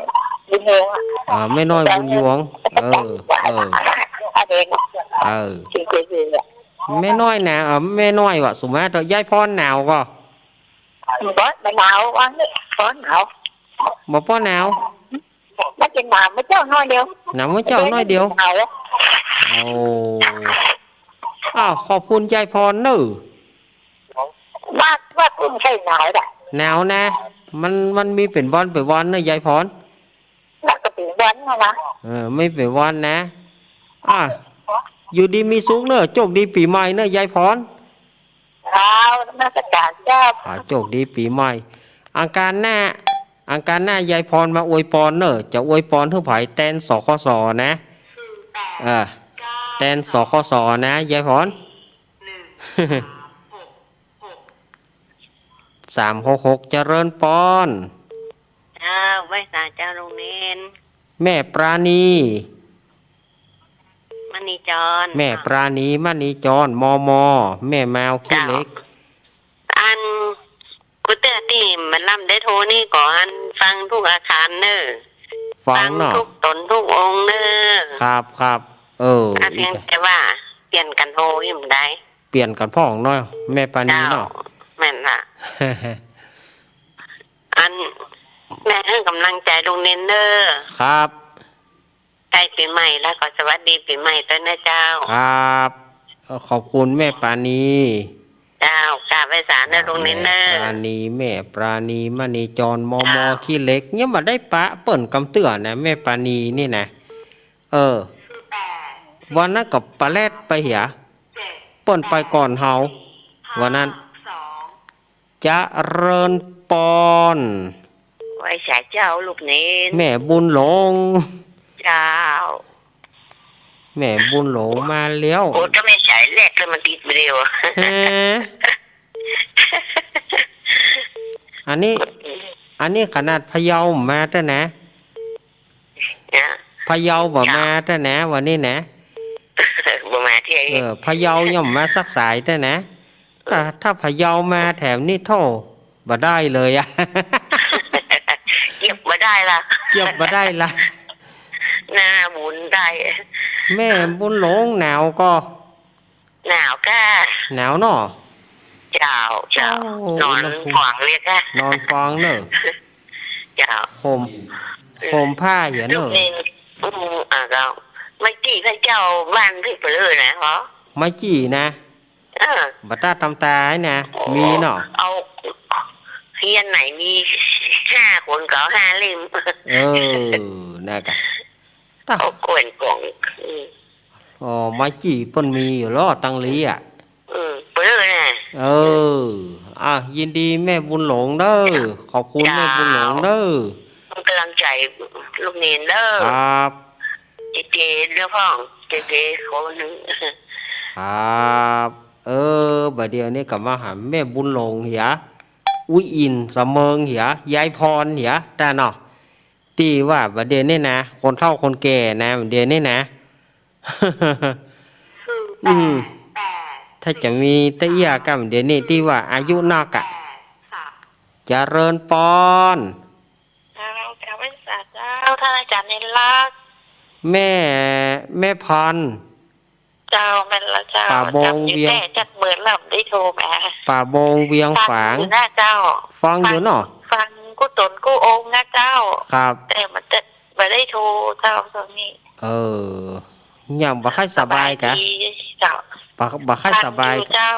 บุญหลวงอะ อ่า แม่น้อยบุญหลวง เออ เออ อเดง เออ จริงๆ เลยอะ แม่น้อยนะ เออ แม่น้อยว่า สมมุติว่ายายพรหนาวก่อ บ่ บ่หนาว ว่างี้ บ่หนาว บ่ปอหนาว มันจะหนาวเมื่อเจ๊าน้อยเดียว หนาวเมื่อเจ๊าน้อยเดียว หนาว โอ้ อ้าว ขอบคุณยายพรเนอะ ว่า ว่ากุ้งใช่หนาวอะ หนาวนะ มัน มันมีเป๋นวันเป๋นวันเนอะยายพร แล้วก็เป๋นวันนะนะ เออ มีเป๋นวันนะ อ่ะ อยู่ดีมีสุขเนอะ โจคดีปี๋ใหม่เนอะยายพร อ้าว นมัสการเจ้า อ่า โจคดีปี๋ใหม่ อังคารหน้า อังคารหน้ายายพรมาอวยปอนเนอะ จะอวยปอนหื้อใผ แตน สคส นะ เออ แตน สคส นะ ยายพร สามหกหก เจริญปอน เจ้า ไหว้สาเจ้าลุงเณร แม่ปราณี มณีจร แม่ปราณี มณีจร มม แม่มาวขี้เหล็ก เจ้า อัน กูเตื้อตี้มันลำได้โทรนี่ก็อันฟังทุกอาคารเนอะ ฟังเนาะ ฟังทุกต๋นทุกองค์เนอะ ครับ ครับ เออ อ่ะ เพียงแต่ว่าเปลี่ยนกั๋นโทรยังบ่ได้ เปลี่ยนกั๋นพ่องเนาะ แม่ปราณีเนาะ เจ้า แม่นละ อัน แม่หื้อกำลังใจ๋ลุงเณรเนอะ ครับ ใกล้ปี๋ใหม่แล้วก็สวัสดีปี๋ใหม่ตวยนะเจ้า ครับ เอ่อ ขอบคุณแม่ปราณี เจ้า กราบไหว้สาเนอะลุงเณรเนอะ แม่ปราณี แม่ปราณี มณีจร มม เจ้า ขี้เหล็ก ยังบ่ได้ปะเปิ้นกำเตื้อนะ แม่ปราณีนี่นะ เออ วันนั้นก็ปะแลดไปเหีย เปิ้นไปก่อนเฮา วันนั้น เจริญปอน ไหว้สาเจ้าลูกเณร แม่บุญหลง เจ้า แม่บุญหลงมาแล้ว โอ้ ถ้าแม่สายแรกแล้วมันติดไปเดียว ฮะ อันนี้ อันนี้ขนาดพะเยามาแต่นะ นะ พะเยาบ่มาแต่นะ วันนี้นะ บ่มาเที่ย เออ พะเยายังบ่มาสักสายแต่นะ ถ้า ถ้าพะเยามาแถวนี้โธ่ บ่ได้เลยอะ เก็บบ่ได้ละ เก็บบ่ได้ละ หน้าบุญได้ แม่บุญหลงหนาวก่อ หนาวก้า หนาวเนาะ เจ้า เจ้า โอ้ นอน อุณหภูมิ ป๋องเลยก้า นอนป๋องเนอะ เจ้า ห่ม ห่มผ้าเหียเนอะ ลูกเณร อืม อ่ะ ก็ ไม้จี้พระเจ้าบ้านพี่เปลือนะ เหรอ ไม้จี้นะ เออ บ่ต้าตำตาให้นะ โอ้ มีเนาะ เอา เฮียนไหนมีห้าคนก็เอาห้าเล่ม เออ นะกะ ตะ เอาแขวนกล่อง อืม อ๋อ ไม้จี้เปิ้นมีอยู่ลอตังหลีอะ อืม เปิ้นนะ เออ อ่ะ ยินดีแม่บุญหลงเด้อ ขอบคุณแม่บุญหลงเด้อ เจ้า เปิ้นก๋ำลังใจ๋ลูกเณรเด้อ ครับ เจเจเด้อพ่อง เจเจคนนึ่ง ครับ เออ บ่าเดี่ยวนี้ก็มาหาแม่บุญหลงเหีย อุ๊ยอินสะเมิงเหีย ยายพรเหีย ต้าเนาะ ตี้ว่าบ่าเดี่ยวนี้นะ คนเฒ่าคนแก่นะ บ่าเดี่ยวนี้นะ อืม ถ้าจะมีตะเอี้ยก้ำเดี๋ยวนี้ตี้ว่าอายุนักอะ เจริญปอน เจ้า กราบไหว้สาเจ้า ท่านอาจ๋ารย์เณรลักษณ์ แม่ แม่พร เจ้า แม่นละเจ้า ป่าบง จ๋ำอยู่ เวียง แต๊จักเมินลำได้โทรมา ป่าบงเวียงฝาง ฟังอยู่นะเจ้า ฟังอยู่เนาะ ฟัง ฟังกู้ต๋นกู้องค์นะเจ้า ครับ แต่มันจะ บ่ได้โทรเจ้า ต๋อนนี้ เออ ยังบ่ค่อยสบายกะ สบายดีเจ้า บ่ บ่ค่อยสบาย ฟังอยู่เจ้า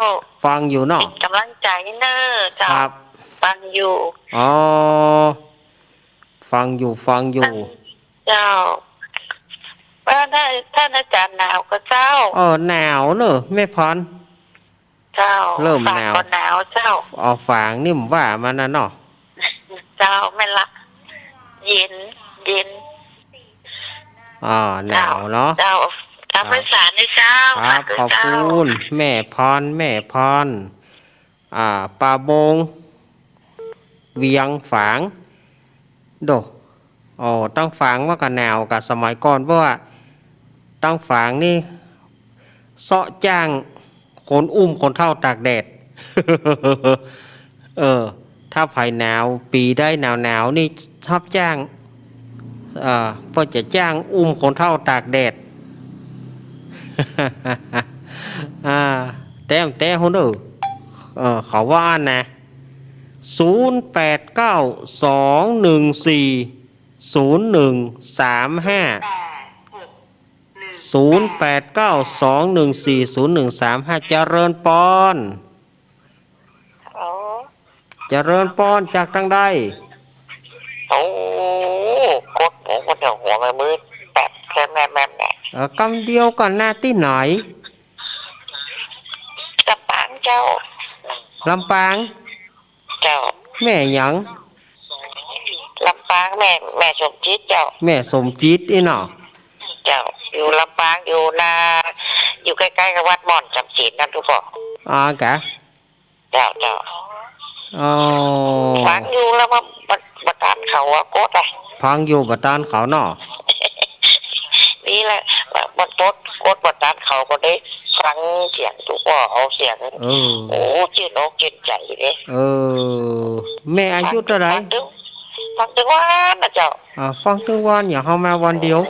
ฟังอยู่เนาะ เป๋นก๋ำลังใจ๋เน่อเจ้า ครับ ฟังอยู่ อ๋อ ฟังอยู่ ฟังอยู่ เจ้า ว่าท่าน ท่านอาจ๋ารย์หนาวก่อเจ้า เออ หนาวเน่อแม่พร เจ้า เริ่มหนาว ฝางก็หนาวเจ้า อ๋อ ฝางนี่บ่ว่ามันน่ะเนาะ เจ้า แม่นละ เย็น เย็น อ่า หนาวเนาะ เจ้า เจ้า ครับ ต๋ามภาษานี่เจ้า ครับ สาธุ ขอบคุณเจ้า แม่พร แม่พร อ่า ป่าบง เวียงฝาง โด อ๋อ ตังฝางว่าก็หนาวกะสมัยก่อน เพราะว่าตังฝางนี่เซาะจ้างคนอุ้มคนเฒ่าตากแดด เออ ถ้าใผหนาว ปี๋ใดหนาวๆ นี่ฮับจ้าง เอ่อ เปิ้นจะจ้างอุ้มคนเฒ่าตากแดด อ่า แต๊มแต๊ฮู้เน่อ เอ่อ เขาว่าอั้นนะ ศูนย์แปดเก้า สองหนึ่งสี่ ศูนย์หนึ่งสามห้า ศูนย์แปดเก้า สองหนึ่งสี่ ศูนย์หนึ่งสามห้า เจริญปอน ฮัลโหล เจริญปอน จากตางใด โอ้ กดหัว กดหัว มือแป๊บ แป๊บ แป๊บ แป๊บ แป๊บ เอ่อ กำเดียวก่อนนะ ตี้ไหน ลำปางเจ้า ลำปาง เจ้า แม่หยัง ลำปาง แม่ แม่สมจิตเจ้า แม่สมจิตอี้เนาะ เจ้า อยู่ลำปาง อยู่นา อยู่ใก้ๆ กับวัดม่อนจ๋ำศีลนั่นตุ๊กป้อ อ๋อกะ เจ้า เจ้า อ๋อ ฟังอยู่แล้วมัน มันบ่ตันเขาอะ กดอะ ฟังอยู่บ่ตันเขาเนาะ นี่แหละ มันกด กดบ่ตันเขาก็ได้ฟังเสียงตุ๊กป้อ เอาเสียง เออ โอ้ จื้นอกจื้นใจ๋เด้ เออ แม่อายุเต้าใด ฟังตึง ฟังตึงวันนะเจ้า อ่า ฟังตึงวัน อย่างเฮามาวันเดียว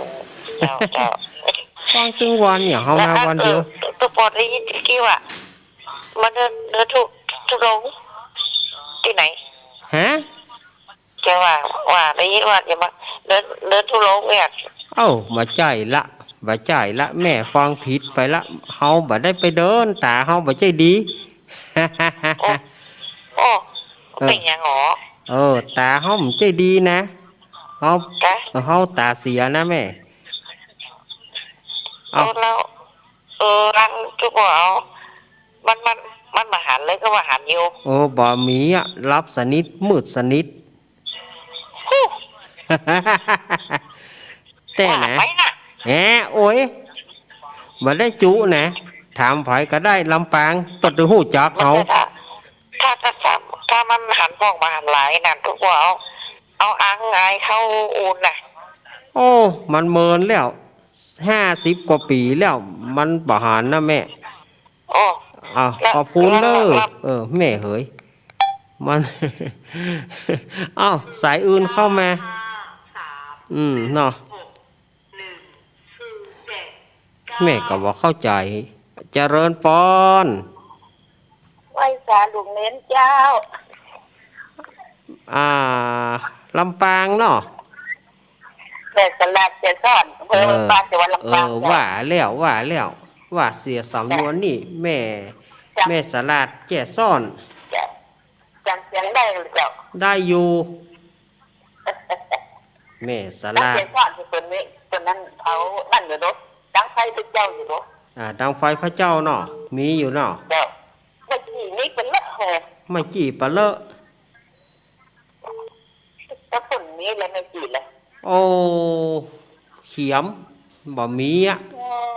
เจ้า เจ้า ฟังตึงวัน อย่างเฮามาวันเดียว แล้ว เออ ตุ๊กป้อได้ยินตี้ว่า มาเดิน เดินธุ ธุดงค์ตี้ไหน ฮะ แกว่า ว่าได้ยินว่าจะมาเดิน เดินธุดงค์เนี่ย เอ้า บ่ใจ้ละ บ่ใจ้ละ แม่ฟังผิดไปละ เฮาบ่ได้ไปเดิน ต๋าเฮาบ่ใจ้ดี โอ้ โอ้ เออ เป๋นหยังหรอ เออ ต๋าเฮาบ่ใจ้ดีนะ เฮา กะ เฮาต๋าเสียนะแม่ เอ้า เออ แล้ว เออ อันตุ๊กป้อ มัน มัน มันบ่หันเลย ก็ว่าหันอยู่ โอ้ บ่มีอะ หลับสนิท มืดสนิท ฮู้ แต๊นะ ว่าไปนะ แหม โอ๊ย บ่ได้จุนะ ถามใผก็ได้ ลำปาง เปิ้นตึงฮู้จักเฮา ถ้า ถ้า ถ้า ถ้า ถ้ามันหันป้องบ่หันหลายนั่น ตุ๊กป้อ เอา เอาอังอายเข้าอู่นน่ะ โอ้ มันเมินแล้ว ห้าสิบกว่าปี๋แล้ว มันบ่หันนะแม่ โอ้ อ้าว แล้ว ขอบคุณเด้อ แล้ว แล้ว เออ แม่เหย มัน อ้าว สายอื่นเข้ามา อืม เนาะ แม่ก็บ่เข้าใจ๋ เจริญปอน ไหว้สาหลวงเณรเจ้า อ่า ลำปางเนาะ แม่สลาดแจซ้อน อำเภอ เออ ลำปาง จังหวัดลำปาง เออ เจ้า ว่าแล้ว ว่าแล้ว ว่าเสียสำนวนนี่ แม่ จ้ะ แม่สลาดแจซ้อน จ้ะ จ๋ำเสียงได้เหรอเจ้า ได้อยู่ แม่สลาด แจซ้อนตี้เปิ้นนี่ เปิ้นนั้นเผานั่นอยู่เนาะ ดังไฟพระเจ้าอยู่เนาะ อ่า ดังไฟพระเจ้าเนาะ มีอยู่เนาะ เจ้า ไม้จี้มีเป๋นเลอะแฮะ ไม้จี้เป๋นเลอะ แต่เปิ้นมีแล้วไม้จี้แหละ โอ้ เขียม บ่มีอะ อืม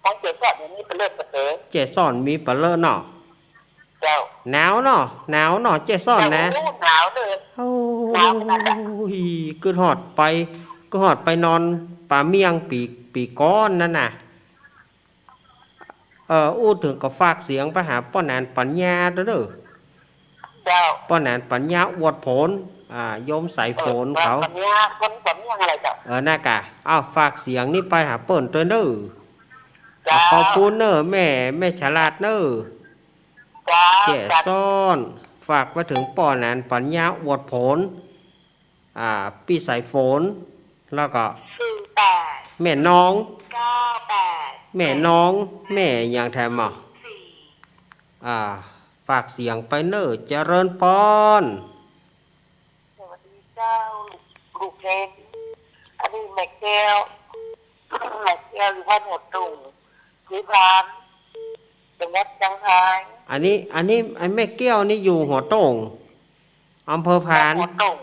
ของแจซ้อนนี่มีเป๋นเลอะเป๋นเป๋อ แจซ้อนมีเป๋นเลอะเนาะ เจ้า หนาวเนาะ หนาวเนาะ แจซ้อนนะ เจ้า โอ้ หนาวเน่อ โอ้ หนาวขนาดนั้น กึ๊ดฮอดไป กึ๊ดฮอดไปนอนป่าเมี่ยงปี๋ ปี๋ก่อนนั่นน่ะ เออ อู้เถิงก็ฝากเสียงไปหาป้อหนานปัญญาเด้อ เจ้า ป้อหนานปัญญาอวดผล อ่า โยมสายฝนเขา เออ ปัญญา คนปัญญาอะไรจ๊ะ เออ น่ะก่ะ เอา ฝากเสียงนี้ไปหาเปิ้นตวยเน่อ เจ้า ขอบคุณเน่อ แม่ แม่ฉลาดเน่อ เจ้า แจ้ซ้อน ฝากไปเถิงป้อหนานปัญญาอวดผล อ่า ปี้สายฝน แล้วก็ สี่แปด แม่น้อง เก้าแปด แม่น้อง แม่หยังแถมอ่ะ สี่ อ่า ฝากเสียงไปเน่อ เจริญปอน สวัสดีเจ้า ลูกเนน อันนี้แม่แก้ว แม่แก้วอยู่บ้านหัวตุ่ง ที่บ้าน จังหวัดเชียงราย อันนี้ อันนี้ ไอ้แม่แก้วนี่อยู่หัวตุ่ง อำเภอพาน หัวตุ่ง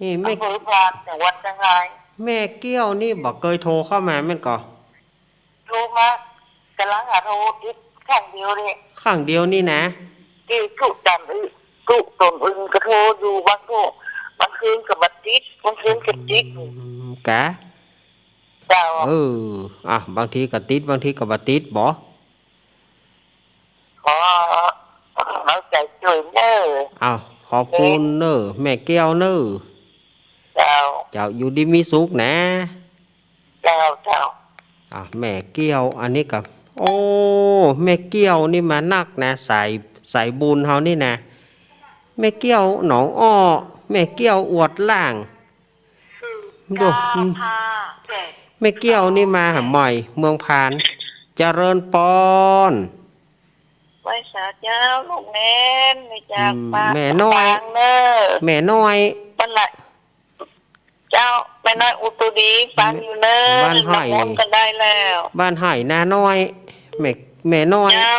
นี่แม่ อำเภอพาน จังหวัดเชียงราย แม่แก้วนี่บ่เกยโทรเข้ามาแม่นก่อ โทรมา กำลังหาโทรติดครั้งเดียวเนี่ย ครั้งเดียวนี่นะ ที่กู้จันทร์อึ กู้ตนอึงก็โทรอยู่ บางโทร บางคืนก็บ่ติด บางคืนก็ติด อืม กะ เจ้า เออ อ่ะ บางทีก็ติด บางทีก็บ่ติดบ่ ขอเอาใจช่วยเน่อ อ้าว ขอบคุณเน่อ แม่แก้วเน่อ เจ้า เจ้า อยู่ดีมีสุขนะ เจ้า เจ้า อ่ะ แม่แก้ว อันนี้ก็ โอ้ แม่แก้วนี่มานักนะ สาย สายบุญเฮานี่นะ แม่แก้วหนองอ้อ แม่แก้วอวดล่าง ดู เก้าห้าเจ็ด แม่แก้วนี่มาหาใหม่ เมืองพาน เจริญปอน ไหว้สาเจ้า ลูกเนน มาจาก อืม ปาง แม่น้อย ปางเน่อ แม่น้อย บ้านไหน เจ้า แม่น้อยอุตุดี ฟังอยู่เน่อ บ้านไห่ นำมนต์กันได้แล้ว บ้านไห่นาน้อย แม่ แม่น้อย เจ้า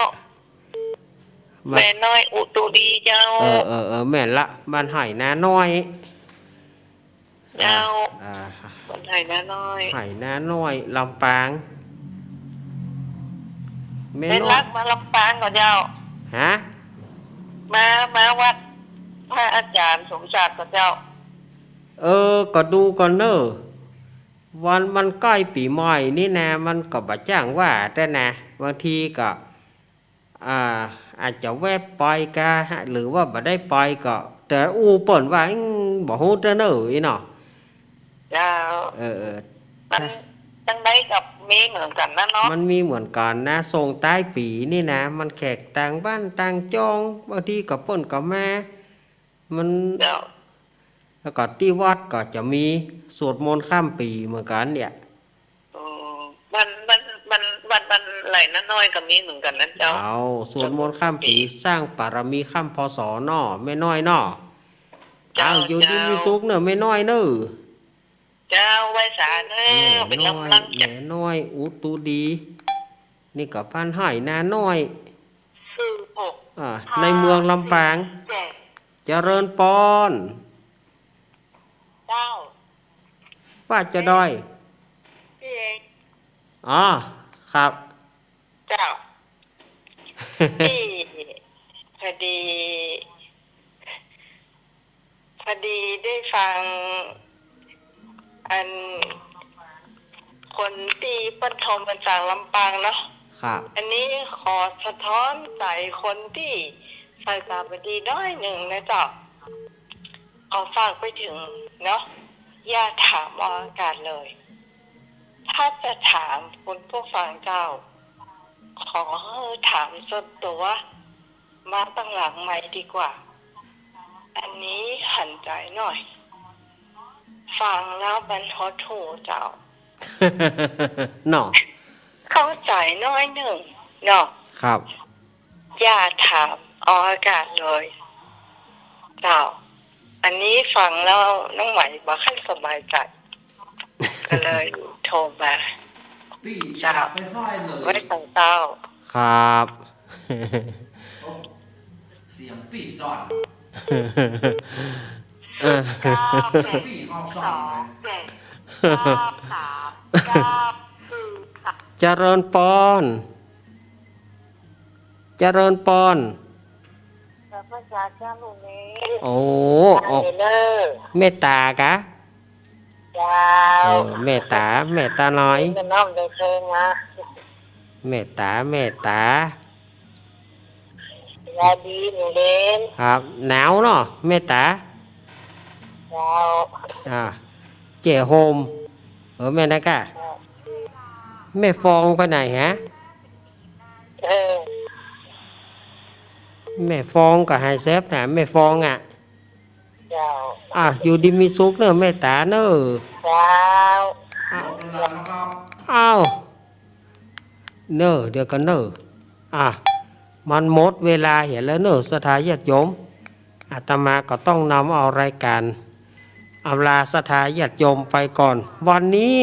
บ้าน แม่น้อยอุตุดีเจ้า เออ เออ เออ แม่นละ บ้านไห่นาน้อย เจ้า อ่า อ่า บ้านไห่นาน้อย ไห่นาน้อย ลำปาง แม่น้อย แม่ลักมาลำปางก่อเจ้า ฮะ มา มาวัดพระอาจารย์สมศักดิ์ก่อเจ้า เออ ก็ดูก่อนเน่อ วัน มันใก้ปี๋ใหม่นี่นะ มันก็บ่จ้างว่าแต่นะ บางทีก็ อ่า อาจจะแวบไปกะ หรือว่าบ่ได้ไปก็ แต่อู้เปิ้นว่า อิ้ง บ่ฮู้แต่เน่อ อี้เนาะ เจ้า เออ เออ มัน จังใดก็มีเหมือนกั๋นนะเนาะ มันมีเหมือนกั๋นนะ ส่งต้ายปี๋นี่นะ มันแขกต่างบ้านต่างจ้อง บางทีก็เปิ้นก็มา มัน เจ้า แล้วก็ตี้วัดก็จะมีสวดมนต์ข้ามปี๋เหมือนกั๋นเนี่ย อ๋อ บ้าน บ้าน บ้าน บ้าน บ้านไห่นาน้อยก็มีเหมือนกั๋นนะเจ้า เจ้า สวดมนต์ข้ามปี๋ สร้างบารมีข้าม พ.ศ. เนาะ แม่น้อยเนาะ เจ้า อ้าว อยู่ดี เจ้า มีสุขเน่อ แม่น้อยเน่อ เจ้า ไหว้สาเน่อ แม่น้อย เป็นกำลังใจ แม่น้อยอุตุดี นี่ก็บ้านไห่นาน้อย ศูนย์หก อ่า ห้า ในเมืองลำปาง เจ็ด เจริญปอน เจ้า ว่าจะได้ พี่เอง อ๋อ ครับ เจ้า พี่ พอดี พอดีได้ฟัง อัน คนตี้เปิ้นโทรมาจากลำปางเนาะ ครับ อันนี้ขอสะท้อนใจ๋คนตี้สายตาบ่ดีน้อยนึ่งนะเจ้า ขอฝากไปเถิงเนาะ อย่าถามออกอากาศเลย ถ้าจะถามคุณผู้ฟังเจ้า ขอหื้อถามส่วนตั๋ว มาตังหลังไมค์ดีกว่า อันนี้หันใจ๋หน่อย ฟังแล้วมันหดหู่เจ้า เนาะ เข้าใจ๋น้อยนึ่งเนาะ ครับ อย่าถามออกอากาศเลย เจ้า อันนี้ฟังแล้วน้องไหมบ่ค่อยสบายใจ๋ ก็เลยโทรมา เจ้า ไหว้สาเจ้า ครับ เสียงปี้ซ่อน เออ เสียงปี้ห้องซ่อน เจริญปอน เจริญปอน เจ้า พระอาจารย์เจ้า ลูกนี้ โอ้ ออก เมตตากะ เจ้า เออ เมตตา เมตตาน้อย เมตตาน้อย เมตตา เมตตา สบายดีหนูเด่น ครับ หนาวเนาะ เมตตา เจ้า อ่า เจ๊โฮม เออ แม่นะก้า เจ้า แม่ฟองไปไหนฮะ เออ แม่ฟองก็หายแซบนะ แม่ฟองอ่ะ เจ้า อ่ะ อยู่ดีมีสุขเนอะ แม่ต๋าเนอะ เจ้า อ้าว เนอะ เดี๋ยวก่อนเนอะ อ่ะ มันหมดเวลาเหียแล้วเนอะ ศรัทธาญาติโยม อาตมาก็ต้องนำเอารายการอำลาศรัทธาญาติโยมไปก่อน วันนี้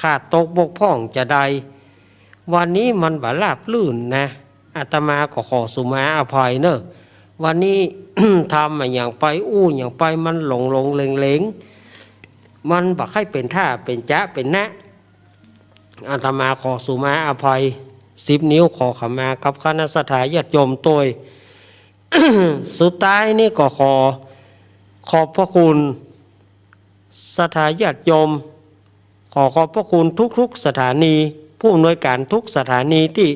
ขาดตกบกพร่องจะใด วันนี้มันบ่ราบรื่นนะ อาตมาก็ขอสุมาอภัยเนอะ วันนี้ ทำอะหยังไป อู้หยังไป มันหลงๆ เหลงๆ มันบ่ใค่เป๋นท่าเป๋นจะเป๋นนะ อาตมาขอสุมาอภัย สิบนิ้วขอขมากับคณะศรัทธาญาติโยมตวย สุดท้ายนี้ก็ขอขอบพระคุณศรัทธาญาติโยม ขอขอบพระคุณทุกๆ สถานี ผู้อำนวยการทุกสถานีตี้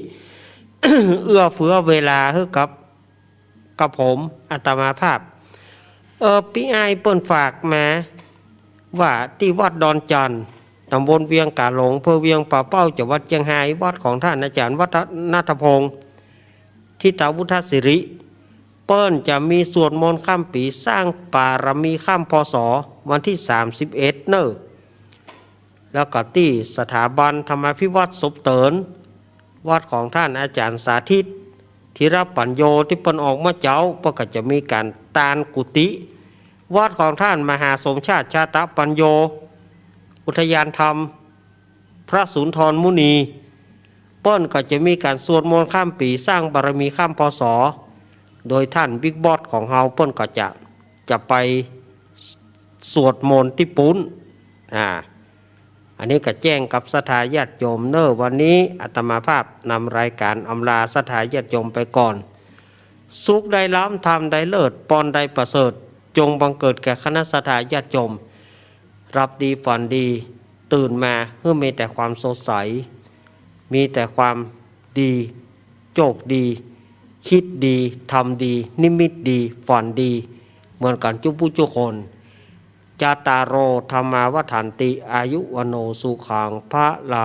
เอื้อเฟื้อเวลาหื้อกับ กับผมอาตมาภาพ เออ ปี้อ้ายเปิ้นฝากมา ว่าตี้วัดดอนจันทน์ ต๋ำบลเวียงก๋าหลง อำเภอเวียงป่าเป้า จังหวัดเจียงฮาย วัดของท่านอาจารย์วัฒนทพงษ์ ทิตาวุฒศิริ เปิ้นจะมีสวดมนต์ข้ามปี๋สร้างบารมีข้าม พ.ศ. วันตี้ สามสิบเอ็ด เน่อ แล้วก็ตี้สถาบันธรรมาภิวัฒน์สมเติญ วัดของท่านอาจารย์สาธิต ธีรปัญโญ ตี้เปิ้นออกมาเจ๊า เปิ้นก็จะมีก๋านตานกุฏิ วัดของท่านมหาสมชาติชาตปัญโญ อุทยานธรรมพระสุนทรมุนี เปิ้นก็จะมีก๋านสวดมนต์ข้ามปี๋สร้างบารมีข้าม พ.ศ. โดยท่านบิ๊กบอสของเฮา เปิ้นก็จะ จะไปสวดมนต์ตี้ปู๊น อ่า อันนี้ก็แจ้งกับศรัทธาญาติโยมเน่อ วันนี้อาตมาภาพนำรายการอำลาศรัทธาญาติโยมไปก่อน สุขได้ล้ำ ธรรมได้เลิศ ปอนได้ประเสริฐ จงบังเกิดแก่คณะศรัทธาญาติโยม หลับดีฝันดี ตื่นมาหื้อมีแต่ความสดใส มีแต่ความดี โจคดี คิดดี ทำดี นิมิตดี ฝันดี เหมือนกั๋นจุ๊ผู้จุ๊คน จาตารโอ ธัมมา วัฑฒันติ อายุ วัณโณ สุขัง พะลัง